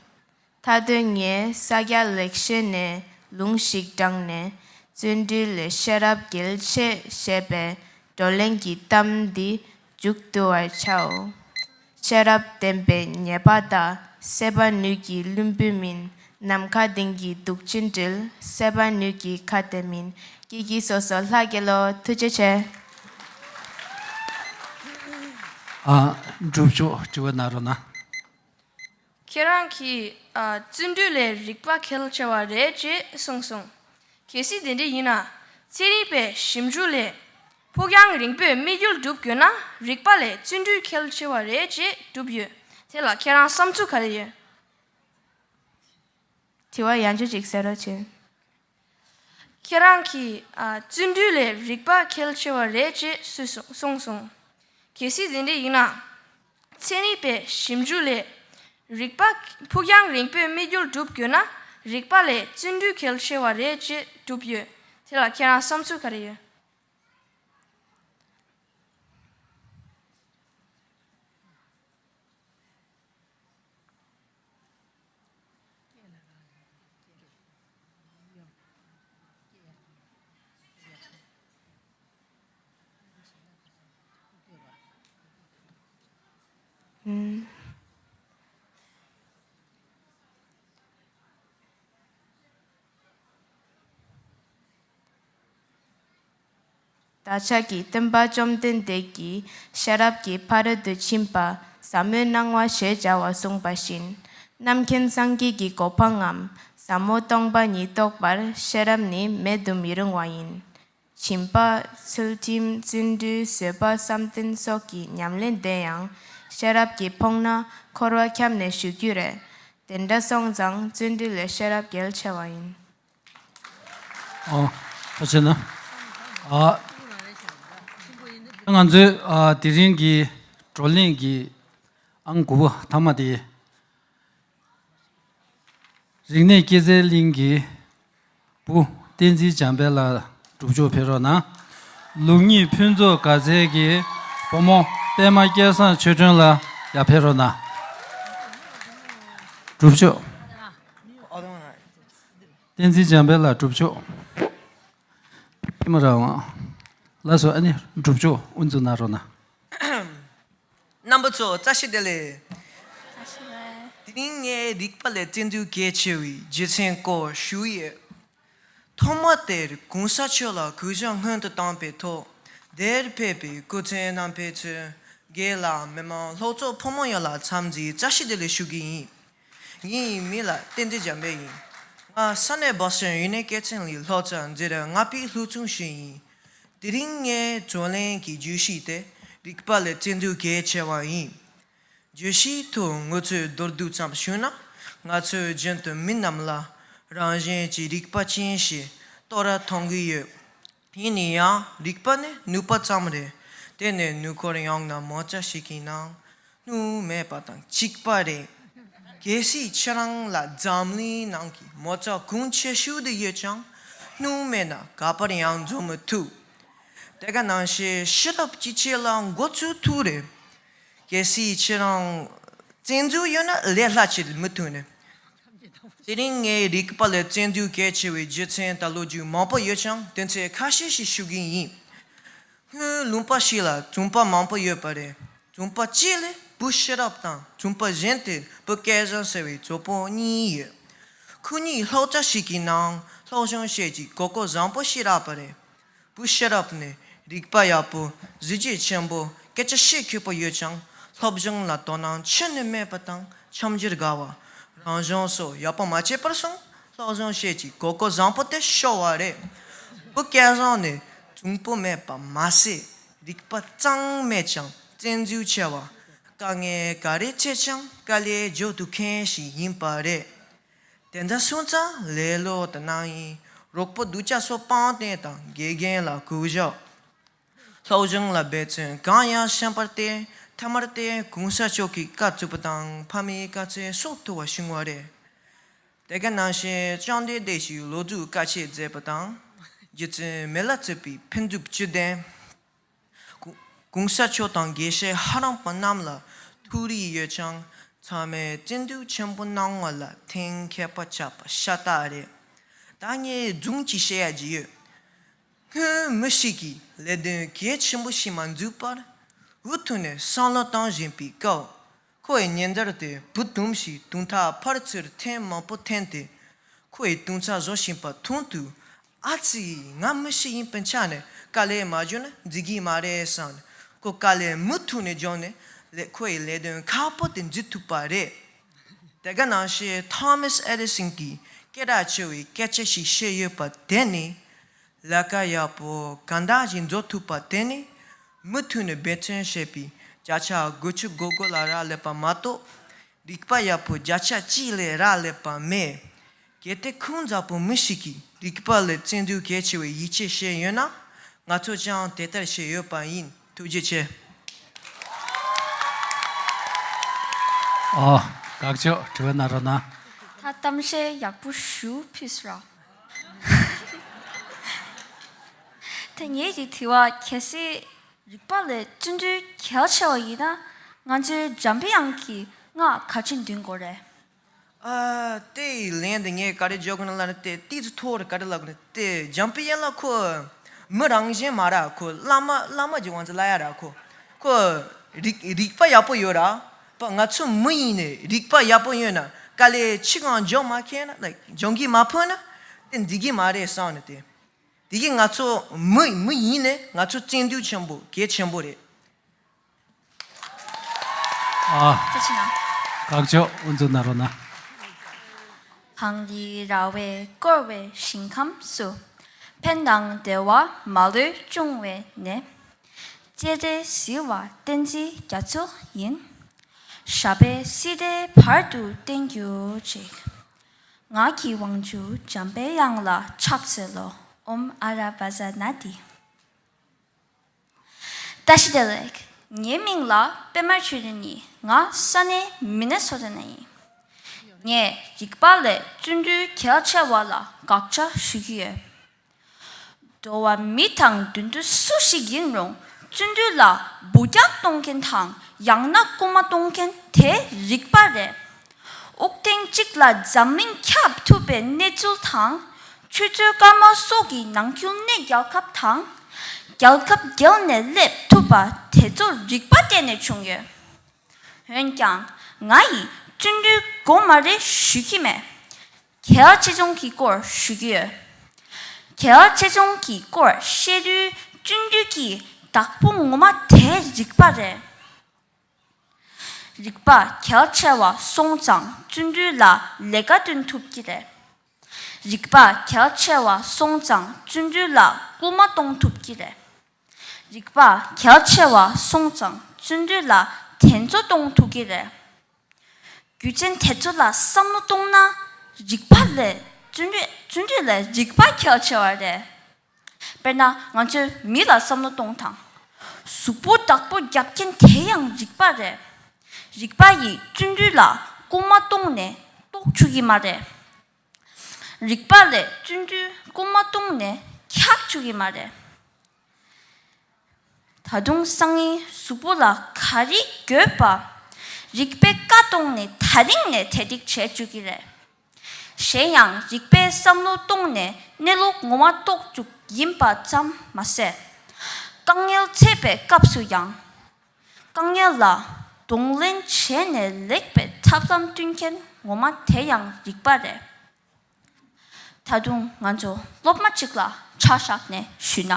མཐའ་དོན་ངས་ས་སྐྱ་ལེགས་བཤད་ནས་ལུང་ཞིག་དྲངས་ནས་བརྩོན་འགྲུས་ལས་ཤེས་རབ་གལ་ཆེ་ཞེས་པའི་བགྲོ་གླེང་གི་གཏམ་འདི་མཇུག་བསྡུ་བར་བྱའོ། ཤེས་རབ་ལྡན་པའི་ཉེས་པ་དག་སེལ་བ་ནུས་ཀྱི་ལྷུན་པོ་མིན། ནམ་མཁའ་ལྡིང་གི་གདུག་ཅན་འདྲིལ། སེལ་བ་ནུས་ཀྱི་ཁ་དེ་མིན། ཀྱེ་ཀྱེ་སོ་སོ་ལྷ་རྒྱལ་ལོ། ཐུགས་རྗེ་ཆེ། ཨ། སྒྲུབ་ཆོག་དྲི་བ་གནང་རོགས་གནང་། ཁྱེད་རང་གིས་ཨ། བརྩོན་འགྲུས་ལས་རིག་པ་གལ་ཆེ་བ་རེད་ཅེས་གསུངས་སོང་། གལ་སྲིད་དེ་འདྲ་ཡིན་ན། ཚན་རིག་པའི་ཞིབ་འཇུག་ལས་ཕུགས་རྒྱང་རིང་པོའི་དམིགས་ཡུལ་སྒྲུབ་དགོས་ན་རིག་པ་ལས་བརྩོན་འགྲུས་གལ་ཆེ་བ་རེད་ཅེས་སྒྲུབ་ཡོད། དེ་ལ་ཁྱེད་རང་བསམ་ཚུལ་ག་རེ་ཡོད། དྲི་བ་ཡང་བསྐྱར་ཅིག་གསན་རོགས་བྱེད། ཁྱེད་རང་གིས་ཨ། བརྩོན་འགྲུས་ལས་རིག་པ་གལ་ཆེ་བ་རེད་ཅེས་གསུངས་སོང་། གལ་སྲིད་དེ་འདྲ་ཡིན་ན། ཚན་རིག་པའི་ཞིབ་འཇུག་ལས་རིག་པ་ཕུགས་རྒྱང་རིང་པོའི་དམིགས་ཡུལ་སྒྲུབ་དགོས་ན་རིག་པ་ལས་བརྩོན་འགྲུས་གལ་ཆེ་བ་རེད་ཅེས་སྒྲུབ་ཡོད། དེ་ལ་ཁྱེད་རང་བསམ་ཚུལ་ག་རེ་ཡོད། བདག་ཅག་གི་སྟོན་པ་བཅོམ་ལྡན་འདས་ཀྱིས་ཤེས་རབ་ཀྱི་ཕ་རོལ་ཏུ་ཕྱིན་པ་ཟབ་མོའི་སྣང་བ་ཞེས་བྱ་བ་གསུངས་པ་བཞིན། རྣམ་མཁྱེན་སངས་རྒྱས་ཀྱི་གོ་འཕང་ངམ་ཟབ་མོ་སྟོང་པ་ཉིད་རྟོགས་པར་ཤེས་རབ་ནི་མེད་དུ་མི་རུང་བ་ཡིན། སྦྱིན་པ། ཚུལ་ཁྲིམས། བརྩོན་འགྲུས། བཟོད་པ་བསམ་གཏན་སོགས་ཀྱི་ཉམས་ལེན་དེ་ཡང་ཤེས་རབ་ཀྱིས་ཕོངས་ན་འཁོར་བ་ཁྱབ་ནས་ཞུ་རྒྱུ་རེད། དེ་འདྲ་སོང་ཙང་བརྩོན་འགྲུས་ལས་ཤེས་རབ་གལ་ཆེ་བ་ཡིན། ཨོ། ཐུགས་རྗེ་གནང་། ཨ། ང་ཚོའི་ཨ། དེ་རིང་གི་བགྲོ་གླེང་གི་ཨང་དགུ་པ་ཐ་མ་དེ། རིག་གནས་སྐྱེད་ཚལ་གླིང་གི་བུ་བསྟན་འཛིན་འཇམ་དཔལ་ལགས་སྒྲུབ་ཆོག་ཕེབས་རོགས་གནང་། ལུགས་གཉིས་ཕུན་ཚོགས་དགའ་ཚལ་གྱི་བུ་མོ་པད་མ་སྐལ་བཟང་ཆོས་སྒྲོན་ལགས་ཡར་ཕེབས་རོགས་གནང་། སྒྲུབ་ཆོག་བསྟན་འཛིན་འཇམ་དཔལ་ལགས་སྒྲུབ་ཆོག་ཨེ་མ་རང་དབང་། ལགས་སོ། ཨ་ནི་སྒྲུབ་ཆོག་དབུ་འཛུགས་གནང་རོགས་གནང་། རྣམ་པ་ཚོ་བཀྲ་ཤིས་བདེ་ལེགས། དེ་རིང་ངས་རིག་པ་ལས་བཙན་འཛུལ་གལ་ཆེ་བའི་རྒྱུ་མཚན་སྐོར་ཞུ་ཡི། ཐོག་མ་དེར་གོང་ས་མཆོག་ལ་གུས་ཞབས་སྔོན་དུ་བཏང་པའི་ཐོག་དེར་ཕེབས་པའི་སྐུ་མགྲོན་རྣམ་པ་ཚོ། རྒན་ལགས། མི་མང་། སློབ་གྲོགས་ཕོ་མོ་ཡོངས་ལ་འཚམས་འདྲི་བཀྲ་ཤིས་བདེ་ལེགས་ཞུ་གི་ཡིན། ངའི་མིང་ལ་བསྟན་འཛིན་འཇམ་དཔལ་ཡིན། ང་ས་གནས་བོ་སི་ཊོན་ཡུ་ནི་ཡོན་སི་ཊི་ལ་སློབ་གྲྭ་འཛིན་གྲྭ་ལྔ་པའི་སློབ་སྦྱོང་ཞུ་ཡིན། དེ་རིང་ངའི་བགྲོ་གླེང་གི་བརྗོད་གཞི་དེ་རིག་པ་ལས་བཙན་འཛུལ་གལ་ཆེ་བ་ཡིན། བརྗོད་གཞིའི་ཐོག་ངོ་སྤྲོད་མདོར་བསྡུས་ཙམ་ཞུས་ན། ང་ཚོ་རྒྱུན་དུ་མི་རྣམས་ལ་རང་བཞིན་གྱིས་རིག་པ་ཅན་ཞེས་བསྟོད་ར་གཏོང་གི་ཡོད། ཡིན་ན་ཡང་རིག་པ་ནི་ནུས་པ་ཙམ་རེད། དེ་ནི་ནུབ་ཁོ་རེ་ཡ་ནང་མོ་ཊ་ཞིག་གི་ནང་སྣུམ་མེད་པ་དང་གཅིག་པ་རེད། གལ་སྲིད་ཁྱེད་རང་ལ་འཛམ་གླིང་ནང་གི་མོ་ཊ་གོང་ཆེ་ཤོས་དེ་ཡོད་ཀྱང་སྣུམ་མེད་ན་ག་པར་ཡང་འགྲོ་མི་ཐུབ། དེ་ག་ནང་བཞིན་ཤེས་རབ་ཀྱིས་ཁྱེད་ལ་འགོ་ཚུགས་ཐུབ་རེད། གལ་སྲིད་ཁྱེད་རང་བཙན་འཛུལ་ཡོད་ན་ལས་སླ་ཅིག་མི་ཐུབ་ནས། དེ་རིང་ངས་རིག་པ་ལས་བཙན་འཛུལ་གལ་ཆེ་བའི་རྒྱུ་མཚན་དང་ལོ་རྒྱུས་མང་པོ་ཡོད་ཀྱང་དོན་ཚན་ཁ་ཤས་ཤིག་ཞུ་གི་ཡིན། སྔོན་ལུང་པ་ཞིག་ལ་ཙུང་པ་མང་པོ་ཡོད་པ་རེད། ཙུང་པ་གཅིག་ལ་བུ་ཤེས་རབ་དང་ཙུང་པ་གཞན་དེར་བུ་སྐལ་བཟང་ཟེར་བའི་གྲོགས་པོ་གཉིས་ཡོད། ཁོ་གཉིས་སློབ་གྲྭ་ཞིག་གི་ནང་སློབ་སྦྱོང་བྱེད་ཀྱི་གོ་སྐབས་བཟང་པོ་ཞིག་རག་པ་རེད། བུ་ཤེས་རབ་ནི་རིག་པ་ཡག་པོ། གཟི་བརྗིད་ཆེན་པོ། སྐད་ཆ་བཤད་མཁས་པོ་ཡོད་ཀྱང་སློབ་སྦྱོང་ལ་དོ་སྣང་ཁྱོན་ནས་མེད་པ་དང་འཆམ་འཆམ་དགའ་བ། རང་སྦྱོང་སོགས་ཡག་པོ་མ་བྱས་པར་སོང་སློབ་སྦྱོང་བྱེད་ཀྱི་གོ་སྐབས་བཟང་པོ་དེ་ཤོར་བ་རེད། བུ་སྐལ་བཟང་ནི་གྲུང་པོ་མེད་པ་མ་ཟད་རིག་པ་གཙང་མ་མེད་ཀྱང་བཙན་འཛུལ་ཆེ་བ། དཀའ་ངལ་ག་རེ་འཕྲད་ཀྱང་དཀའ་ལས་རྒྱག་ཐུབ་མཁན་ཞིག་ཡིན་པ་རེད། དེ་འདྲ་སོང་ཙང་ལེ་ལོ་དང་ནང་ཡིན་རོགས་པ་སྡུག་ཅག་སོགས་སྤངས་ཏེ་དང་དགེ་རྒན་ལ་གུས་ཞབས། སློབ་སྦྱོང་ལ་འབད་བརྩོན་གང་ཡང་ཤན་པར་བརྟེན་ཐ་མར་བརྟེན་གོང་ས་མཆོག་གི་བཀའ་བརྩི་བ་དང་ཕ་མའི་བཀའ་ཆད་སོགས་ཐུབ་པ་བྱུང་བ་རེད། དེ་ག་ནང་བཞིན་བཅོམ་ལྡན་འདས་ཀྱིས་ལོ་རྒྱུས་བཀའ་ཆད་མཛད་པ་དང་། རྗེ་བཙུན་མི་ལ་སྤྱོད་པའི་འཕེལ་འགྲིབ་བཅུ་ལྡན། གོང་ས་མཆོག་དང་དགེ་བཤེས་ཧ་རམ་པ་རྣམས་ལ་ཐུགས་རེ་ཡོད་ཀྱང་ཚང་མས་བརྩོན་འགྲུས་ཆེན་པོ་གནང་བ་ལ་གཏན་འཁེལ་པ་ཆགས་པ་ཤ་སྟག་རེད། ད་ངས་སྒྲུང་ཅིག་བཤད་ཡ་ཅིག་ཡོད། སྔོན་མི་ཞིག་གིས་ལས་དོན་གལ་ཆེན་པོ་ཞིག་མ་འཛུགས་པར་འུ་ཐུག་ནས་བསམ་བློ་བཏང་བཞིན་པའི་སྐབས། ཁོ་ཡི་ཉེ་འདབས་དེ་བུ་དུམ་ཞིག་དུང་ཐག་ཕར་ཚུར་ཐེངས་མང་པོ་འཐེན་ཏེ། ཁོ་ཡི་དུང་ཚ་བཟོ་བཞིན་པ་མཐོང་དུས། ཨ་ཙི། ང་མི་ཞིག་ཡིན་པའི་ཆ་ནས་དཀའ་ལས་མ་བརྒྱབ་ན་འགྲིག་གི་མ་རེད་བསམ་ནས་ཁོ་དཀའ་ལས་མུ་མཐུད་ནས་བརྒྱབ་ནས་ལས་ཁོ་ཡི་ལས་དོན་ཁག་པོ་དེ་འཛུགས་ཐུབ་པ་རེད། དེ་ག་ནང་བཞིན་ཐོ་མཱས་ཨེ་ཌི་སན་གྱི་སྐད་གྲགས་ཆེ་བའི་སྐད་ཆ་ཞིག་བཤད་ཡོད་པ་དེ་ནི། ལས་ཀ་ཡག་པོ་གང་འདྲ་ཞིག་འགྲོ་ཐུབ་པ་དེ་ནི། མུ་མཐུད་ནས་འབད་བརྩོན་བྱས་པའི་བརྒྱ་ཆ་དགུ་བཅུ་གོ་དགུ་ལ་རག་ལས་པ་མ་གཏོགས། རིག་པ་ཡག་པོ་བརྒྱ་ཆ་གཅིག་ལས་རག་ལས་པ་མེད། གལ་ཏེ་ཁོང་འདྲ་པོ་མི་ཞིག་གིས་རིག་པ་ལས་བརྩོན་འགྲུས་གལ་ཆེ་བའི་ཡིད་ཆེས་བྱས་ཡོད་ན། ང་ཚོ་ཀྱང་དེ་ལྟར་བྱས་ཡོད་པ་ཡིན། ཐུགས་རྗེ་ཆེ། ཨོ། དགའ་ཕྱོགས་དྲི་བ་གནང་རོགས་གནང་། ད་གཏམ་བཤད་ཡག་པོ་ཞུ་ཕིས་ར། ད་ངེད་ཀྱི་དྲི་བ་གལ་སྲིད་རིག་པ་ལས་བརྩོན་འགྲུས་གལ་ཆེ་བ་ཡིན་ན་ང་ཚོའི་འཇམ་པའི་དབྱངས་ཀྱིས་ང་ག་ཅི་འདོན་དགོས་རེད། ཨ། དེའི་ལན་དེ་ངས་ག་རེ་བརྗོད་དགོས་ན་ལབ་ན་དེ་ཏིས་ཐོར་ག་རེ་ལབ་དགོས་ན་དེ་འཇམ་པའི་དབྱངས་ལགས་ཁོ་མི་རང་བཞིན་མ་རེད། ཁོ་བླ་མ་བླ་མ་གྱི་དབང་ཚད་ལ་ཡ་ར་ཁོ་ཁོ་རིག་རིག་པ་ཡག་པོ་ཡོད་ར། པ་ང་ཚོ་མི་ཡིན་ནས་རིག་པ་ཡག་པོ་ཡོད་ན་དཀའ་ལས་ཆི་གང་འཇོག་མ་མཁན་ན་ལ་འཇོག་གི་མ་ཕོད་ན་དེ་འགྲིག་གི་མ་རེད་བསམ་ནས་དེ། དེ་གིས་ང་ཚོ་མི་མི་ཡིན་ནས་ང་ཚོ་བརྩོན་འགྲུས་ཆེན་པོ་གལ་ཆེན་པོ་རེད། ཨ། ཐུགས་རྗེ་ཆེ་གནང་། དགའ་ཕྱོགས་དབུ་འཛུགས་གནང་རོགས་གནང་། གངས་རིའི་ར་བས་བསྐོར་བའི་ཞིང་ཁམས་སུ། ཕན་དང་བདེ་བ་མ་ལུས་འབྱུང་བའི་གནས། སྤྱན་རས་གཟིགས་དབང་བསྟན་འཛིན་རྒྱ་མཚོ་ཡིན། ཞབས་པད་སྲིད་མཐའི་བར་དུ་བརྟན་གྱུར་ཅིག་ངག་གི་དབང་ཕྱུག་འཇམ་པའི་དབྱངས་ལ་ཕྱག་འཚལ་ལོ། ཨོཾ་ཨ་ར་བཛྲ་ན་དྷཱིཿ་བཀྲ་ཤིས་བདེ་ལེགས། ངའི་མིང་ལ་པད་མ་ཆོས་སྒྲོན་ཡིན། ང་ས་གནས་མི་ནི་སོ་ཊ་ནས་ཡིན། ངས་རིག་པ་ལས་བརྩོན་འགྲུས་གལ་ཆེ་བ་ལ་དགག་བྱ་ཞུ་གི་ཡོད། འགྲོ་བ་མི་དང་དུད་འགྲོ་སུ་ཞིག་ཡིན་རུང་བརྩོན་འགྲུས་ལ་འབུད་རྒྱག་གཏོང་མཁན་དང་ཡང་ན་སྐུལ་མ་གཏོང་མཁན་དེ་རིག་པ་རེད། དབུགས་ཐེངས་གཅིག་ལ་འཛམ་གླིང་ཁྱབ་ཐུབ་པའི་གནས་ཚུལ་དང་། ཆུ་ཚོད་སྐར་མ་སོགས་ཀྱི་ནང་ཁུལ་གནས་རྒྱལ་ཁབ་དང་། རྒྱལ་ཁབ་བརྒལ་ནས་སླེབས་ཐུབ་པ་དེ་ཚོ་རིག་པ་བརྟེན་ནས་བྱུང་ཡོད། འོན་ཀྱང་ ང་ཡིས་བརྩོན་འགྲུས་དགོས་མ་རེད་ཞུ་གི་མེད། གལ་ཆེ་ཆུང་གི་སྐོར་ཞུ་གི་ཡོད། གལ་ཆེ་ཆུང་གི་སྐོར་བཤད་དུས་བརྩོན་འགྲུས་ཀྱི་བདག་པོ་ངོ་མ་དེ་རིག་པ་རེད། རིག་པ་གལ་ཆེ་བ་སོང་ཙང་བརྩོན་འགྲུས་ལ་ལས་ཀ་སྟོན་ཐུབ་ཀྱི་རེད། རིག་པ་གལ་ཆེ་བ་སོང་ཙང་བརྩོན་འགྲུས་ལ་སྐུལ་མ་གཏོང་ཐུབ་ཀྱི་རེད། རིག་པ་གལ་ཆེ་བ་སོང་ཙང་བརྩོན་འགྲུས་ལ་དྲན་གསོ་གཏོང་ཐུབ་ཀྱི་རེད། རྒྱུ་མཚན་དེ་ཚོ་ལ་བསམ་བློ་གཏོང་ན་རིག་པ་ལས་བརྩོན་འགྲུས་བརྩོན་འགྲུས་ལས་རིག་པ་གལ་ཆེ་བ་རེད། དཔེར་ན་ང་ཚོས་མི་ལ་བསམ་བློ་གཏོང་དང་། གཟུགས་པོ་བདག་པོ་རྒྱབ་མཁན་དེ་ཡང་རིག་པ་རེད། རིག་པ་ཡིས་བརྩོན་འགྲུས་ལ་སྐུལ་མ་གཏོང་ནས་ལྟོགས་བཅུག་གི་མ་རེད། རིག་པ་ལས་བརྩོན་འགྲུས་སྐུལ་མ་གཏོང་ནས་འཁྱག་བཅུག་གི་མ་རེད། ད་དུང་སང་ཉིན་གཟུགས་པོ་ལ་ག་རེ་དགོས་པ། རིག་པས་བཀའ་གཏོང་ནས་ད་རིང་ནས་དེ་སྒྲིག་བྱེད་བཅུག་གི་རེད། གཞན་ཡང་རིག་པས་བསམ་བློ་གཏོང་ནས་གནས་ལུགས་ངོ་མ་རྟོགས་བཅུག་ཡིན་པ་ཙམ་མ་ཟད། དཀའ་ངལ་འཕྲད་པའི་སྐབས་སུ་ཡང་། དཀའ་ངལ་ལ་གདོང་ལེན་བྱས་ནས་ལེགས་པའི་ཐབས་ལམ་སྟོན་མཁན་ངོ་མ་དེ་ཡང་རིག་པ་རེད། ད་དུང་ང་ཚོ་སློབ་མ་གཅིག་ལ་ཆ་བཞག་ནས་ཞུས་ན།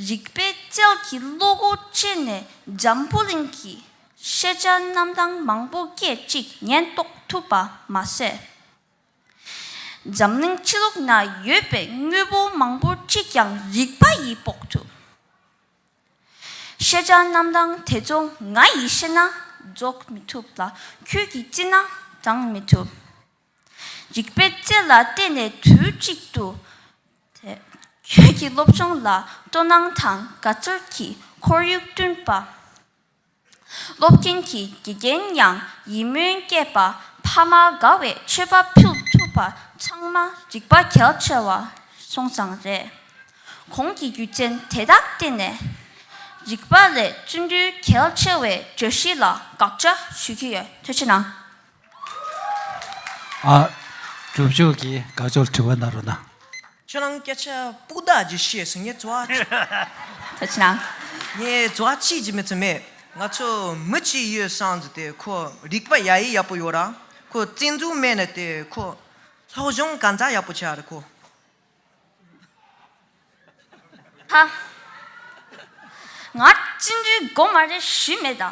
རིག་པའི་རྩལ་གྱི་བློ་སྒོ་ཕྱེ་ནས་འཛམ་བུ་གླིང་གི་ཤེས་བྱ་རྣམ་གྲངས་མང་པོ་སྐད་ཅིག་ཉན་རྟོགས་ཐུབ་པ་མ་ཟད། འཛམ་གླིང་ཕྱི་ལོགས་ན་ཡོད་པའི་དངོས་པོ་མང་པོ་གཅིག་ཀྱང་རིག་པ་ཡིས་དཔོག་ཐུབ། ཤེས་བྱ་རྣམ་གྲངས་དེ་ཚོ་ང་ཡིས་ཤེས་ན་རྫོགས་མི་ཐུབ་ལ་ཁྱོད་ཀྱིས་བརྩིས་ན་འགྲངས་མི་ཐུབ། རིག་པའི་རྩལ་ལ་བརྟེན་ནས་དུས་གཅིག་ཏུ། དེ། ཁྱོད་ཀྱི་སློབ་སྦྱོང་ལ་དོ་སྣང་དང་དགའ་ཚོར་གྱི་ཁོར་ཡུག་བསྐྲུན་པ། སློབ་ཆེན་གྱི་དགེ་རྒན་ཡང་ཡིད་སྨོན་སྐྱེས་པ་ཕ་མ་དགའ་བའི་མཆོད་པ་ཕུལ་ཐུབ་པ་ཚང་མ་རིག་པ་གལ་ཆེ་བ་སོང་ཙང་རེད། གོང་གི་རྒྱུ་མཚན་དེ་དག་བརྟེན་ནས། རིག་པ་ལས་བརྩོན་འགྲུས་གལ་ཆེ་བའི་བརྗོད་གཞི་ལ་དགག་བྱ་ཞུ་གི་ཡོད། ཐུགས་རྗེ་གནང་། ཨ། སྒྲུབ་ཕྱོགས་ཀྱི་དགག་ཕྱོགས་དྲི་བ་གནང་རོགས་གནང་། ཁྱོད་རང་སྐད་ཆ་སྤུ་དག་ཅིག་བཤད་སོང་། ངས་ཚོར་བ་ཅིག་ཐུགས་རྗེ་གནང་། ངས་ཚོར་བ་ཅིག་ཅིག་མི་ཚོར་མེད། ང་ཚོ་མི་གཅིག་ཡོད་བསམ་ཟེར་ཏེ་ཁོ་རིག་པ་ཡ་ཡི་ཡག་པོ་ཡོད་ར། ཁོ་བཙན་འཛུལ་མེད་ན་དེ་ཁོ་སློབ་སྦྱོང་གང་ཚ་ཡག་པོ་བྱ་ར་ཁོ། ཧ། ང་བརྩོན་འགྲུས་དགོས་མ་རེད་ཞུས་མེད་ད།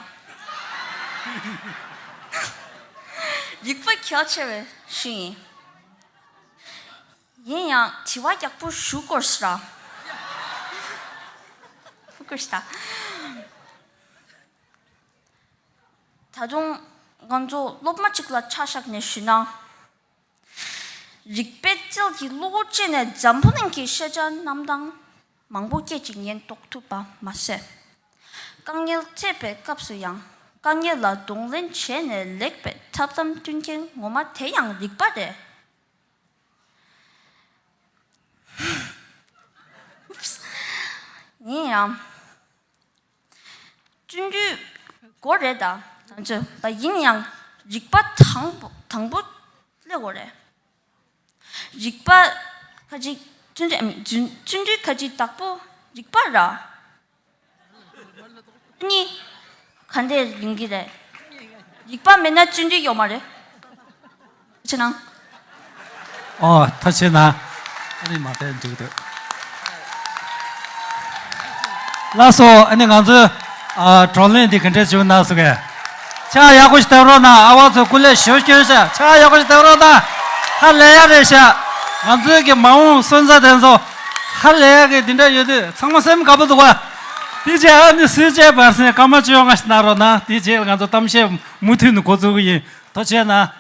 རིག་པ་གལ་ཆེ་བས་ཞུས་ཡིན། ཡིན་ཡང་དྲི་བ་ཡག་པོ་ཞུ་དགོས་ཤི་ར། ཞུ་དགོས་ཤི་ད། ད་དུང་ང་ཚོ་སློབ་མ་གཅིག་ལ་ཆ་བཞག་ནས་ཞུས་ན། རིག་པའི་རྩལ་གྱི་བློ་སྒོ་ཕྱེ་ནས་འཛམ་བུ་གླིང་གི་ཤེས་བྱ་རྣམ་གྲངས་མང་པོ་སྐད་ཅིག་ཉན་རྟོགས་ཐུབ་པ་མ་ཟད། དཀའ་ངལ་འཕྲད་པའི་སྐབས་སུ་ཡང་དཀའ་ངལ་ལ་གདོང་ལེན་བྱས་ནས་ལེགས་པའི་ཐབས་ལམ་སྟོན་མཁན་ངོ་མ་དེ་ཡང་རིག་པ་རེད། ཡིན་ཡང་། བརྩོན་འགྲུས་དགོས་རེད་ད། ང་ཚོས་ད་ཡིན་ཡང་རིག་པ་དང་པོ་དང་པོ་སླེབས་དགོས་རེད། རིག་པ་ཁ་ཅིག་བརྩོན་འགྲུས་ཨ་མི་བརྩོན་བརྩོན་འགྲུས་ཁ་ཅིག་བདག་པོ་རིག་པ་ར། གཉིས། ག་འདྲས་ཡིན་གྱི་རེད། རིག་པ་མེད་ན་བརྩོན་འགྲུས་ཡོད་མ་རེད། ཆེ་ན། ཨོ་ཐུགས་རྗེ་གནང་། ཨ་ནི་མ་ཕེབས་འདུག་འདུག་ལགས་སོ། ཨ་ནི་ང་ཚོའི་ཨ་བགྲོ་གླེང་འདི་ག་འདྲས་བྱུང་གནང་སོང་གས། ཕྱག་ཡག་པོ་ཞིག་བཏབ་རོགས་གནང་། ཨ་བ་ཚོ་སྐུ་ལས་ཞོ་སྐྱོན་ཤག་ཕྱག་ཡག་པོ་ཞིག་བཏབ་རོགས་གནང་། ཧ་ལས་ཡག་རེད་ཤག་ང་ཚོའི་གི་མ་འོངས་སོན་རྩ་དེ་ཚོ་ཧ་ལས་ཡག་གི་འདི་འདྲ་ཡོད་དུས་ཚང་མ་སེམས་དགའ་པོ་འདུག་ག་དེ་རྗེས་ཨ་ནི་སུས་བྱས་བར་སེང་སྐར་མ་བཅོ་ལྔ་ཞིག་གནང་རོགས་གནང་། དེ་རྗེས་ང་ཚོ་གཏམ་བཤད་མུ་མཐུད་ནས་འགོ་འཛུགས་ཀྱི་ཡིན། ཐུགས་རྗེ་གནང་།